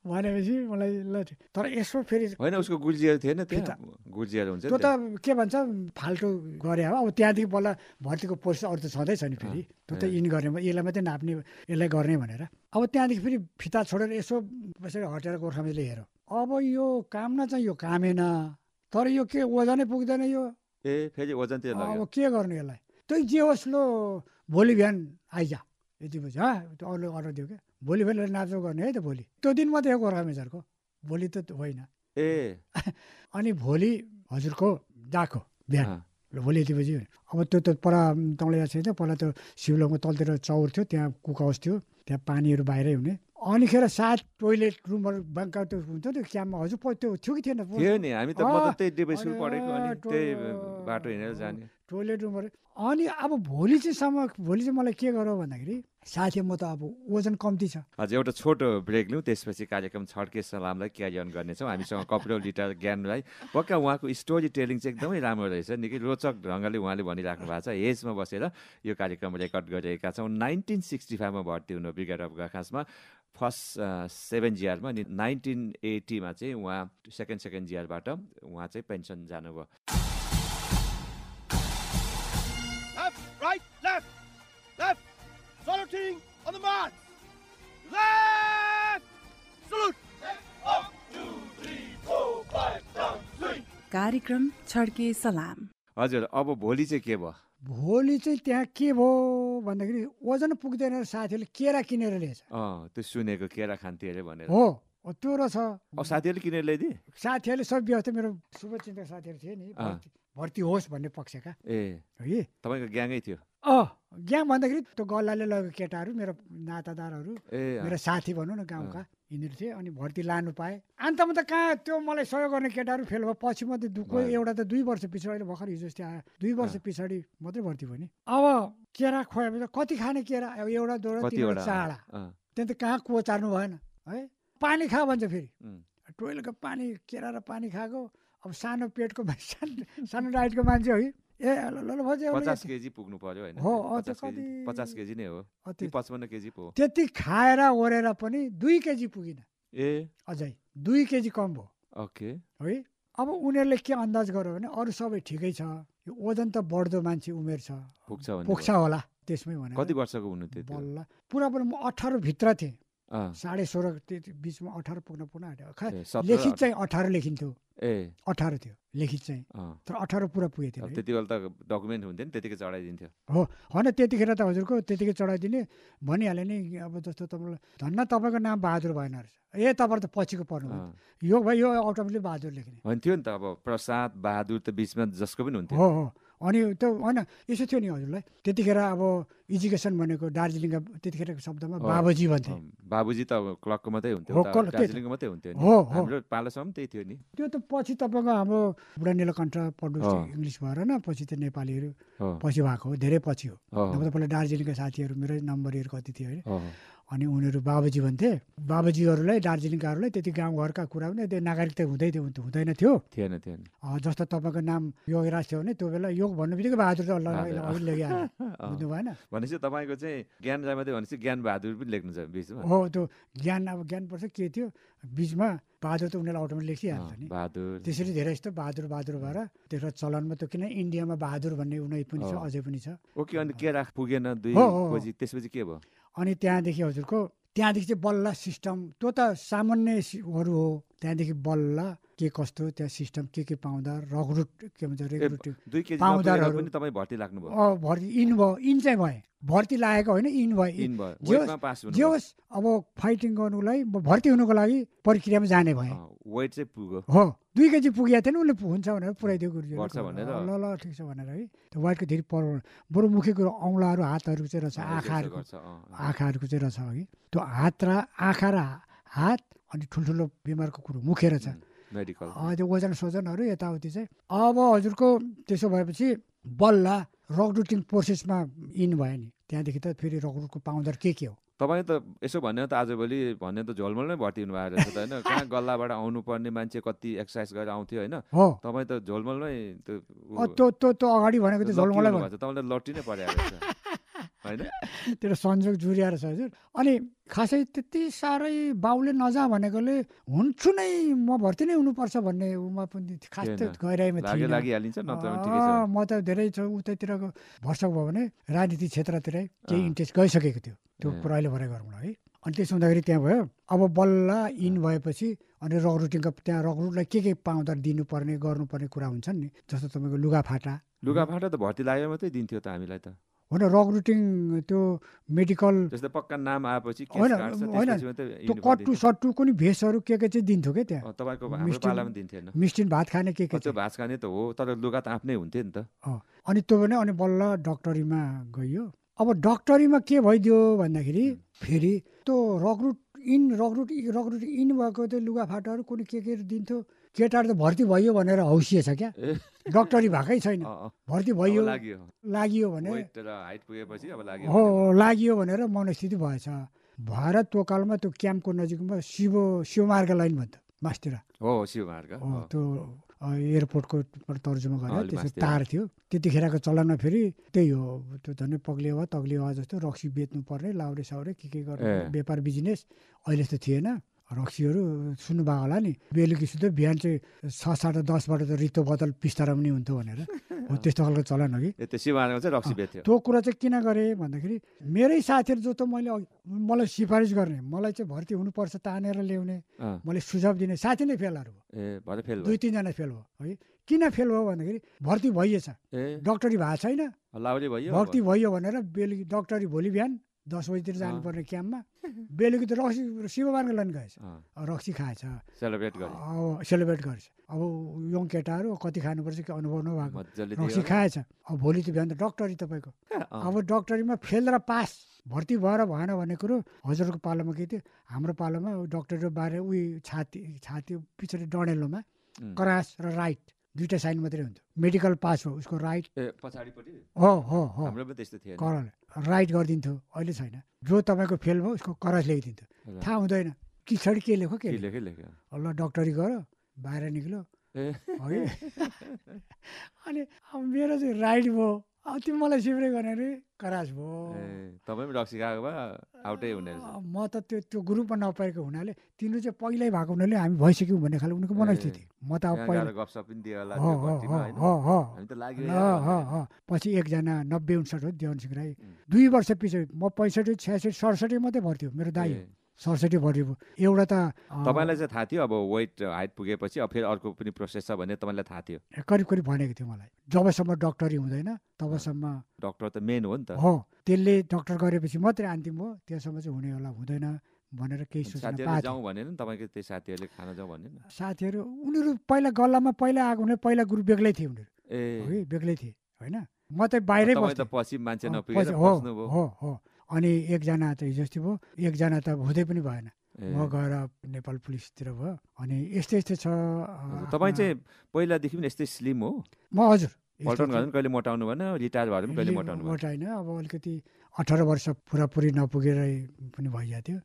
भनेपछि मलाई ल तर यसो फेरि होइन उसको गुर्जियर थिएन त्यहाँ गुर्जियर हुन्छ त्यो त के भन्छ फाल्टो गरे अब त्यहाँदेखि बल्ल भर्तीको पोस्ट अरू त छँदैछ नि फेरि त्यो त इन गर्ने यसलाई मात्रै नाप्ने यसलाई गर्ने भनेर अब त्यहाँदेखि फेरि फिता छोडेर यसो बसेर हटेर गोर्खामेजले हेर अब यो काम न चाहिँ यो कामेन तर यो के वजनै पुग्दैन यो फेरि वजन अब के गर्नु यसलाई त्यही जे होस् लो भोलि बिहान आइज यति बजी त्यो अरूले अर्डर दियो क्या भोलि फेरि नाचो गर्ने है त भोलि त्यो दिन मात्रै हो गोर्खा मेजरको भोलि त होइन अनि भोलि हजुरको गएको बिहान ल भोलि यति बजी अब त्यो त पर तँलाई याद छैन पहिला त्यो शिवलङको तलतिर चौर थियो त्यहाँ कुक हाउस थियो त्यहाँ पानीहरू बाहिरै हुने अनिखेर सायद टोइलेट रुमहरू बङ्का त्यो हुन्छ त्यो क्याम्पमा हजुर त्यो थियो कि थिएन थियो नि हामी त म त त्यही डिबे स्कुल पढेको अनि त्यही बाटो हिँडेर जाने टोइलेट रुमहरू अनि अब भोलि चाहिँ मलाई के गर भन्दाखेरि साथी म त अब वजन कम्ती छ हजुर एउटा छोटो ब्रेक लिउँ त्यसपछि कार्यक्रम छड्के सलामलाई क्यारी अन गर्नेछौँ हामीसँग कपिल लिटर ज्ञान राई पक्का उहाँको स्टोरी टेलिङ चाहिँ एकदमै राम्रो रहेछ निकै रोचक ढङ्गले उहाँले भनिराख्नु भएको छ हेजमा बसेर यो कार्यक्रम रेकर्ड गरिरहेका छौँ 1965मा भर्ती हुनु ब्रिगेड अफ गखासमा फर्स्ट 7 जिआरमा अनि 1980मा चाहिँ उहाँ सेकेन्ड जिआरबाट उहाँ चाहिँ पेन्सन जानुभयो Saluting on the march! Left! Salute! 1, 2, 3, 4, 5, down, 3! कार्यक्रम छड्के सलाम हजुर अब भोलि चाहिँ के भयो भोलि चाहिँ त्यहाँ के भयो भन्दाखेरि वजन पुग्दैन साथीहरूले केरा किनेर ल्याएछ त्यो सुनेको केरा खान्थे अरे भनेर हो त्यो रहेछ साथीहरूले किनेर ल्याइदिए साथीहरूले सब व्यवस्था मेरो शुभचिन्तक साथीहरू थिए नि भर्ती होस् भन्ने पक्षका है तपाईँको ग्याङै थियो ग्याङ भन्दाखेरि त्यो गल्लाले लगेको केटाहरू मेरो नातादारहरू मेरो साथी भनौँ न गाउँका यिनीहरू थिए अनि भर्ती लानु पाएँ अन्तमा त कहाँ त्यो मलाई सहयोग गर्ने केटाहरू फेल भयो पछि मात्रै दुःख एउटा त 2 वर्ष पछाडि अहिले भर्खर हिजो अस्ति आयो 2 वर्ष पछाडि मात्रै भर्ती भयो नि अब केरा खुवाएपछि कति खाने केरा अब एउटा दोहोरा 3 चाडा त्यहाँ त कहाँ कुवा चार्नु भएन है पानी खा भन्छ फेरि टोइलेटको पानी केरा र पानी खाएको अब सानो पेटको सानो डाइटको मान्छे है 50 केजी पुग्नु पर्यो हैन हो 50 केजी नै हो 55 केजी पो त्यति खाएर ओरेर पनि 2 केजी पुगिन अझै 2 केजी कम भयो ओके है अब उनीहरूले के अन्दाज गर्यो भने अरू सबै ठिकै छ यो वजन त बढ्दो मान्छे उमेर छ पुग्छ होला त्यसमै भने कति वर्षको हुनु थियो बल्ल पुरा म 18 भित्र थिएँ 16.5 त्यति बिचमा 18 पुग्न आँट्यो ए, 17, लेखित चाहिँ 18 लेखिन्थ्यो ए 18 थियो लेखित चाहिँ तर 18 पुरा पुगेको थिएन त्यति बेला त डकुमेन्ट हुन्थ्यो नि त्यतिकै चढाइदिन्थ्यो हो होइन त्यतिखेर त हजुरको त्यतिकै चढाइदिने भनिहाल्यो नि अब जस्तो तपाईँलाई धन्न तपाईँको नाम बहादुर भएन रहेछ ए तपाईँहरू त पछिको पर्नु यो भाइ यो अटोमेटिकली बहादुर लेख्ने होइन थियो नि त अब प्रसाद बहादुर त बिचमा जसको पनि हुन्थ्यो हो हो अनि त्यो होइन यसो थियो नि हजुरलाई त्यतिखेर अब एजुकेसन भनेको दार्जिलिङका त्यतिखेरको शब्दमा बाबुजी भन्थे बाबुजी त अब क्लकको मात्रै हुन्थ्यो हो, दार्जिलिङको मात्रै हुन्थ्यो नि हो, हो। हाम्रो पालासम्म त्यही थियो नि त्यो त पछि तपाईँको हाम्रो बुढा नीलकण्ठ पढ्नु इङ्ग्लिस भएर न पछि त नेपालीहरू पछि भएको हो धेरै पछि हो नभए त पहिला दार्जिलिङका साथीहरू मेरो नम्बरहरू कति थियो होइन अनि उनीहरू बाबुजी भन्थे बाबुजीहरूलाई दार्जिलिङकाहरूलाई त्यति गाउँघरका कुरा पनि त्यो नागरिकता हुँदैन थियो थिएन थिएन जस्तो तपाईँको नाम योगराज थियो भने त्यो बेला योग भन्नु बित्तिकै बहादुर त अघि लेखिहाल्यो बुझ्नु भएन भनेपछि तपाईँको चाहिँ ज्ञान राई मात्रै भनेपछि ज्ञान बहादुर पनि लेख्नु छ बिचमा हो त्यो ज्ञान अब ज्ञान पर्छ के थियो बिचमा बहादुर त उनीहरूलाई अटोमेटिक लेखिहाल्छ नि बहादुर त्यसरी धेरै जस्तो बहादुर भएर त्यसको चलनमा त किन इन्डियामा बहादुर भन्ने उनी पनि छ अझै पनि छ ओके अनि के राख पुगेन दुई खोजी त्यसपछि के भयो अनि त्यहाँदेखि हजुरको त्यहाँदेखि चाहिँ बल्ल सिस्टम त्यो त सामान्यहरू हो त्यहाँदेखि बल्ल के कस्तो त्यहाँ सिस्टम के पाउँदा रगरुट के भन्छ रेगरुट 2 केजी पाउँदाहरू पनि तपाईँ भर्ती लाग्नुभयो भर्ती इन चाहिँ भए भर्ती लागेको होइन इन भयो जे होस् अब फाइटिङ गर्नुलाई भर्ती हुनुको लागि प्रक्रियामा जाने भए वेट चाहिँ पुग्यो हो 2 केजी पुगेको थिएन उसले हुन्छ भनेर पुऱ्याइदियो गुरुजी ल ल ठिक छ भनेर है त्यो वेटको धेरै बरु मुख्य कुरो औँलाहरू हातहरू चाहिँ रहेछ आँखाहरूको चाहिँ रहेछ अघि त्यो हात र आँखा र हात अनि ठुल्ठुलो बिमारको कुरो मुख्य रहेछ मेडिकल त्यो वजन सोजनहरू यताउति चाहिँ अब हजुरको त्यसो भएपछि बल्ल रगरुटिङ प्रोसेसमा इन भयो नि त्यहाँदेखि त फेरि रगरुटको पाउँदर के हो तपाईँ त यसो भन्यो त आजभोलि भन्यो त झोलमोलमै भर्ती हुनुभएको रहेछ त होइन कहाँ गल्लाबाट आउनुपर्ने मान्छे कति एक्सर्साइज गरेर आउँथ्यो होइन तपाईँ त झोलमोलमै त्यो अगाडि भनेको त झोलमोलै भयो तपाईँलाई लट्टी नै परेको रहेछ होइन त्यो संजोग जुरिएर छ हजुर अनि खासै त्यति साह्रै बाउले नजा भनेकोले हुन्छु नै म भर्ती नै हुनुपर्छ भन्ने उमा पनि खास त गइरहेमा थिएन म त धेरै उतैतिरको भर्सक भयो भने राजनीति क्षेत्रतिरै केही इन्ट्रेस्ट गइसकेको थियो त्यो कुरा अहिले भरे गरौँ है अनि त्यसो हुँदाखेरि त्यहाँ भयो अब बल्ल इन भएपछि अनि रगरुटिङको त्यहाँ रगरुटलाई के पाउँदा दिनुपर्ने गर्नुपर्ने कुरा हुन्छन् नि जस्तो तपाईँको लुगाफाटा त भर्ती लागेर मात्रै दिन्थ्यो त हामीलाई त होइन रगरुटिङ त्यो मेडिकल जस्तो पक्का नाम आएपछि होइन त्यो कट्टु सट्टु कुनै भेषहरू के चाहिँ दिन्थ्यो क्या त्यहाँ तपाईँको हाम्रो पालामा दिन्थेन मिस्टिन भात खाने के भात खाने त हो तर लुगा त आफ्नै हुन्थ्यो नि त अनि त्यो भने अनि बल्ल डक्टरीमा गइयो अब डक्टरीमा के भइदियो भन्दाखेरि फेरि त्यो रगरुट इन भएको त्यो लुगाफाटाहरू कुनै के दिन्थ्यो केटाहरू त भर्ती भयो भनेर हौसिए छ क्या डक्टरी भएकै छैन भर्ती भयो लाग्यो भने हो लाग्यो भनेर मनस्थिति भएछ भएर त्यो कालमा त्यो क्याम्पको नजिकमा शिवमार्ग लाइन भन्छ मास्तिर हो शिवमार्ग त्यो एयरपोर्टको तर्जुमा गरेर त्यसको तार थियो त्यतिखेरको चलनमा फेरि त्यही हो त्यो झन् तग्लियो जस्तो रक्सी बेच्नु पर्ने लाउरे साउरे के गर्ने व्यापार बिजनेस अहिले त थिएन रक्सीहरू सुन्नुभएको होला नि बेलुकी सुत्यो बिहान चाहिँ 6:30 त रित्तो बोतल पिस्तारा पनि हुन्थ्यो भनेर हो त्यस्तो खालको चलन हो कि त्यो कुरा चाहिँ किन गरेँ भन्दाखेरि मेरै साथीहरू जो त मलाई सिफारिस गर्ने मलाई चाहिँ भर्ती हुनुपर्छ तानेर ल्याउने मैले सुझाव दिने साथी नै फेलहरू भयो 2-3 जना फेल भयो है किन फेल भयो भन्दाखेरि भर्ती भइएछ डक्टरी भएको छैन भर्ती भयो भनेर बेलुकी डक्टरी भोलि बिहान 10 बजीतिर जानुपर्ने क्याम्पमा बेलुकी त रक्सी शिवमार्ग लाइन गएछ रक्सी खाएछ सेलिब्रेट गरेछ अब यङ केटाहरू कति खानुपर्छ कि अनुभव नभएको रक्सी खाएछ अब भोलि त बिहान त डक्टरी तपाईँको अब डक्टरीमा फेल र पास भर्ती भएर भएन भन्ने कुरो हजुरको पालोमा के थियो हाम्रो पालोमा डक्टरी बारे छाती पछाडि डडेलोमा करास र राइट 2टा साइन मात्रै हुन्थ्यो मेडिकल पास हो उसको राइट पछाडिपट्टि करल राइट गरिदिन्थ्यो अहिले छैन जो तपाईँको फेल भयो उसको करास ल्याइदिन्थ्यो थाहा हुँदैन पछाडि के लेख्यो के ल डक्टरी गर बाहिर निक्ल्यो है अनि अब मेरो चाहिँ राइट भयो अब त्यो मलाई सिफ्रे गर्ने अरे करास भयो म त त्यो ग्रुपमा नपाएको हुनाले तिनीहरू चाहिँ पहिल्यै भएको हुनाले हामी भइसक्यौँ भन्ने खाले उनीहरूको मनस्थिति म त अब पछि एकजना 90-59 हो देवन सिंह राई 2 वर्ष पछि म 65, 66, 67 मात्रै भर्थ्यो मेरो दाइ 67 भर्ती भयो। एउटा त तपाईँलाई चाहिँ थाहा थियो अब वेट हाइट पुगेपछि अब फेरि अर्को पनि प्रोसेस छ भन्ने तपाईँलाई थाहा थियो? करिब करिब भनेको थियो मलाई। जबसम्म डक्टरी हुँदैन तबसम्म डक्टर त मेन हो नि त। हो, त्यसले डक्टर गरेपछि मात्रै अन्तिम हो, त्यससम्म चाहिँ हुने होला हुँदैन भनेर केही सूचना साथीहरूले जाउँ भनेन तपाईँको? त्यही साथीहरूले खान जाउँ भनेन? साथीहरू उनीहरू पहिला गल्लामा पहिला आएको हुने पहिला ग्रुप बेग्लै थिए उनीहरू। ए बेग्लै थिए होइन, म त बाहिरै तपाईँ त बस्थेँ। पछि मान्छे नपुगेर हो बस्नुभयो। हो हो। अनि एकजना त हिजो अस्ति भयो, एकजना त हुँदै पनि भएन, म गएर नेपाल पुलिसतिर भयो। अनि यस्तै यस्तै छ। तपाईँ चाहिँ पहिलादेखि पनि यस्तै स्लिम हो? म हजुर पल्टन गर्दा पनि कहिले मोटाउनु भएन, रिटायर भएर पनि कहिले मोटाउनु भएन? मोटाइन, अब अलिकति 18 वर्ष पुरापुरी नपुगेर पनि भइएको थियो।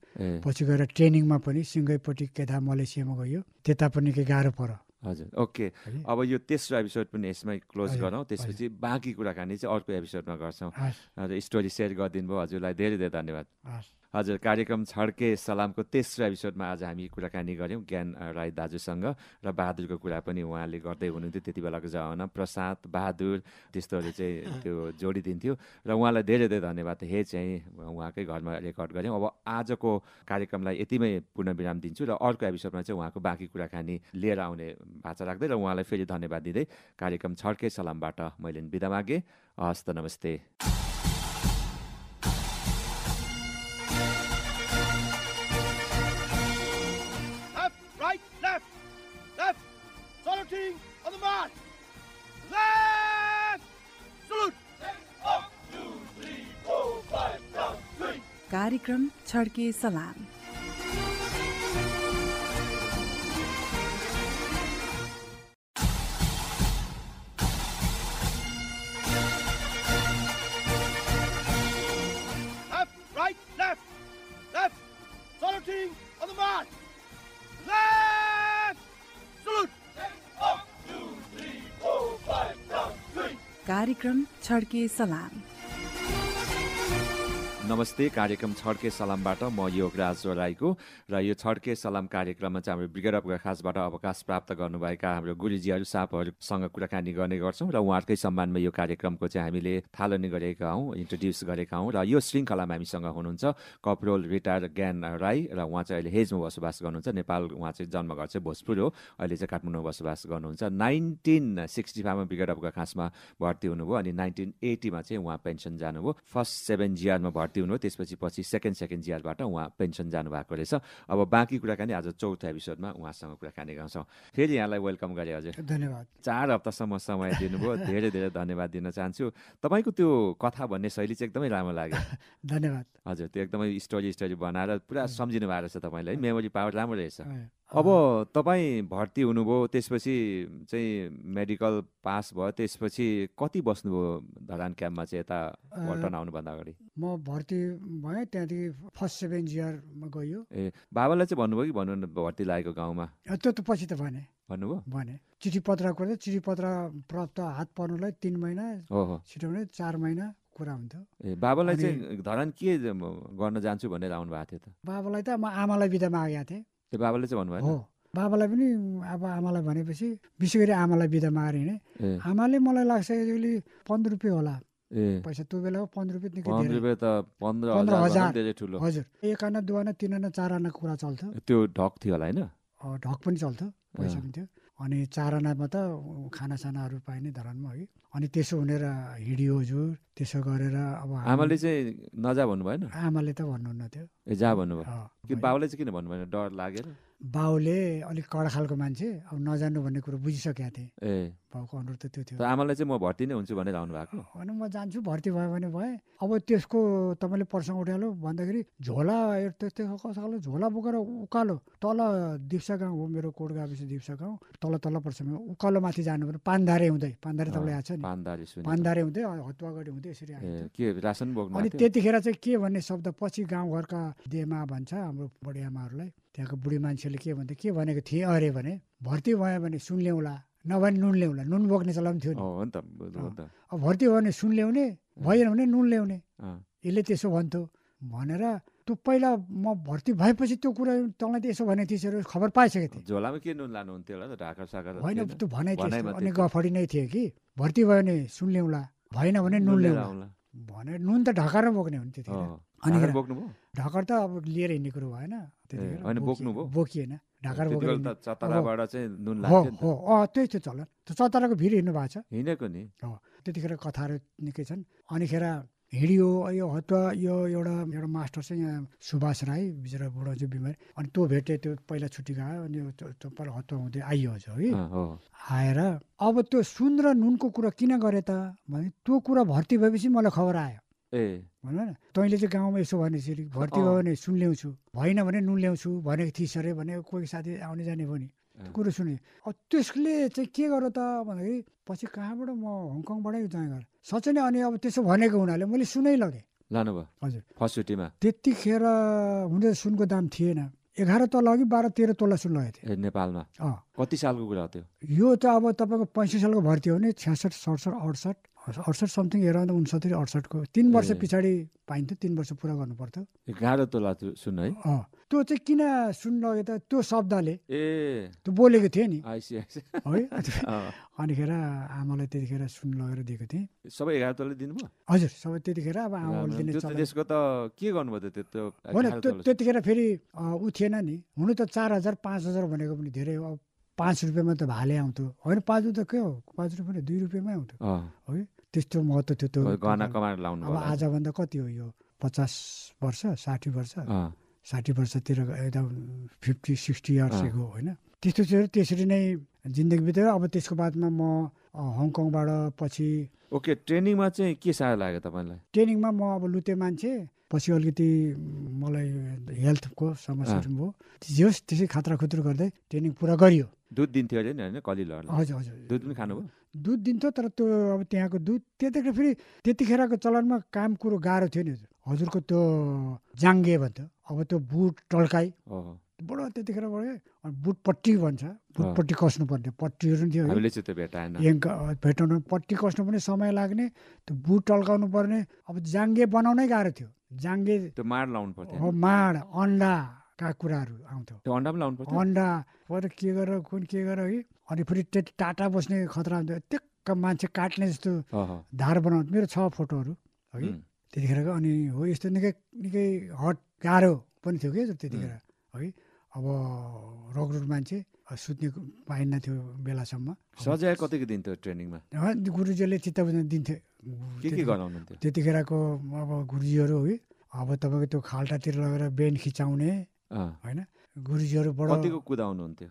पछि गएर ट्रेनिङमा पनि सिङ्गैपट्टि केदा मलेसियामा गयो, त्यता पनि के गाह्रो पर्यो। हजुर, ओके। अब यो तेस्रो एपिसोड पनि यसमै क्लोज गरौँ, त्यसपछि बाँकी कुराकानी चाहिँ अर्को एपिसोडमा गर्छौँ। र स्टोरी सेयर गरिदिनु भयो, हजुरलाई धेरै धेरै धन्यवाद। हजुर, कार्यक्रम छड्के सलामको तेस्रो एपिसोडमा आज हामी कुराकानी गऱ्यौँ ज्ञान राई दाजुसँग, र बहादुरको कुरा पनि उहाँले गर्दै हुनुहुन्थ्यो। त्यति बेलाको जमाना प्रसाद बहादुर त्यस्तोहरू चाहिँ त्यो जोडिदिन्थ्यो, र उहाँलाई धेरै धेरै धन्यवाद। हे चाहिँ उहाँकै घरमा रेकर्ड गऱ्यौँ। अब आजको कार्यक्रमलाई यतिमै पूर्ण विराम दिन्छु, र अर्को एपिसोडमा चाहिँ उहाँको बाँकी कुराकानी लिएर आउने बाचा राख्दै र उहाँलाई फेरि धन्यवाद दिँदै कार्यक्रम छड्के सलामबाट मैले बिदा मागेँ। हस् त, नमस्ते। On the march! Left! Salute! 1, 2, 3, 4, 5, down, 3. कार्यक्रम छड्के सलाम। Left, right, left! Left! Saluting on the march! Left! Salute! 1, 2, 3, 4, 5, down, 3. कार्यक्रम छड्के सलाम। नमस्ते, कार्यक्रम छड्के सलामबाट म योगराज राईको, र यो छड्के सलाम कार्यक्रममा चाहिँ हाम्रो ब्रिगेड अफ गोर्खासबाट अवकाश प्राप्त गर्नुभएका हाम्रो गुरुजीहरू साहबहरूसँग कुराकानी गर्ने गर्छौँ, र उहाँहरूकै सम्मानमा यो कार्यक्रमको चाहिँ हामीले थालनी गरेका हौँ, इन्ट्रोड्युस गरेका हौँ। र यो श्रृङ्खलामा हामीसँग हुनुहुन्छ कपरोल रिटायर ज्ञान राई, र उहाँ चाहिँ अहिले हेजमा बसोबास गर्नुहुन्छ। नेपाल उहाँ चाहिँ जन्मघर चाहिँ भोजपुर हो, अहिले चाहिँ काठमाडौँमा बसोबास गर्नुहुन्छ। 1965मा ब्रिगेड अफ गोर्खासमा भर्ती हुनुभयो, अनि 1980मा चाहिँ उहाँ पेन्सन जानुभयो। फर्स्ट 7 GRमा भर्ती हुनुभयो, त्यसपछि सेकेन्ड GRबाट उहाँ पेन्सन जानुभएको रहेछ। अब बाँकी कुराकानी आज चौथो एपिसोडमा उहाँसँग कुराकानी गर्छौँ। फेरि यहाँलाई वेलकम गरेँ हजुर। धन्यवाद। 4 हप्तासम्म समय दिनुभयो, धेरै धेरै धन्यवाद दिन चाहन्छु। तपाईँको त्यो कथा भन्ने शैली चाहिँ एकदमै राम्रो लाग्यो। धन्यवाद। हजुर, त्यो एकदमै स्टोरी बनाएर पुरा सम्झिनु भएको रहेछ तपाईँले, है, मेमोरी पावर राम्रो रहेछ। अब तपाईँ भर्ती हुनुभयो, त्यसपछि चाहिँ मेडिकल पास भयो, त्यसपछि कति बस्नुभयो धरान क्याम्पमा चाहिँ यता पल्टन आउनुभन्दा अगाडि? म भर्ती भएँ, त्यहाँदेखि फर्स्ट 7 GRमा गयो। ए, बाबालाई चाहिँ भन्नुभयो कि भन्नु भर्ती लागेको गाउँमा? त्यो त पछि त भन्नुभयो? भने चिठी पत्र गर्दा चिठी पत्र प्राप्त हात पर्नुलाई 3 महिना, छिटाउने 4 महिना कुरा हुन्थ्यो। ए, बाबालाई चाहिँ धरान के गर्न जान्छु भनेर आउनु भएको थियो त? बाबालाई त म आमालाई बिदा मागेको थिएँ। ए, बाबाले चाहिँ भन्नुभयो? हो, बाबालाई पनि अब आमालाई भनेपछि विशेष गरी आमालाई बिदा मागेर हिँडेँ। आमाले मलाई लाग्छ यसले 15 रुपियाँ होला पैसा, त्यो बेला 15 रुपियाँ निकै धेरै। 15 रुपियाँ त 15,000 धेरै ठुलो। हजुर, 1 आना 2 आना 3 आना 4 आना कुरा चल्थ्यो। त्यो ढक थियो होला हैन? ढक पनि चल्थ्यो, पैसा पनि थियो। अनि 4 आनामा त खानासानाहरू पाइने धरानमा, है। अनि त्यसो हुनेर हिँडियो हजुर, त्यसो गरेर अब आमाले चाहिँ नजा भन्नु भएन? आमाले त भन्नुहुन्न थियो। ए, जा भन्नुभयो? कि बाबुले चाहिँ किन भन्नु भएन? डर लागेर? बाउले अलिक कडा खालको मान्छे, अब नजानु भन्ने कुरो बुझिसकेका थिएँ। ए, बाउको अनुरोध त त्यो थियो। आमालाई चाहिँ म भर्ती नै हुन्छु भनेर आउनु भएको? होइन, म जान्छु, भर्ती भयो भने भए। अब त्यसको तपाईँले प्रसङ्ग उठाल्यो भन्दाखेरि झोला त्यस्तो कसो झोला बोकेर उकालो तल दिप्सा गाउँ हो, मेरो कोट गाविस दिप्सा गाउँ, तल पर्छ उकालो माथि जानु पर्यो, पानधारे हुँदै, पानधारे तपाईँले आएको छ नि, पानधारे हुँदै हतुवागढी हुँदै यसरी आयो। के रासन बोक्नु? अनि त्यतिखेर चाहिँ के भन्ने शब्द पछि गाउँघरका देमा भन्छ हाम्रो बुढिआमाहरूलाई, त्यहाँको बुढी मान्छेले के भन्थ्यो, के भनेको थिएँ अरे भने भर्ती भयो भने सुन ल्याउँला, नभए नुन ल्याउँला, नुन बोक्ने चलाउनु थियो नि। अब भर्ती भयो भने सुन ल्याउने, भएन भने नुन ल्याउने, यसले त्यसो भन्थ्यो भनेर त्यो पहिला म भर्ती भएपछि त्यो कुरा तँलाई त यसो भने थिएँ खबर पाइसकेको थिएँ। झोलामा के नुन लानु हुन्थ्यो होला त? ढाका साका होइन, त्यो भनाइ थियो अनि गफडी नै थियो कि भर्ती भयो भने सुन ल्याउँला, भएन भने नुन ल्याउँला भने नुन त ढकाएर बोक्ने हो नि त्यतिखेर अनि ढाकेर बोक्नुभयो ढकर त अब लिएर हिँड्ने कुरो भएन त्यतिखेर होइन, बोक्नुभयो? बोकिएन ढाकर बोकेर त्यतिबेला त चतराबाट चाहिँ नुन हो लाग्थ्यो नि त। हो त्यही थियो चलन त्यो चतराको भिड हिँड्नु भएको छ हिँडेको नि हो त्यतिखेर कथाहरू निकै छन् अनिखेर हिँडियो यो हतुवा यो एउटा मास्टर चाहिँ यहाँ सुभाष राई बिचरा बुढो चाहिँ बिमारी अनि त्यो भेटे त्यो पहिला छुट्टी गयो अनि पहिला हतुवा हुँदै आइयो हजुर है हो आएर अब त्यो सुन र नुनको कुरा किन गरे त भने त्यो कुरा भर्ती भएपछि मलाई खबर आयो ए भन्नु न तैँले चाहिँ गाउँमा यसो भनेपछि भर्ती भयो भने सुन ल्याउँछु भएन भने नुन ल्याउँछु भनेको थिइस् अरे भने कोही साथी आउने जाने भयो नि त्यो कुरो सुने अब त्यसले चाहिँ के गर्यो त भन्दाखेरि पछि कहाँबाट म हङकङबाटै जाँ गरेँ साँच्चै नै अनि अब त्यसो भनेको हुनाले मैले सुनै लगेँ लानुभयो हजुर फर्स्टचोटिमा त्यतिखेर हुँदै सुनको दाम थिएन 11 तोला अघि 12-13 तोला सुन लगेको थिएँ नेपालमा कति सालको कुरा हो त्यो यो त अब तपाईँको 65 सालको भर्ती हो भने 66, 67, 68 समथिङ एराउन्ड 69, 68को 3 वर्ष पछाडि पाइन्थ्यो 3 वर्ष पुरा गर्नु पर्थ्यो 11 तोला सुन है त्यो चाहिँ किन सुन लग्यो त त्यो शब्दले ए त्यो बोलेको थिएँ नि आइसी है अनिखेर आमालाई त्यतिखेर सुन लगेर दिएको थिएँ सबै 11 तोला दिनुभयो हजुर सबै त्यतिखेर अब आमाले दिने त्यो त त्यसको त के गर्नुभयो त त्यो होइन त्यतिखेर फेरि उ थिएन नि हुनु त 4,000 5,000 भनेको पनि धेरै हो अब 5 रुपियाँमा त भाले आउँथ्यो होइन 5 त के हो 5 रुपियाँ 2 रुपियाँमै आउँथ्यो है त्यस्तो महत्त्व थियो त्यो गहना कमाएर लाउनु अब आजभन्दा कति हो यो 50 वर्ष 60 वर्ष 60 वर्षतिर एकदम 50-60 इयर्सको होइन त्यस्तो चाहिँ त्यसरी नै जिन्दगी बित्यो अब त्यसको बादमा म हङकङबाट पछि ओके ट्रेनिङमा चाहिँ के साह्रो लाग्यो तपाईँलाई ट्रेनिङमा म अब लुते मान्छे पछि अलिकति मलाई हेल्थको समस्याहरू भयो जस त्यसै खात्रा खुत्रु गर्दै ट्रेनिङ पुरा गरियो दुध दिन्थ्यो अरे नि होइन कलिलोहरूलाई हजुर हजुर दुध पनि खानुभयो दुध दिन्थ्यो तर त्यो अब त्यहाँको दुध त्यतिखेर फेरि त्यतिखेरको चलनमा काम कुरो गाह्रो थियो नि हजुरको त्यो जाङ्गे भन्थ्यो अब त्यो बुट टल्काइ बडो त्यतिखेरबाट बुट पट्टी भन्छ बुट पट्टी कस्नु पर्ने पट्टीहरू पनि थियो हामीले चाहिँ त्यो भेटाएन भेटाउनु पट्टी कस्नु पनि समय लाग्ने त्यो बुट टल्काउनु पर्ने अब जाङ्गे बनाउनै गाह्रो थियो जाङ्गे त्यो माड लाउनु पर्थ्यो माड अन्डाका कुराहरू आउँथ्यो त्यो अन्डा पनि लाउनु पर्थ्यो अन्डा पऱ्यो के गरेर कुन के गरेर है अनि फेरि त्यति टाटा बस्ने खतरा हुन्थ्यो ट्याक्क मान्छे काट्ने जस्तो धार बनाउँथ्यो मेरो 6 फोटोहरू है त्यतिखेरको अनि हो यस्तो निकै हट गाह्रो पनि थियो कि त्यतिखेर है अब रगरुट मान्छे सुत्ने पाइन्न थियो बेलासम्म सजाय कतिको दिन्थ्यो ट्रेनिङमा गुरुजीले चित्त बुझ्न दिन्थ्यो के गराउनुहुन्थ्यो त्यतिखेरको अब गुरुजीहरू है अब तपाईँको त्यो खाल्टातिर लगेर बेन खिचाउने होइन गुरुजीहरू बडो कतिको कुदाउनुहुन्थ्यो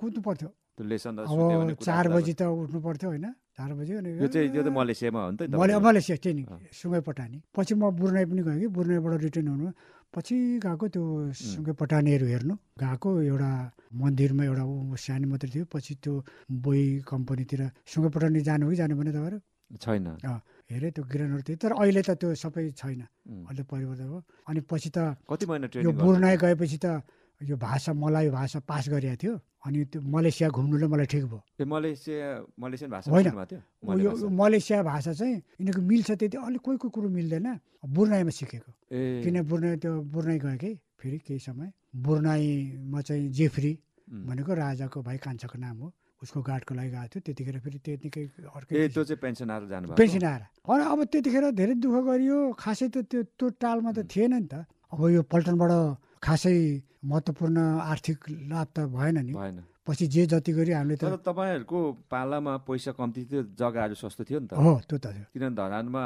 कुद्नु पर्थ्यो त्यो लेसन अब 4 बजी त उठ्नु पर्थ्यो होइन 4 बजी अनि यो त मलेसियामा हो नि त मलेसिया ट्रेनिङ सुँगै पटानी पछि म बुर्नाई पनि गएँ कि बुर्नाईबाट रिटर्न हुनु पछि गएको त्यो सुँगै पटानीहरू हेर्नु गएको एउटा मन्दिरमा एउटा सानो मात्रै थियो पछि त्यो बोई कम्पनीतिर सुँगै पटानी जानु कि जानु भने तपाईँहरू छैन हेरेँ त्यो गिरानहरू थियो तर अहिले त त्यो सबै छैन अहिले परिवर्तन भयो अनि पछि त कति महिना ट्रेनिङ यो बुर्नाई गएपछि त यो भाषा मलाई भाषा पास गरेको थियो अनि त्यो मलेसिया घुम्नुले मलाई ठिक भयो मलेसियन भाषा होइन यो मलेसिया भाषा चाहिँ यिनीहरूको मिल्छ त्यति अलिक कोही कुरो मिल्दैन बुर्नाईमा सिकेको किन बुर्नाई गयो कि फेरि केही समय बुर्नाईमा चाहिँ जेफ्री भनेको राजाको भाइ कान्छाको नाम हो उसको गार्डको लागि गएको थियो त्यतिखेर फेरि त्यतिकै अर्कै त्यो चाहिँ पेन्सन आएर जानुभयो पेन्सन आएर अनि अब त्यतिखेर धेरै दुःख गरियो खासै त त्यो टालमा त थिएन नि त अब यो पल्टनबाट खासै महत्त्वपूर्ण आर्थिक लाभ त भएन नि पछि जे जति गरी हामीले तर तपाईँहरूको पालामा पैसा कम्ती थियो जग्गाहरू सस्तो थियो नि त हो त्यो त थियो किनभने धरानमा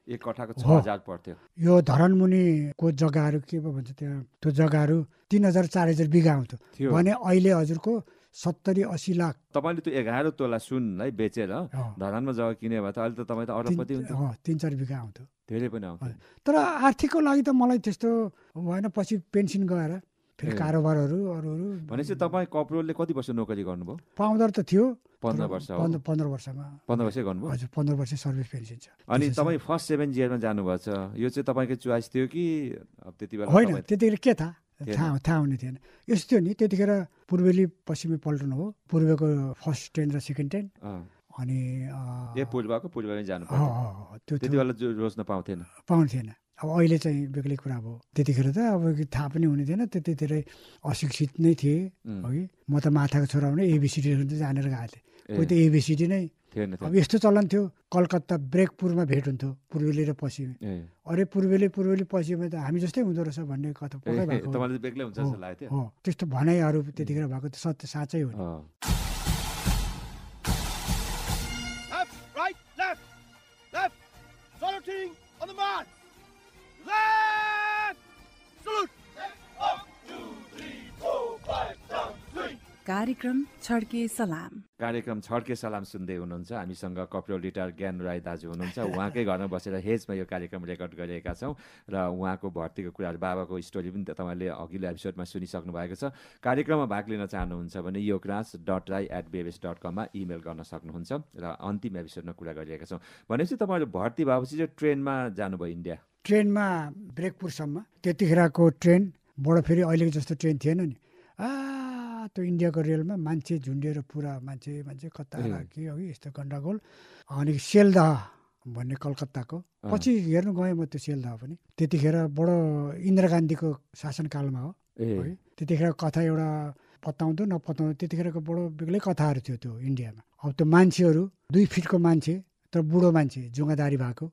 1 कट्ठाको 6,000 पर्थ्यो यो धरानमुनिको जग्गाहरू के पो भन्छ त्यहाँ त्यो जग्गाहरू 3,000-4,000 बिघा आउँथ्यो भने अहिले हजुरको 70-80 लाख तपाईँले त्यो 11 तोला सुनलाई बेचेर धरानमा जग्गा किन्यो भने त अहिले त तपाईँ त अरबपति हुन्थ्यो 3-4 बिघा आउँथ्यो धेरै पनि आउँथ्यो तर आर्थिकको लागि त मलाई त्यस्तो भएन पछि पेन्सन गएर फेरि कारोबारहरू अरूहरू भनेपछि तपाईँ कपरोलले कति वर्ष नोकरी गर्नुभयो पाउँदर त थियो 15 वर्ष 15 वर्षमा 15 वर्षै गर्नुभयो हजुर 15 वर्ष सर्भिस पेन्सन छ अनि तपाईँ फर्स्ट 7 इयरमा जानुभएको छ यो चाहिँ तपाईँको चोइस थियो कि त्यति बेला होइन त्यतिखेर के थाहा हुने थिएन यस्तो थियो नि त्यतिखेर पूर्वेली पश्चिमी पल्टन हो पूर्वको फर्स्ट ट्रेन र सेकेन्ड ट्रेन अनि पूर्वमै जानु पर्थ्यो त्यति बेला रोज्न पाउँथेन अब अहिले चाहिँ बेग्लै कुरा भयो त्यतिखेर त अब थाहा पनि हुने थिएन त्यति धेरै अशिक्षित नै थिएँ है म त माथाको छोरा हुने एबिसिडीहरू त जानेर गएको थिएँ कोही त एबिसिडी नै। थिएन अब यस्तो चलन थियो, कलकत्ता ब्रेकपुरमा भेट हुन्थ्यो पूर्वेली र पश्चिमी। अरे पूर्वेली पश्चिमी त हामी जस्तै हुँदो रहेछ भन्ने कथा पक्कै भएको हो। तपाईँले बेग्लै हुन्छ जस्तो लाग्यो हो, त्यस्तो भनाइहरू त्यतिखेर भएको त सत्य साँच्चै हो नि। Left, right, left. Left. Saluting on the march. Left. Salute. 1, 2, 3, 4, 5, down, 3. कार्यक्रम छड्के सलाम। कार्यक्रम छड्के सलाम सुन्दै हुनुहुन्छ। हामीसँग कप्रोल रिटायर ज्ञान राई दाजु हुनुहुन्छ। उहाँकै घरमा बसेर हेजमा यो कार्यक्रम रेकर्ड गरिरहेका छौँ र उहाँको भर्तीको कुराहरू, बाबाको स्टोरी पनि तपाईँले अघिल्लो एपिसोडमा सुनिसक्नु भएको छ। कार्यक्रममा भाग लिन चाहनुहुन्छ भने yograss.rai@babs.com मा इमेल गर्न सक्नुहुन्छ र अन्तिम एपिसोडमा कुरा गरिरहेका छौँ। भनेपछि तपाईँहरू भर्ती भएपछि चाहिँ ट्रेनमा जानुभयो इन्डिया? ट्रेनमा ब्रेकपुरसम्म। त्यतिखेरको ट्रेन बडो फेरि अहिलेको जस्तो ट्रेन थिएन नि। त्यो इन्डियाको रेलमा मान्छे झुन्डिएर पुरा मान्छे कता के हो कि यस्तो गन्डागोल। अनि सेलदह भन्ने कलकत्ताको पछि हेर्नु गएँ म त्यो सेलदह पनि। त्यतिखेर बडो इन्दिरा गान्धीको शासनकालमा हो है। त्यतिखेर कथा एउटा पत्याउँदो नपत्याउँदो त्यतिखेरको बडो बेग्लै कथाहरू थियो त्यो इन्डियामा। अब त्यो मान्छेहरू 2 फिटको मान्छे तर बुढो मान्छे जुङ्गादारी भएको।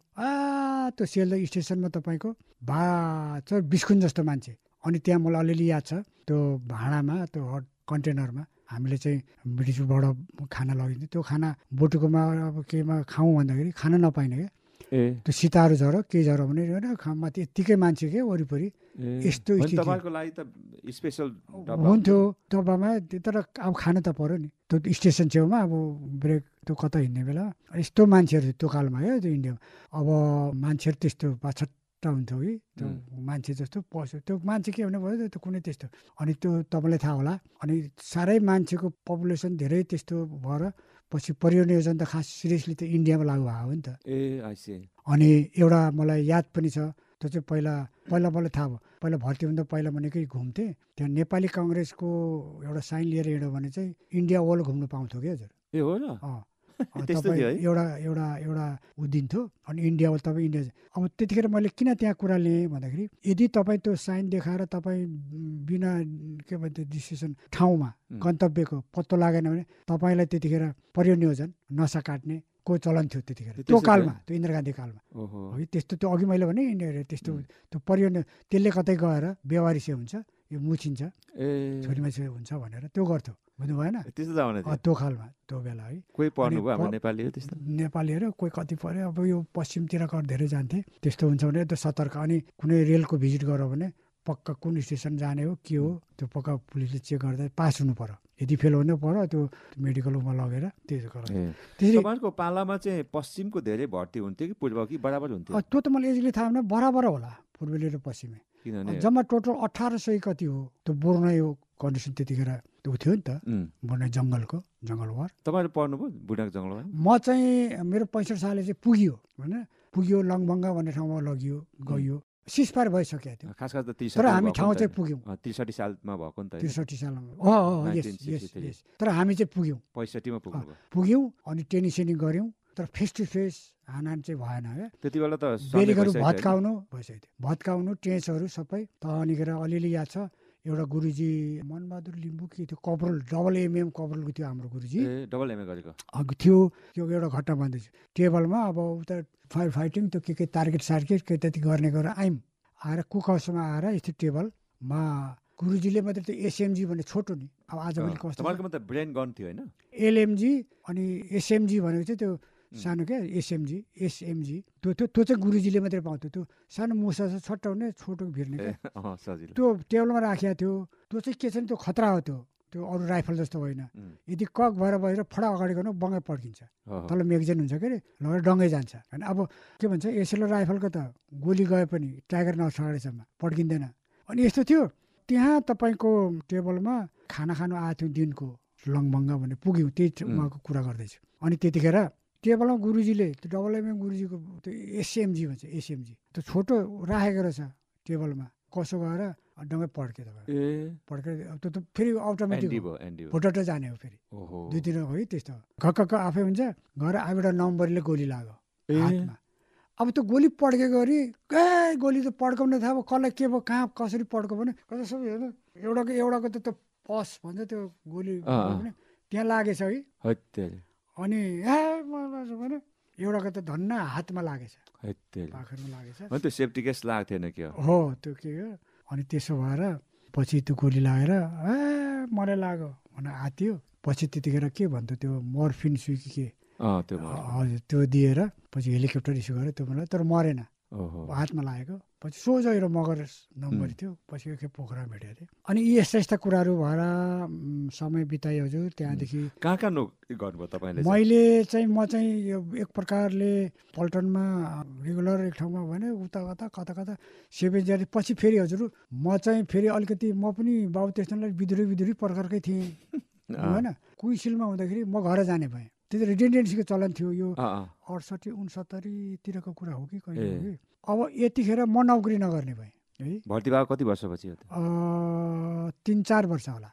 त्यो सेलदह स्टेसनमा तपाईँको बिस्कुन जस्तो मान्छे। अनि त्यहाँ मलाई अलिअलि याद छ, त्यो भाँडामा त्यो कन्टेनरमा हामीले चाहिँ ब्रिटिसबाट खाना लगिन्थ्यो। त्यो खाना बोटुकोमा अब केमा खाउँ भन्दाखेरि खाना नपाइने क्या। त्यो सिताहरू झर के झर भने माथि यत्तिकै मान्छे के वरिपरि यस्तो तपाईँको लागि त स्पेसल हुन्थ्यो डब्बामा। तर अब खानु त पर्यो नि त्यो स्टेसन छेउमा। अब ब्रेक त्यो कता हिँड्ने बेला यस्तो मान्छेहरू त्यो कालमा क्या त्यो इन्डियामा। अब मान्छेहरू त्यस्तो बाछट्टा हुन्थ्यो कि त्यो मान्छे जस्तो पस्यो। त्यो मान्छे के भने भयो त्यो कुनै त्यस्तो। अनि त्यो तपाईँलाई थाहा होला। अनि साह्रै मान्छेको पपुलेसन धेरै त्यस्तो भएर पछि परियोजना त खास सिरियसली त इन्डियामा लागु भएको हो नि त। अनि एउटा मलाई याद पनि छ, त्यो चाहिँ पहिला थाहा भयो। पहिला भर्ती हुँदा पहिला भनेकै घुम्थेँ त्यहाँ नेपाली कङ्ग्रेसको एउटा साइन लिएर हिँड्यो भने चाहिँ इन्डिया वर्ल्ड घुम्नु पाउँथ्यो क्या हजुर। हो र? तपाईँ एउटा दिन्थ्यो अनि इन्डिया तपाईँ इन्डिया। अब त्यतिखेर मैले किन त्यहाँ कुरा लिएँ भन्दाखेरि यदि तपाईँ त्यो साइन देखाएर तपाईँ बिना के भन्छ डिसिसन ठाउँमा गन्तव्यको पत्तो लागेन भने तपाईँलाई त्यतिखेर परिनियोजन नसा काट्ने को चलन थियो त्यतिखेर त्यो कालमा, त्यो इन्दिरा गान्धी कालमा है। त्यस्तो त्यो अघि मैले भने इन्डिया त्यस्तो त्यो परियोजना त्यसले कतै गएर बेवारिसे हुन्छ, यो मुछिन्छ, छोरी मान्छे हुन्छ भनेर त्यो गर्थ्यो। बुझ्नु भएन? त्यो खालमा त्यो बेला है। कोही पढ्नुभयो अब नेपालीहरू? त्यस्तो नेपालीहरू कोही कति पऱ्यो। अब यो पश्चिमतिर धेरै जान्थे। त्यस्तो हुन्छ भने त्यो सतर्क। अनि कुनै रेलको भिजिट गऱ्यो भने पक्का कुन स्टेसन जाने हो के हो त्यो पक्का पुलिसले चेक गर्दा पास हुनु पर्यो। यदि फेल हुनु पर्यो त्यो मेडिकलमा लगेर त्यसो गर्छ। तपाईँको पालामा चाहिँ पश्चिमको धेरै भर्ती हुन्थ्यो कि पूर्व कि बराबर हुन्थ्यो? त्यो त मलाई एक्ज्याक्टली थाहा हुन बराबर होला पूर्वेली र पश्चिमी। जम्मा टोटल 1800 कति हो। त्यो बोर्नय कन्डिसन त्यतिखेर त्यो थियो नि त बोर्नय जङ्गल वार। तपाईँहरू पढ्नुभयो बुढाको जङ्गल वार? म चाहिँ मेरो 65 सालले चाहिँ पुग्यो लङभङ्गा भन्ने ठाउँमा गयो। सिसपार भइसक्यो त्यो खास त। तर हामी ठाउँ चाहिँ पुग्यौँ 63 सालमा भएको नि त। 63 सालमा तर हामी चाहिँ पुग्यौँ 65 मा पुग्यौँ। अनि ट्रेनिङ सेनिङ गऱ्यौँ तर फेस टु फेस हानान चाहिँ भएन क्या। त्यति बेला त बेलिगहरू भत्काउनु ट्रेन्चहरू सबै त। अनिखेर अलिअलि याद छ एउटा गुरुजी मनबहादुर लिम्बू के थियो कपरल MM कपरलको थियो हाम्रो गुरुजी। डबल एमए गरेको थियो। त्यो एउटा घटना भन्दैछु टेबलमा। अब उता फायर फाइटिङ त्यो के टार्गेट के त्यति गर्ने गरेर आएर कुकहाउसमा आएर यस्तो टेबलमा गुरुजीले मात्रै त्यो SMG भन्ने छोटो नि। अब आज मैले कस्तो तपाईँकोमा त ब्रेन गन थियो होइन? LMG अनि SMG भनेको चाहिँ त्यो सानो क्या SMG त्यो चाहिँ गुरुजीले मात्रै पाउँथ्यो। त्यो सानो मुसा छट्टाउने छोटो भिर्ने क्या त्यो टेबलमा राखिएको थियो। त्यो चाहिँ के छ नि त्यो खतरा हो। त्यो अरू राइफल जस्तो होइन। यदि कक भएर फडा अगाडि गर्नु बङ्गै पड्किन्छ। तल म्यागजिन हुन्छ के अरे लगेर डङ्गै जान्छ होइन। अब के भन्छ SLR राइफलको त गोली गए पनि टाइगर नछाडेसम्म पड्किँदैन। अनि यस्तो थियो त्यहाँ तपाईँको टेबलमा खाना खानु आएको थियो दिनको लङभङ्गा भन्ने पुग्यौँ। त्यही उहाँको कुरा गर्दैछु। अनि त्यतिखेर टेबलमा गुरुजीले त्यो MM गुरुजीको त्यो SMG भन्छ SMG त्यो छोटो राखेको रहेछ टेबलमा। कसो गएर डङ्गै पड्क्यो पड्केर त्यो त फेरि अटोमेटिक भोटो जाने हो फेरि 2-3 है त्यस्तो खक्क आफै हुन्छ। गएर एउटा नम्बरले गोली लाग्यो हातमा। अब त्यो गोली पड्केको गरी गोली त पड्काउन थाहा भयो कसलाई के भयो कहाँ कसरी पड्क्यो भने कसै सबै हेर्नु एउटाको त त्यो पस भन्छ त्यो गोली त्यहाँ लागेछ है। अनि भने एउटाको त धन्न हातमा लागेछ, पाखरमा लागेछ। अनि त्यो सेफ्टी केस लागेको थिएन के हो त्यो के हो। अनि त्यसो भएर पछि त्यो गोली लागेर मलाई लाग्यो भनेर आत्यो। पछि त्यतिखेर के भन्थ्यो त्यो मर्फिन सुई के हजुर त्यो दिएर पछि हेलिकप्टर इस्यु गरेर त्यो मलाई, तर मरेन, हातमा लागेको। पछि सोझो एउटा मगर नम्बर थियो, पछि एकखेप पोखरा भेटेको थिएँ। अनि यी यस्ता यस्ता कुराहरू भएर समय बिताएँ हजुर। त्यहाँदेखि कहाँ कहाँ गर्नुभयो तपाईँले? मैले चाहिँ म चाहिँ यो एक प्रकारले पल्टनमा रेगुलर एक ठाउँमा भने उता कता कता सेभेन्जार। पछि फेरि हजुर म चाहिँ फेरि अलिकति म पनि बाबु त्यसलाई विद्रोही प्रकारकै थिएँ होइन। कुइसिलमा हुँदाखेरि म घर जाने भएँ। त्यो रिटेन्डेन्सीको चलन थियो, यो 68 69तिरको कुरा हो कि कहिले हो कि। अब यतिखेर म नौकरी नगर्ने भएँ है। भर्ती भएको कति वर्षपछि? 3-4 वर्ष होला।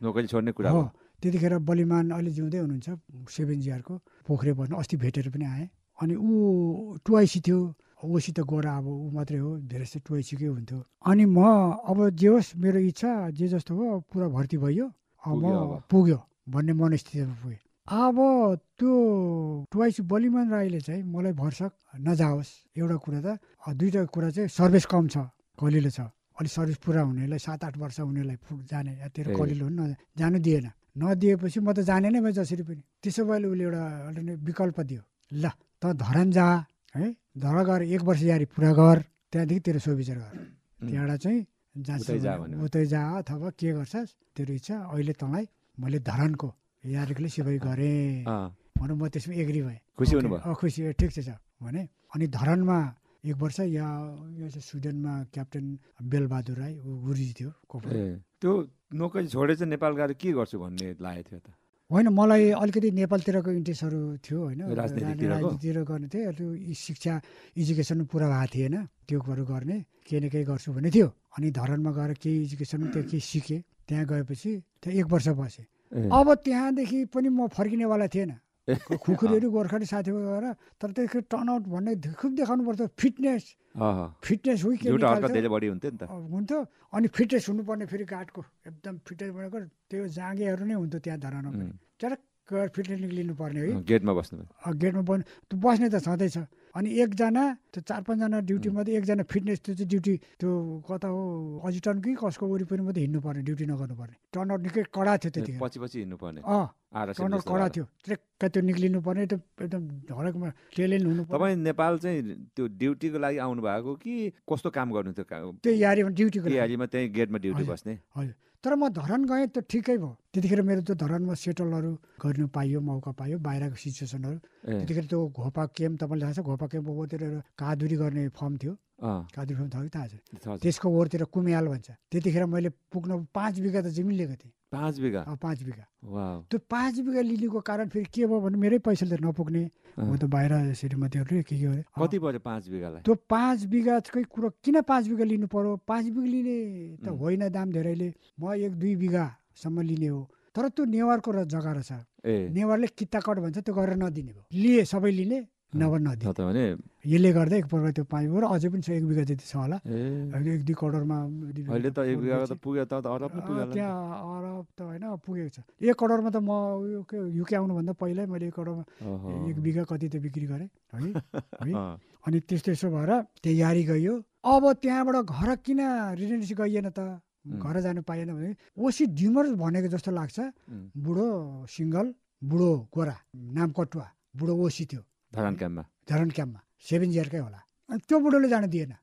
नोकरी छोड्ने कुरा हो। त्यतिखेर बलिमान अलि जिउँदै हुनुहुन्छ 7GR को पोखरे बस्नु, अस्ति भेटेर पनि आएँ। अनि ऊ टुआइसी थियो, ओसी त गएर अब ऊ मात्रै हो, धेरै जस्तो टुआइसीकै हुन्थ्यो। अनि म अब जे होस् मेरो इच्छा जे जस्तो हो पुरा भर्ती भयो, अब पुग्यो भन्ने मनस्थितिमा पुगेँ। अब त्यो टुआइसी बलिमान राईले चाहिँ मलाई भरसक नजाओस्, एउटा कुरा त। दुईवटा कुरा चाहिँ सर्भिस कम छ, कलिलो छ। अलिक सर्भिस पुरा हुनेलाई 7-8 वर्ष हुनेलाई जाने, तेरो कलिलो हुनु जानु दिएन। नदिएपछि म त जाने नै भयो जसरी पनि। त्यसो भए उसले एउटा विकल्प दियो, ल त धरान जा है, धरा गएर 1 वर्ष यारी पुरा गर, त्यहाँदेखि तेरो सोविचार गर। त्यहाँबाट चाहिँ उतै जा अथवा के गर्छस् तेरो इच्छा। अहिले तँलाई मैले धरानको यारीले सिपाही गरेँ भनेर म त्यसमा एग्री भएँ। खुसी हुनुभयो? खुसी, ठिक छ भने। अनि धरानमा 1 वर्ष या स्विडेनमा क्याप्टेन बेलबहादुर राई गुरुजी थियो। त्यो नोकरी छोडेर चाहिँ नेपाल गएर के गर्छु भन्ने लागेको थियो त? होइन, मलाई अलिकति नेपालतिरको इन्ट्रेस्टहरू थियो होइन, राजनीतितिर गर्ने थियो। त्यो शिक्षा एजुकेसन पुरा भएको थिएन, त्योहरू गर्ने केही न केही गर्छु भन्ने थियो। अनि धरानमा गएर केही एजुकेसन त्यहाँ केही सिकेँ। त्यहाँ गएपछि त्यहाँ 1 वर्ष बसेँ। अब त्यहाँदेखि पनि म फर्किनेवाला थिएन। खुकुरीहरू गोर्खाली साथीहरू गएर, तर त्यसको टर्नआउट भन्ने खुब देखाउनु पर्छ। फिटनेस हो कि हुन्थ्यो। अनि फिटनेस हुनुपर्ने फेरि गार्डको एकदम फिटनेस भनेको त्यो जाँगेहरू नै हुन्थ्यो त्यहाँ धरानमा पनि। चटक्क फिटनेस निक्लिनु पर्ने है, गेटमा बस्नु। गेटमा बस्ने त छँदैछ। अनि एकजना त्यो 4-5जना ड्युटी मात्रै, एकजना फिटनेस त्यो चाहिँ ड्युटी त्यो कता हो अजिटन कि कसको वरिपरि मात्रै हिँड्नु पर्ने, ड्युटी नगर्नु पर्ने। टर्नआउट निकै कडा थियो त्यतिखेर, पछि हिँड्नु पर्ने। टर्नआउट कडा थियो, ट्रेक्क त्यो निक्लिनु पर्ने, त्यो एकदम हरेकमा टेलेन्ट हुनु पर्ने। तपाईँ नेपाल चाहिँ त्यो ड्युटीको लागि आउनु भएको कि कस्तो काम गर्नु थियो? त्यो यारीमा ड्युटीको यारीमा त्यही गेटमा ड्युटी बस्ने। हजुर, तर म धरान गएँ त ठिकै भयो। त्यतिखेर मेरो त्यो धरानमा सेटलहरू गर्नु पाइयो, मौका पाइयो, बाहिरको सिचुएसनहरू। त्यतिखेर त्यो घोपा क्याम्प तपाईँलाई थाहा छ, घोपा क्याम्प ओरतिर कादुरी गर्ने फर्म थियो, कादुरी फर्म थाहा कि थाहा छ? त्यसको ओरतिर कुमियाल भन्छ। त्यतिखेर मैले पुग्न 5 बिघा त जमिन लिएको थिएँ। 5 बिघा? 5 बिघा। त्यो 5 बिघा लिनुको कारण फेरि के भयो भने मेरै पैसाले नपुग्ने, म त बाहिर श्रीमतीहरूले के गरे। कति पर्यो 5 बिघालाई? त्यो 5 बिघाकै कुरो किन 5 बिघा लिनु पर्यो? 5 बिघा लिने त होइन, दाम धेरैले। म 1-2 बिघासम्म लिने हो। तर त्यो नेवारको जग्गा रहेछ, नेवारले किताकट भन्छ, त्यो गरेर नदिने भयो। लिए सबै लिने, नभए नदिने। यसले गर्दा एक प्रकार त्यो 5 बिघा अझै पनि छ, 1 बिघा जति छ होला। 1-2 करोडमा अहिले त 1 बिघा त पुग्यो त अरब न पुग्यो। त्यहाँ अरब त होइन पुगेको छ। 1 करोडमा त म युके आउनुभन्दा पहिल्यै मैले 1 करोडमा 1 बिघा कति त बिक्री गरेँ है। अनि त्यसो भएर त्यो यारी गयो। अब त्यहाँबाट घर किन रिटेन्डेन्सी गइएन त, घर जानु पाइएन भने ओसी ड्युमर भनेको जस्तो लाग्छ। बुढो सिङ्गल, बुढो गोरा, नाम कटुवा, बुढो ओसी थियो धरान क्याम्पमा 7GR कै होला। अनि त्यो बुढोले जान दिएन।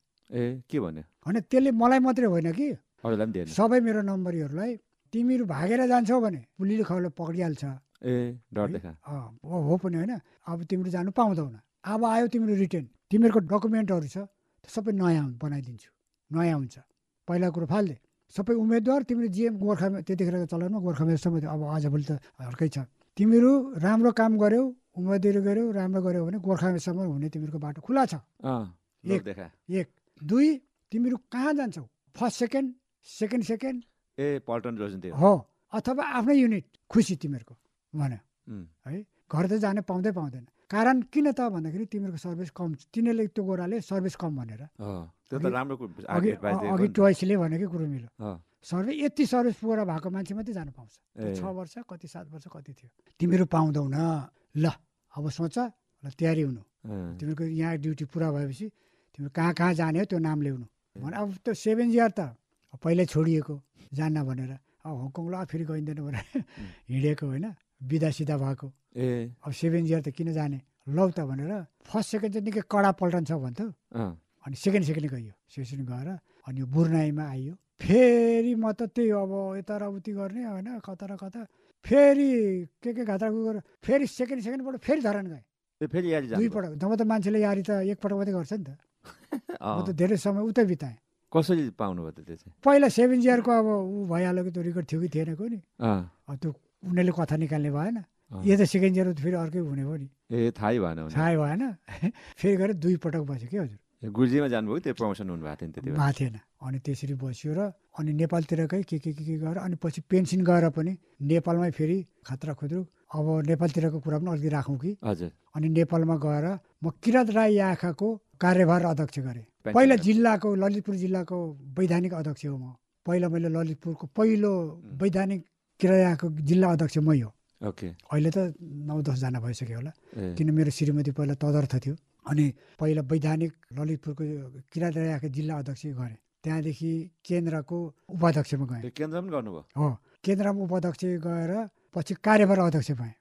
के भन्यो? होइन, त्यसले मलाई मात्रै होइन कि अरूलाई पनि दिएन, सबै मेरो नम्बरीहरूलाई तिमीहरू भागेर जान्छौ भने पुलिसले खबर पक्रिहाल्छ। डर देखा हो पनि होइन। अब तिमीहरू जानु पाउँदैन। अब आयो तिम्रो रिटर्न, तिमीहरूको डकुमेन्टहरू छ सबै नयाँ बनाइदिन्छु, नयाँ हुन्छ। पहिला कुरो फाल्दे सबै उम्मेदवार तिम्रो जिएम गोर्खा त्यतिखेरको चलनमा गोर्खामा सबै अब आजभोलि त हर्कै छ। तिमीहरू राम्रो काम गर्यौ, उम्मेदवारी गर्यौ, राम्रो गर्यौ भने गोर्खासम्म हुने तिमीहरूको बाटो खुला छ। 1 2 तिमीहरू कहाँ जान्छौ? फर्स्ट सेकेन्ड पल्टन रोज्नु हो अथवा आफ्नै युनिट, खुसी तिमीहरूको भन्यो है। घर त जान पाउँदैन। कारण किन त भन्दाखेरि तिमीहरूको सर्भिस कम छ। तिनीहरूले त्यो गोराले सर्भिस कम भनेर अघि टोइसले भनेकै कुरो मिल्यो। सर्भिस यति सर्भिस पुरा भएको मान्छे मात्रै जानु पाउँछ। 6 वर्ष कति 7 वर्ष कति थियो, तिमीहरू पाउँदैन। ल अब सोच ल तयारी हुनु तिमीहरूको यहाँ ड्युटी पुरा भएपछि तिमीहरू कहाँ कहाँ जाने हो त्यो नाम ल्याउनु भने अब त्यो 7 इयर त पहिल्यै छोडिएको जान्न भनेर अब हङकङ ल फेरि गइँदैन भनेर हिँडेको होइन बिदा सिधा भएको अब 7 इयर त किन जाने लौ त भनेर फर्स्ट सेकेन्ड चाहिँ निकै कडा पल्टन्छ भन्थ्यो अनि सेकेन्ड गइयो सेकेन्ड गएर अनि यो बुर्नाईमा आइयो फेरि म त त्यही अब यता र उति गर्ने होइन कता र कता फेरि के घाटाको गरेर फेरि सेकेन्डबाट फेरि धरान गएँ दुईपटक जब त मान्छेले यारी त एकपटक मात्रै गर्छ नि त म त धेरै समय उतै बिताएँ कसरी पाउनु भयो त त्यो चाहिँ पहिला 7 इयरको अब ऊ भइहाल्यो कि त्यो रेकर्ड थियो कि थिएन को नि त्यो उनीहरूले कथा निकाल्ने भएन यो त सेकेन्ड इयर फेरि अर्कै हुने हो नि थाहै भएन फेरि गएर 2 पटक बस्यो कि हजुर गुरुजीमा जानुभयो त्यो प्रमोसन हुनु भएको थिएन त्यति भएको थिएन अनि त्यसरी बस्यो र अनि नेपालतिरकै के गरेर अनि पछि पेन्सन गएर पनि नेपालमै फेरि खतरा खुद्रु अब नेपालतिरको कुरा पनि अलिकति राखौँ कि हजुर अनि नेपालमा गएर म किरात राई याखाको कार्यभार अध्यक्ष गरेँ पहिला जिल्लाको ललितपुर जिल्लाको वैधानिक अध्यक्ष हो म पहिला मैले ललितपुरको पहिलो वैधानिक किरात याखाको जिल्ला अध्यक्ष मै हो अहिले त 9-10 जना भइसक्यो होला किन मेरो श्रीमती पहिला तदर्थ थियो अनि पहिला वैधानिक ललितपुरको किरात याखाको जिल्ला अध्यक्ष गरेँ त्यहाँदेखि केन्द्रको उपाध्यक्षमा गएँ केन्द्रमा पनि गर्नुभयो हो केन्द्रमा उपाध्यक्ष गएर पछि कार्यभार अध्यक्ष भएँ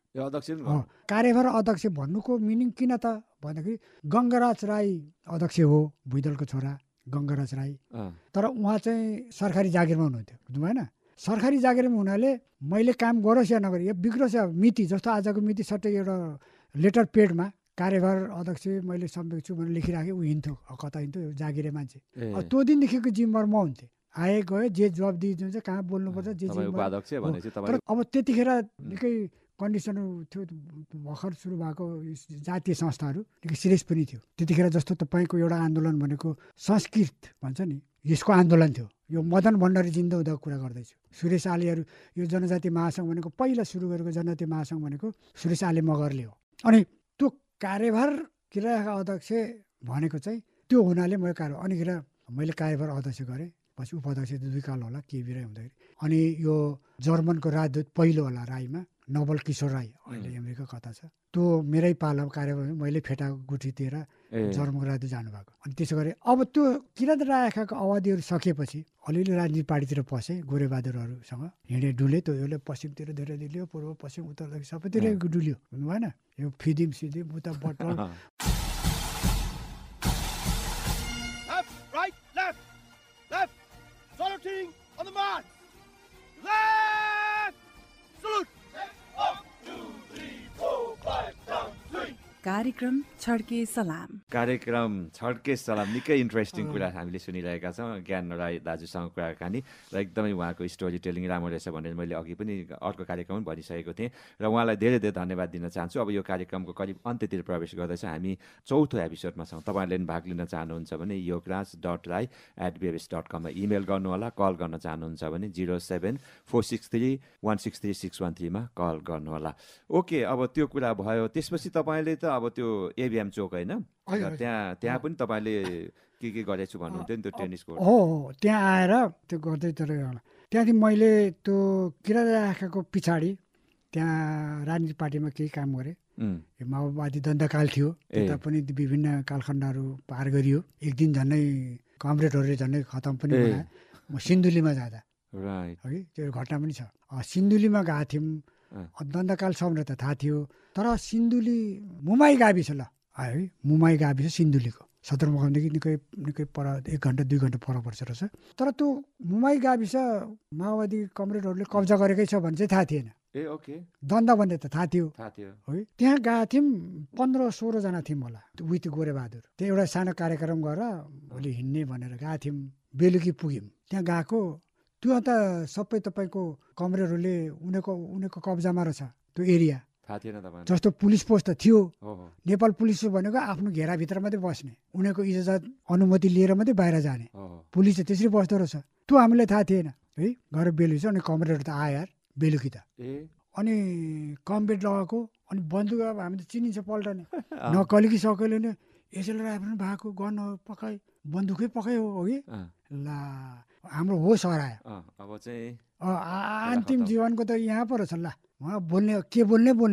कार्यभार अध्यक्ष भन्नुको मिनिङ किन त भन्दाखेरि गङ्गराज राई अध्यक्ष हो भुइँदलको छोरा गङ्गराज राई तर उहाँ चाहिँ सरकारी जागिरमा हुनुहुन्थ्यो होइन सरकारी जागिरमा हुनाले मैले काम गरोस् या नगरे यो बिग्रोस् या मिति जस्तो आजको मिति सट्टै एउटा लेटर पेडमा कार्यभार अध्यक्ष मैले सम्झेको छु भनेर लेखिराखेँ ऊ हिँड्थ्यो कता हिँड्थ्यो जागिरे मान्छे अब त्यो दिनदेखिको जिम्मेवार म हुन्थेँ आए गयो जे जवाब दिइदिन्छ कहाँ बोल्नुपर्छ जे तर अब त्यतिखेर निकै कन्डिसनहरू थियो भर्खर सुरु भएको जातीय संस्थाहरू निकै सिरियस पनि थियो त्यतिखेर जस्तो तपाईँको एउटा आन्दोलन भनेको संस्कृत भन्छ नि यसको आन्दोलन थियो यो मदन भण्डारी जिन्दो हुँदा कुरा गर्दैछु सुरेश आलेहरू यो जनजाति महासङ्घ भनेको पहिला सुरु गरेको जनजाति महासङ्घ भनेको सुरेश आले मगरले हो अनि त्यो कार्यभार किराका अध्यक्ष भनेको चाहिँ त्यो हुनाले अनिखेर मैले कार्यभार अध्यक्ष गरेँ पछि उपाध्यक्ष 2 काल होला के बिराइ हुँदाखेरि अनि यो जर्मनको राजदूत पहिलो होला राईमा नवल किशोर राई अहिले अमेरिका कता छ त्यो मेरै पालो कार्यभार मैले फेटा गुठी दिएर जर्मनको राजदूत जानुभएको अनि त्यसो गरे अब त्यो किरात राखाको अवधिहरू सकेपछि अलिअलि राजनीतिक पार्टीतिर पसेँ गोरेबहादुरहरूसँग हिँडे डुले त्यो यसले पश्चिमतिर धेरै डुल्यो पूर्व पश्चिम उत्तरदेखि सबैतिर डुल्यो हुनु भएन यो फिदिम सिदिम उता bottle Saluting on the march. Left! Salute! 1, 2, 3, 4, 5, down, 3. कार्यक्रम छड्के सलाम छड्के सलाम निकै इन्ट्रेस्टिङ कुरा हामीले सुनिरहेका छौँ ज्ञान राई दाजुसँग कुराकानी र एकदमै उहाँको स्टोरी टेलिङ राम्रो रहेछ भनेर मैले अघि पनि अर्को कार्यक्रम पनि भनिसकेको थिएँ र उहाँलाई धेरै धेरै धन्यवाद दिन चाहन्छु अब यो कार्यक्रमको करिब अन्त्यतिर प्रवेश गर्दैछ हामी 4थो एपिसोडमा छौँ तपाईँहरूले भाग लिन चाहनुहुन्छ भने yograj.rai@bbs.com मा इमेल गर्नुहोला कल गर्न चाहनुहुन्छ भने 0746316361 मा कल गर्नुहोला ओके अब त्यो कुरा भयो त्यसपछि तपाईँले त अब त्यो एबिएम चोक होइन त्यहाँ पनि तपाईँले के गरेछु भन्नुहुन्थ्यो नि त्यो टेनिस कोर्ट हो त्यहाँ आएर त्यो गर्दै त्यहाँदेखि मैले त्यो किरात राखाको पछाडि त्यहाँ राजनीतिक पार्टीमा केही काम गरेँ माओवादी दण्डकाल थियो त्यता पनि विभिन्न कालखण्डहरू पार गरियो एक दिन झन्डै कमरेडहरूले झन्डै खतम पनि बनाए म सिन्धुलीमा जाँदा है त्यो घटना पनि छ सिन्धुलीमा गएको थियौँ दण्डकाल छ भनेर त थाहा थियो तर सिन्धुली मुमाई गाविस ल है मुमाई गाविस सिन्धुलीको सदरमुकामदेखि निकै पर 1 घन्टा 2 घन्टा पर पर्छ रहेछ तर त्यो मुमाई गाविस माओवादी कमरेडहरूले कब्जा गरेकै छ भने चाहिँ थाहा थिएन द्वन्द भन्ने त थाहा थियो है त्यहाँ गएको थियौँ 15-16 जना थियौँ होला विथ गोरेबहादुर त्यहाँ एउटा सानो कार्यक्रम गरेर भोलि हिँड्ने भनेर गएको थियौँ बेलुकी पुग्यौँ त्यहाँ गएको त्यो त सबै तपाईँको कमरेडहरूले उनीहरूको कब्जामा रहेछ त्यो एरिया जस्तो पुलिस पोस्ट त थियो नेपाल पुलिस भनेको आफ्नो घेराभित्र मात्रै बस्ने उनीहरूको इजाजत अनुमति लिएर मात्रै बाहिर जाने पुलिस त त्यसरी बस्दो रहेछ त्यो हामीलाई थाहा थिएन है गएर बेलुकी अनि कमरेड त आयो यार बेलुकी त अनि कम्बेट लगाएको अनि बन्दुक अब हामी त चिनिन्छ पल्टने नकली कि सकैले नै यसैले राख्नु भएको गन पकाइ बन्दुकै पकाइ हो कि ला हाम्रो होस हरायो अब चाहिँ अन्तिम जीवनको त यहाँ पो रहेछ ल बोल्ने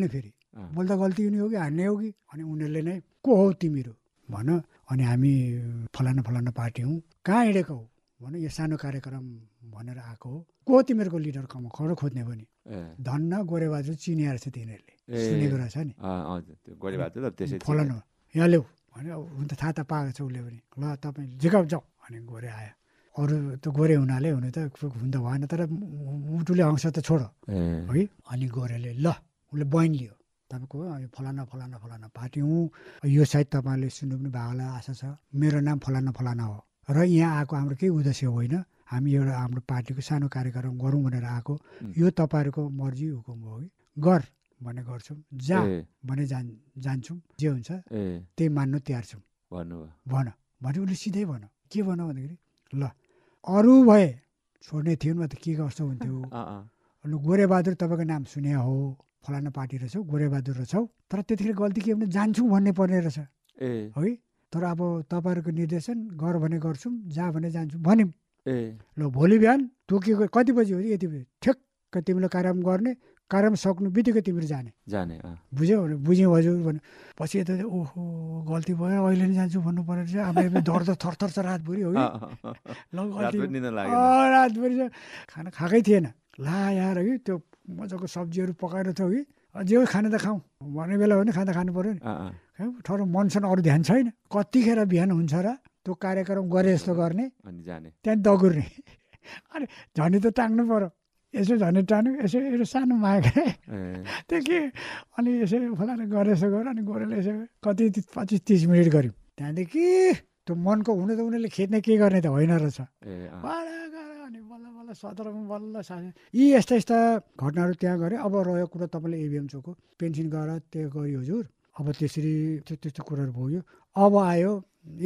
फेरि बोल्दा गल्ती हुने हो कि हान्ने हो कि अनि उनीहरूले नै को हो तिमीहरू भन अनि हामी फलाना फलाना पार्टी हौँ कहाँ हिँडेको हो भन यो सानो कार्यक्रम भनेर आएको हो को तिमीहरूको लिडर खडो खोज्ने पनि धन्न गोरेबहादुर चिनिएर छ तिनीहरूले सुनेको रहेछ नि फलानु यहाँ ल्याऊ भने हुन त थाहा त पाएको छ उसले पनि ल तपाईँ झिकाउ जाऊ अनि गोरे आयो अरू त गोरे हुनाले हुनु त हुन त भएन तर उटुले अंश त छोडो है अनि गोरेले ल उसले बयान लियो तपाईँको फलाना फलाना फलाना पार्टी हुँ यो सायद तपाईँले सुन्नु पनि भएको होला आशा छ मेरो नाम फलाना फलाना हो र यहाँ आएको हाम्रो केही उद्देश्य होइन हामी एउटा हाम्रो पार्टीको सानो कार्यक्रम गरौँ भनेर आएको यो तपाईँहरूको मर्जी हुकुम हो कि गर भने गर्छौँ जा भने जान्छौँ जे हुन्छ त्यही मान्नु तयार छौँ भन भने उसले सिधै भन के भन भन्दाखेरि ल अरू भए छोड्ने थियो नि त के कस्तो हुन्थ्यो ल गोरेबहादुर तपाईँको नाम सुने हो फलाना पार्टी रहेछौ गोरेबहादुर रहेछौ तर त्यतिखेर गल्ती के भने जान्छौँ भन्ने पर्ने रहेछ है तर अब तपाईँहरूको निर्देशन गर भने गर्छौँ जा भने जान्छौँ भन्यौँ ल भोलि बिहान तोकिएको कति बजी हो यति बजी ठ्याक्क तिमीले कार्यक्रम गर्ने कार्यक्रम सक्नु बित्तिकै तिमीहरू जाने बुझ्यौ भने बुझ्यौँ हजुर भने पछि यता ओहो गल्ती भयो अहिले नै जान्छु भन्नु पर्ने रहेछ अब डर थरथर छ रातभरि हो कि रातभरि खाना खाएकै थिएन ला यार है त्यो मजाको सब्जीहरू पकाएर थियो कि जे खाने त खाउँ भन्ने बेला हो भने खाना खानु पऱ्यो नि ठहर मनसन अरू ध्यान छैन कतिखेर बिहान हुन्छ र त्यो कार्यक्रम गरे जस्तो गर्ने त्यहाँ दगुर्ने अनि झन्डी त टाङ्नु पऱ्यो यसो झन्डी टान्यो यसो एउटा सानो माग त्यो के अनि यसो फलाना गरे यसो गर अनि गोरेले यसो कति 25-30 मिनट गऱ्यौँ त्यहाँदेखि त्यो मनको हुनु त उनीहरूले खेद्ने के गर्ने त होइन रहेछ अनि बल्ल बल्ल सदरमा बल्ल यी यस्ता यस्ता घटनाहरू त्यहाँ गऱ्यो अब रह्यो कुरा तपाईँले एबिएम चोकको पेन्सन गरेर त्यो गऱ्यो हजुर अब त्यसरी त्यस्तो कुराहरू भयो अब आयो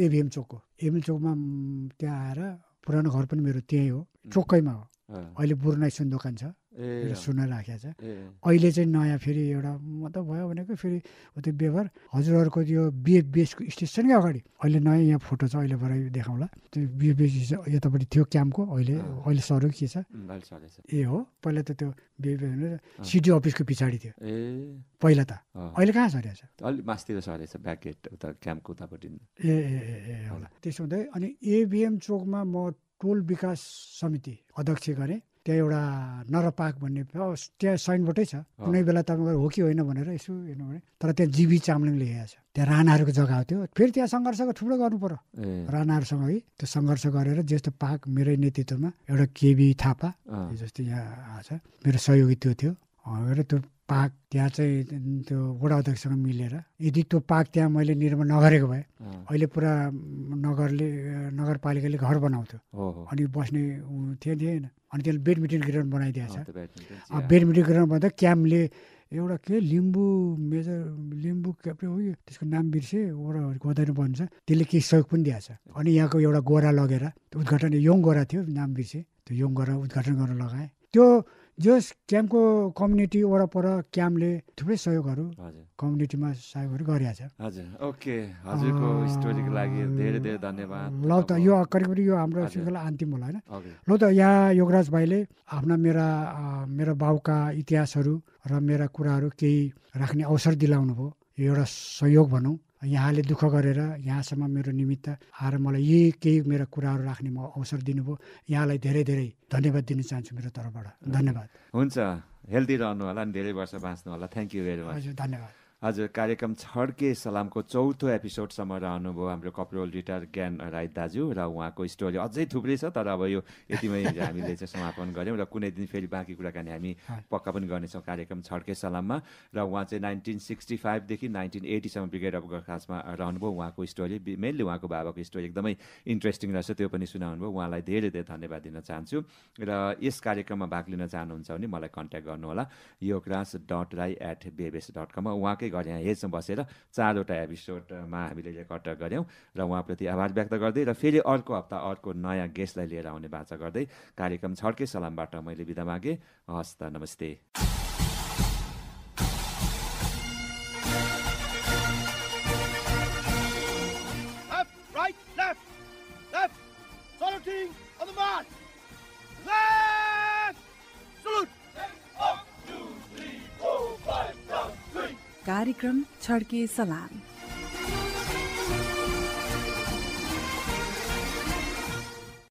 एबिएम चोकको एबिएम चोकमा त्यहाँ आएर पुरानो घर पनि मेरो त्यहीँ हो चोकैमा हो अहिले बुर्नाइसुन दोकान छ सुन्न राखेको छ अहिले चाहिँ नयाँ फेरि एउटा मतलब भयो भनेको फेरि त्यो व्यवहार हजुरहरूको त्यो बिएफबिएसको स्टेसनकै अगाडि अहिले नयाँ यहाँ फोटो छ अहिले भरे देखाउँला त्यो बिएफबिएस यतापट्टि थियो क्याम्पको अहिले सरो के छ ए हो पहिला त त्यो बिएफबिएस सिटी अफिसको पछाडि थियो पहिला त अहिले कहाँ सरेको छ अलि मास्तिर सरेछ ब्याक गेट उता क्याम्पको उतापट्टि ए होला त्यसो हुँदै अनि एबिएम चोकमा म टोल विकास समिति अध्यक्ष गरेँ त्यहाँ एउटा नरपाक भन्ने त्यहाँ साइनबोर्डै छ कुनै बेला तपाईँको हो कि होइन भनेर यसो हेर्नु भने तर त्यहाँ जिबी चामलिङ लेखेको छ त्यहाँ राणाहरूको जग्गा हो त्यो फेरि त्यहाँ सङ्घर्ष थुप्रो गर्नु पर्यो राणाहरूसँग है त्यो सङ्घर्ष गरेर जस्तो पाक मेरै नेतृत्वमा एउटा केबी थापा जस्तो यहाँ आएको छ मेरो सहयोगी त्यो थियो र त्यो पाक त्यहाँ चाहिँ त्यो वडा अध्यक्षसँग मिलेर यदि त्यो पाक त्यहाँ मैले निर्माण नगरेको भए अहिले पुरा नगरपालिकाले घर बनाउँथ्यो अनि बस्ने थिएन अनि त्यसले बेडमिन्टन ग्राउन्ड बनाइदिएको छ बेडमिन्टन ग्राउन्ड भन्दा क्याम्पले एउटा के लिम्बू के हो त्यसको नाम बिर्से वडा गोदाइनु भन्छ त्यसले केही सहयोग पनि दिएको छ अनि यहाँको एउटा गोरा लगेर उद्घाटन योङ गोरा थियो नाम बिर्से त्यो योङ गोरा उद्घाटन गर्न लगाएँ त्यो जस क्याम्पको कम्युनिटी वरपर क्याम्पले थुप्रै सहयोगहरू कम्युनिटीमा सहयोगहरू गरिरहेछ हजुर ओके हजुरको स्टोरीको लागि धेरै धेरै धन्यवाद ल त यो करिब यो हाम्रो श्रृङ्खला अन्तिम होला होइन ल त यहाँ योगराज भाइले आफ्ना मेरा बाउका इतिहासहरू र मेरा कुराहरू केही राख्ने अवसर दिलाउनु भयो यो एउटा सहयोग भनौँ यहाँले दुःख गरेर यहाँसम्म मेरो निमित्त आएर मलाई यही केही मेरा कुराहरू राख्ने अवसर दिनुभयो यहाँलाई धेरै धेरै धन्यवाद दिन चाहन्छु मेरो तर्फबाट धन्यवाद हुन्छ हेल्दी रहनु होला अनि धेरै वर्ष बाँच्नु होला थ्याङ्क यू भेरी मच हजुर धन्यवाद हजुर कार्यक्रम छड्के सलामको 4थो एपिसोडसम्म रहनुभयो हाम्रो कपरोल रिटायर ज्ञान राई दाजु र उहाँको स्टोरी अझै थुप्रै छ तर अब यो यतिमै हामीले चाहिँ समापन गऱ्यौँ र कुनै दिन फेरि बाँकी कुराकानी हामी पक्का पनि गर्नेछौँ कार्यक्रम छड्के सलाममा र उहाँ चाहिँ 1965 देखि 1980सम्म ब्रिगेड अफ गोर्खासमा रहनुभयो उहाँको स्टोरी मेनली उहाँको बाबाको स्टोरी एकदमै इन्ट्रेस्टिङ रहेछ त्यो पनि सुनाउनुभयो उहाँलाई धेरै धेरै धन्यवाद दिन चाहन्छु र यस कार्यक्रममा भाग लिन चाहनुहुन्छ भने मलाई कन्ट्याक्ट गर्नुहोला yogras.rai@bbs.com उहाँकै घर यहाँ हेजमा बसेर 4वटा एपिसोडमा हामीले रेकर्ड गऱ्यौँ र उहाँप्रति आभार व्यक्त गर्दै र फेरि अर्को हप्ता अर्को नयाँ गेस्टलाई लिएर आउने बाचा गर्दै कार्यक्रम छड्के सलामबाट मैले बिदा मागेँ हस् त नमस्ते Left, right, left, left. Saluting on the march. Left. Salute. 6, 1, 2, 3, 4, 5, down, 3. कार्यक्रम छड्के सलाम।